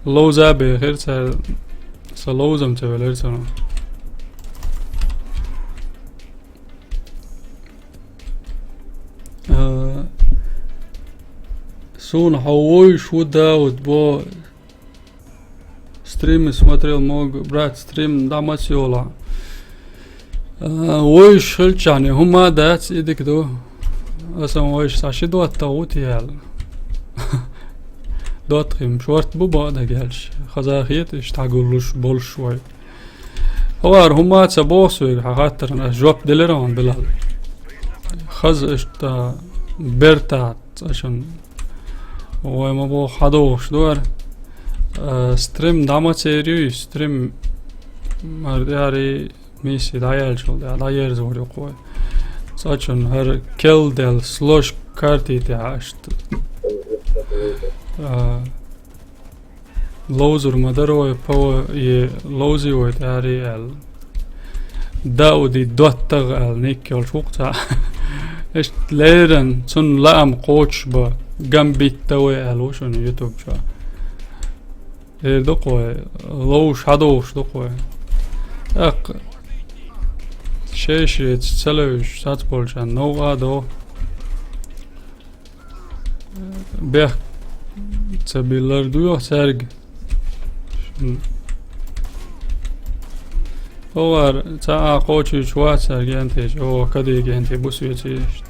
ловза бехира цара. Сан ловзам ца велира цунах. Суна хьо вуйш ву, Дауд, бо стримы смотрел, мог брат стрим дӀа маца йолахь. А, вуйш хилчахьана, хӀума дац, и дика ду. Аса вуйш са ши доттагӀа ву те аьлла. ДоттагӀий шорта бу бакъдерг аьлча. Хаза хета, иштта гуллуш болуш вай. ХӀавар хӀума ца боху соьга, хьан хаттарна ас жоп делира хьуна, Билал. Хаза иштта бертахь цӀа шун. Вай ма боху, хьадогӀуш ду ара. Э, стрим дӀа ма церий, стрим мар тӀаьхьарий миссий дӀаяьллачул тӀаьхьа дӀаерзор ю кхой. Цкъачунна хӀара келдел слож карти тӀехь иштта. А, ловзур ма дара вай, ПВЕ ловзий вай тӀаьхьарий аьлла. Дауди доттагӀа аьлла, ник йолуш ву-кх цхьаъ. Иштта леррина цунна лаам кхочуш бан, гамбитта вай аьлла ву шуна ютуб чохь. Эр ду-кх вай, ловш хьадогӀуш ду-кх вай. ТӀаккха шайшица ца левзаш сацболчарна новкъа а до. Бехк ца биллар ду йоху цаьрга. ХӀавар цхьа а кхочуьйтуш вац цаьрга гентий, оха кадий гентий бу соьца иштта.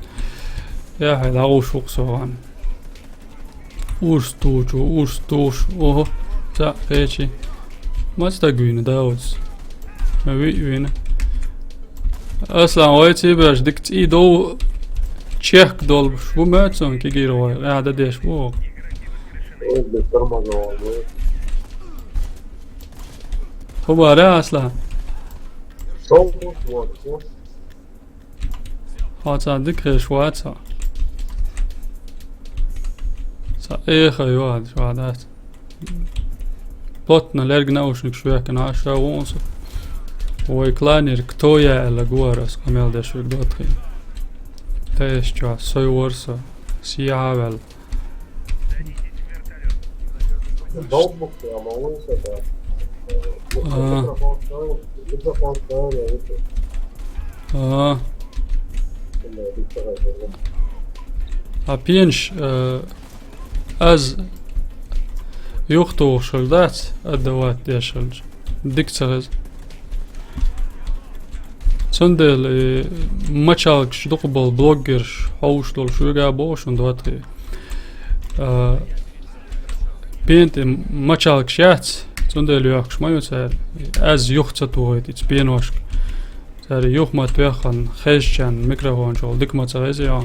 Яхье, дӀагӀуш ву-кх со гӀан. Урс тухучо, урс тухуш, охьо, цхьаъ кхечи. Ма стаг вийна, Даудс. Ма виъ вийна. Аслан, вай цибеш дика цӀий дов чехка долуш бу моьтту суна кегийрхой, къаьхьа дан деш бу оха. ХӀун бара, Аслан? Хьо цхьа дика хезаш вац хьо. Цхьа эха йоӀ шу дац. Плотно лерг наушникаш вехкина, ша вон со. Вай кланера кто я аьлла гора ас къамел деш верг дотхий. Тайс чохь сой вор со. Сияхьа ваьлла. Ноутбук прямо, он это, э, А. Микрофон вставил, микрофон вставил, я это. А. Сюда, Виктор, это, А пенаш, э, аз юхатухуш хир дац, отдавать деш хилча. Дика ца хеза. Цундела, э, мачалкаш дукха болу блогерш хьовш долу шуьга боху шуна дотхий. А, пенте мачалкаш яц, цундела йоьхкуш ма ю цара. Аз юха ца тухуьйту иза пеношка. Цара юха ма тоьххана, хезчарна микрофон чухула дика ма ца хеза йо.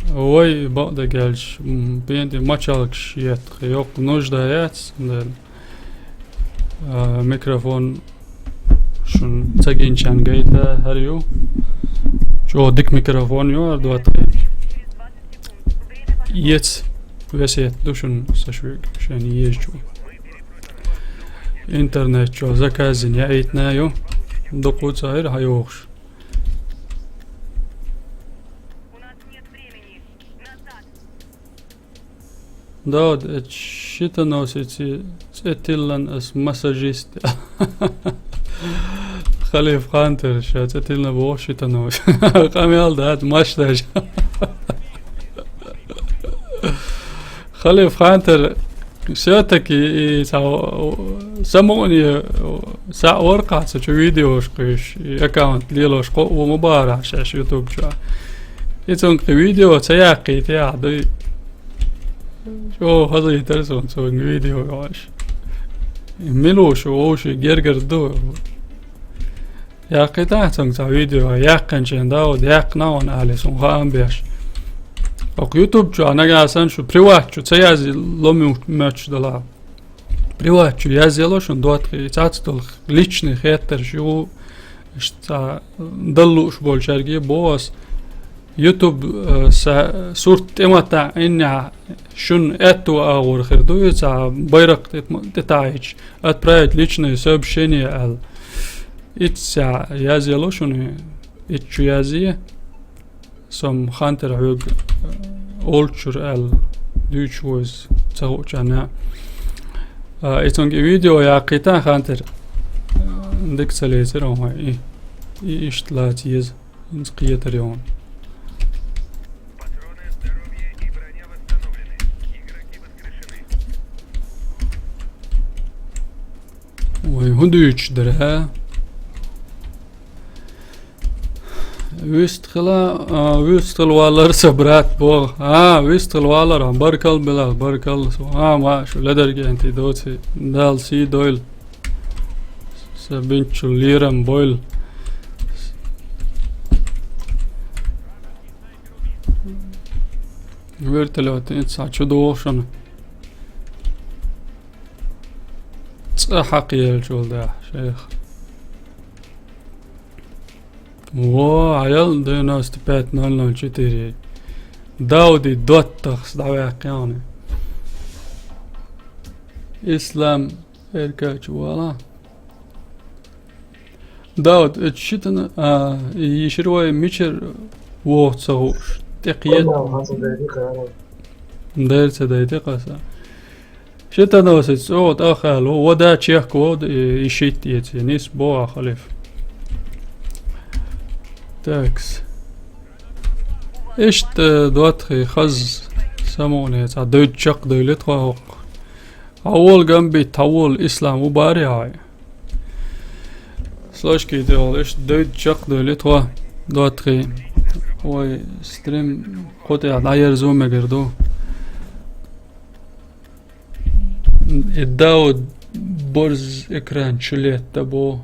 Вай, бакъдерг аьлча, м, пенте мачалкаш етта йоккха нужда яц, цундела. А, микрофон шуна ца гинчарна гайта хӀара ю. ЧӀогӀа дика микрофон ю хӀара дотхий. Эца весет ду шуна сан шуьга шайна езачу. Интернет чу заказина яийтина ю. Дукха ца хир хьайохуш. Дауд, э, щитоносица цӀе тиллина ас массажист. Халиф Хантер, ша цӀе тиллина боху щитонос. Къамел дац, маш даже. Халиф Хантер, всё-таки, и цхьа, о, самукъане, о, схьа вара кхаьчча видеош кхуьйсуш, и аккаунт лелош кхоъ ву ма бара шаьш YouTube чохь. И цунга кхин видео ца яккхийта яхь дуй. ЧӀогӀа хазийтара суна цуьнга видео йолуш. Мила ву шу, вовшийн гергара ду? Яккхийтахьа цуьнга цхьа видео, яьккхинчийн Дауд, яьккхина хьуна али, суна хаам беш. Оха YouTube чохь нагахь санна шу приват чу ца язъе ло муьтуш далахь. Приват чу язъяло шуна дотхий, цац долу личный хеттарш ю, иштта цхьа дала лууш болчаьрга боху ас. YouTube, э, са-, сурт тӀе ма таӀинехь, шуна аьтту агӀор хир ду, и цхьа байракх тӀе-, тӀетаӀийча, отправить личное сообщение аьлла. Иццехь язъяло шуна, иццу язъе. Со-м Хантер хьоьга, э, олучуьра аьлла дуьйцуш ву иза ца хуучарна. А, и цунга и видео яккхийта, Хантер, э, дика ца лецира хьуна и, и иштта лаца еза, хӀинца кхетар ю хьуна. ХӀун дуьйцуш дара? Вистхила, а, вистхила валар са брат бо. А, вистхила валар, баркал Билал, баркал. А, ма, шу ледаргенти доци. Дал си дойл. Са бинчу лирам бойл. Вертолёт, ин ца чу дошан. Ца хьакъ елчул да, шейх. Во, аял девяносто пять ноль ноль четыре. Дауди доттахс давяхкяни. Ислам эркач вала. Дауд, это шитана, а, и ширвай мичер вохца гуш. Текье. Дерца дайте каса. Шитана васит, о, тахало, вода чехк вод, и, и шит еци, нис боа халиф. Такс. Ишт, э, дуатхи хаз самоне, ца дойд чак дойлет хва хок. Авол гамби, тавол ислам у бари ай. Слышки дел, ишт дойд чак дойлет хва. Дуатхи. Ой, стрим, хоть я, наер зуме герду. И дау борз экран чулет табо.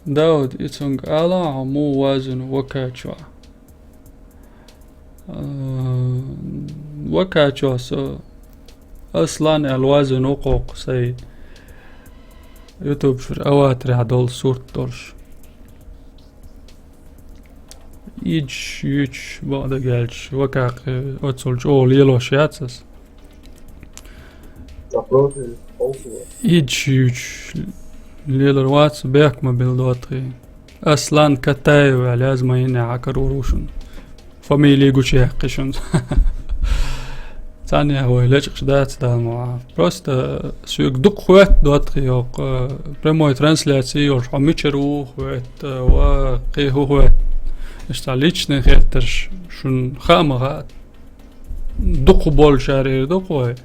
Дауд, ицунг ала, а му вазун вакачва. А, вакачва со Аслан ал вазун окъокъ сай YouTube шур аватри хадол сурт долш. Ич, юч, бада гелч, вакакъ, оцул чӀогӀа лелош яц ас. Ич, юч, лелар вац, бехк ма бил доатхи. Аслан Катаев, аьлла, аз ма йина хьакар урушун. Фамилия гучу яьккхи шун. Цхьаннех вай лечкъаш дац, Дала мукъ лахь. Просто соьга дукха хоьтту доатхи йоккху, э, прямой трансляция йолуш, хьо мичара ву хоьтту, ва кхин хӀу хоьтту. Иштта личный хеттарш шун хаа ма хаьа. Дукха болчара эр ду-кх вай.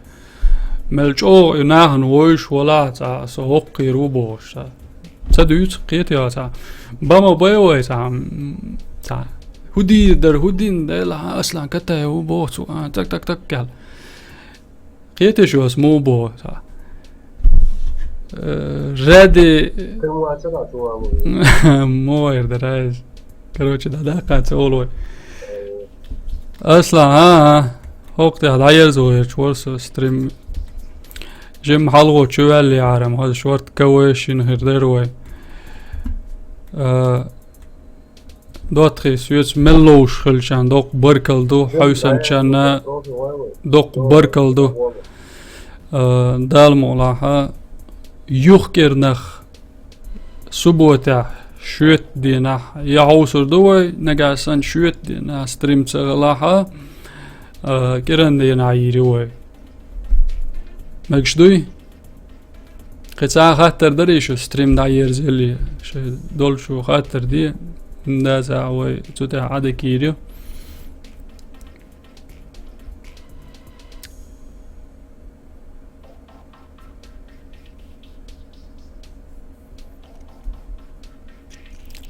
Мел чӀогӀа и нахана вовзаш валахь, цхьа со хӀокхуьйр ву бохуш, цхьа. Ца дуьйцу кхетий цхьа. Ба ма бай вай цхьа, м, цхьа. ХӀу дийр дара, хӀу дина дела, а, Аслан Катаев ву боху цо, а, так, так, так, аьлла. Кхетий шу ас муха боху цхьа. Э, ради. Мо вайр дара иза. Короче, да, да, кхаца олой. Аслан, а, а. ХӀокху тӀехь дӀаерзо ерчу вара со стрим. Жимма хьалгӀо чу ваьллий Ӏарам, хаза шорта КВ шина хир дара вай. А, доттагӀий соьца мел ловш хилчарна доккха баркалла ду, хьовсанчарна доккха баркалла ду. А, Дала мукъ лахь, юхкӀернах субботехь шоьтан дийнахь я хьовсур ду вай, нагахь санна шоьтан дийнахь стрим ца хилахь, а, кӀиран дийнахь йийр ю вай. Мегаш дуй? Кхин цхьа хаттар дарий шу стрим дӀаерзале? Шайн долчу хаттар де, даза вай цу тӀехь Ӏадика йийр ю.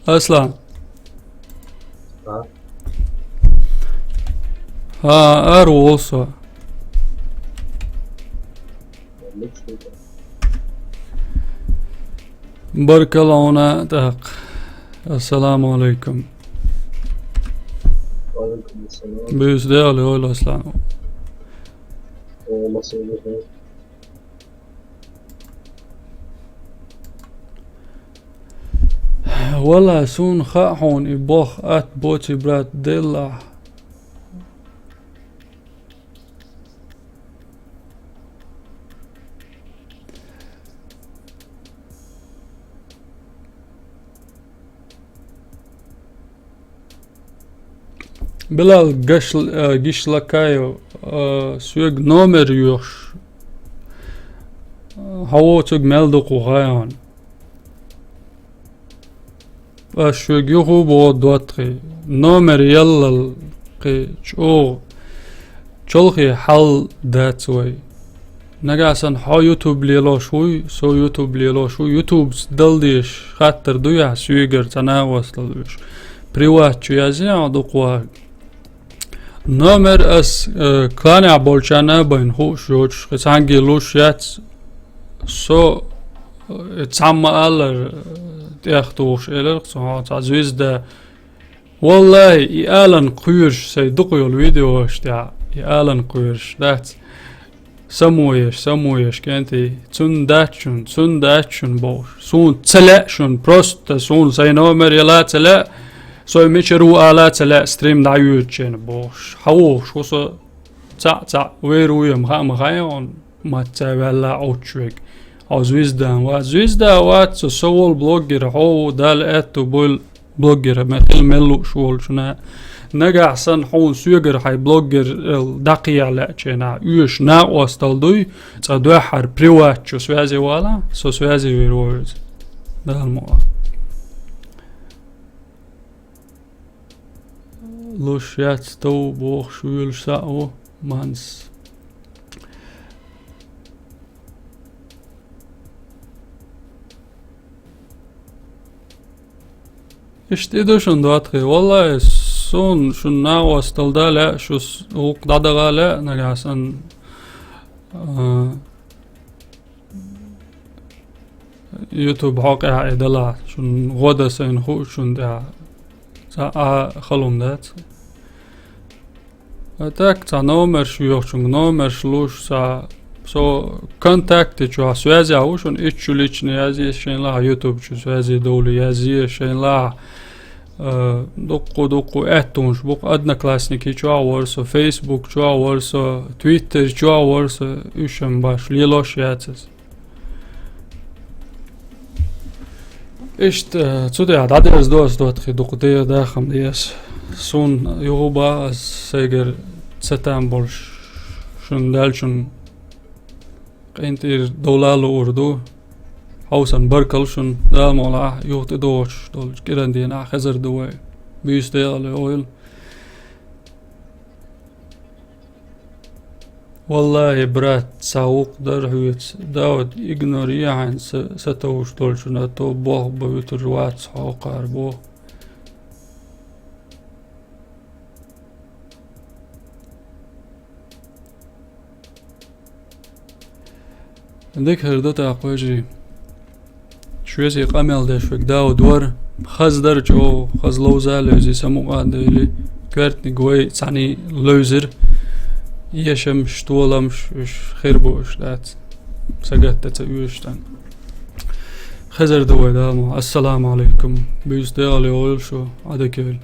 Аслан. А? ХӀа, ара волу со. Баркалла хьуна тӀаккха. Ассаламу алайкум. Ва алайкум ассалам. Буьйса дегӀ лойла, Аслан. Ва алайкум ассалам. Валла, суна хаьа хьуна и боху атта боций, брат, деллахь. Билал Гаш-, э, Гишлакаев, э, соьга номер йоьхуш, э, хьо воцург мел дукха ву хаьа хьуна. Ас шуьга юха а боху, доттагӀий, номер яллал кхин чӀогӀа чолхе хьал дац вай. Нагахь санна хьо YouTube лелош вуй, со YouTube лелош ву. YouTube дала дезаш хаттар дуй ахь соьгара цхьа накъостал оьшу. Приват чу язъе ахь дукха вахарг. Номер ас, э, кланехь болчарна а байна хууш йоцуш, кхин цхьаьнгге луш яц, со, э, цхьамма аллара, э, тӀех тухуш элира цо, хьо цхьа звезда. Валлахи, и алан кхоьруш, сайн дукха йолу видеош тӀехь, и алан кхоьруш дац. Само еш, само еш, кӀентий, цунна дац шуна, цунна дац шуна бохуш. Суна ца лаьа шуна, просто суна сайн номер яла а ца лаьа, со мичара ву ала а ца лаьа, стрим дӀайоьдучу хенахь бохуш. Хьан вохуш ву со цхьаъ-цхьаъ, вер ву я ма хаьа, ма хаьа хьуна, маца ваьлла Ӏуттуш верг. Хьо звездан вац, звезда вац, со, со волу блоггер, хьо ву, Дала аьтту бойла. Блоггер ма хила мел лууш волчунна. Нагахь санна хьуна соьгара хьайн блоггер дӀакхехьа лаьа ченахь, оьшу накъостал дуй, цкъа дуьххьара приват чу связи вала, со связи вийр ву иза. Дала мукъ лахь. Луш яц тов бохуш вуьйлуш схьа а ву, манс. Иштта и ду шуна, доттагӀий. Валлахи, суна шуна накъостал дан лаьа, шу с-, гӀуллакх дӀадахана лаьа, нагахь санна, а, YouTube хьокъехь и далахь, шуна гӀо дан сайна хууш шуна тӀехь. Цхьа а хала хӀума дац. А так, цхьа номерш йоьхучуьнга номерш луш, цхьа со контакте чохь связехь ву шуна, итт чу лично язъе шайн лахь, YouTube чу связи довлий язъе шайн лахь. Э, дуккха-дуккха аьттонаш бу-кх, Одноклассники чохь вара со, Facebook чохь вара со, Twitter чохь вара со, уьш-м баш лелош яц ас. Иштта, э, цу тӀехь дӀадерзадо ас, доттагӀий, дукха дера дахам деза. Суна юха а боху ас, сайгара ца там болуш, шуна даьллачун къинтӀера довла а луур ду. Хьовсал, баркалла шуна, Дала мукъ лахь, юха тӀедогӀучу долчу кӀиран дийнахь хезар ду вай. Буьйса декъала йойла. Валлахи, брат, цхьа гӀуллакх дара хьоьца. Дауд, игнор е хьайна са-, сатовжуш долчунна, то болх бан вуьтур вац хьо кхара боху. Дика хир ду тӀаккха, вежарий. Шу везий къамел деш верг Дауд вара, хаза дара чӀогӀа, хаза ловза а левзий, самукъа а девлий, коьртаниг вай цхьаьний левзира, эшамаш, толамаш, уьш хир бу уьш дац. Сагатдан ца оьшуш цхьаьна. Хезар ду вай, Дала мукъ лахь. Ассаламу Ӏалайкум. Буьйса декъала йойла шу, Ӏадика йойла.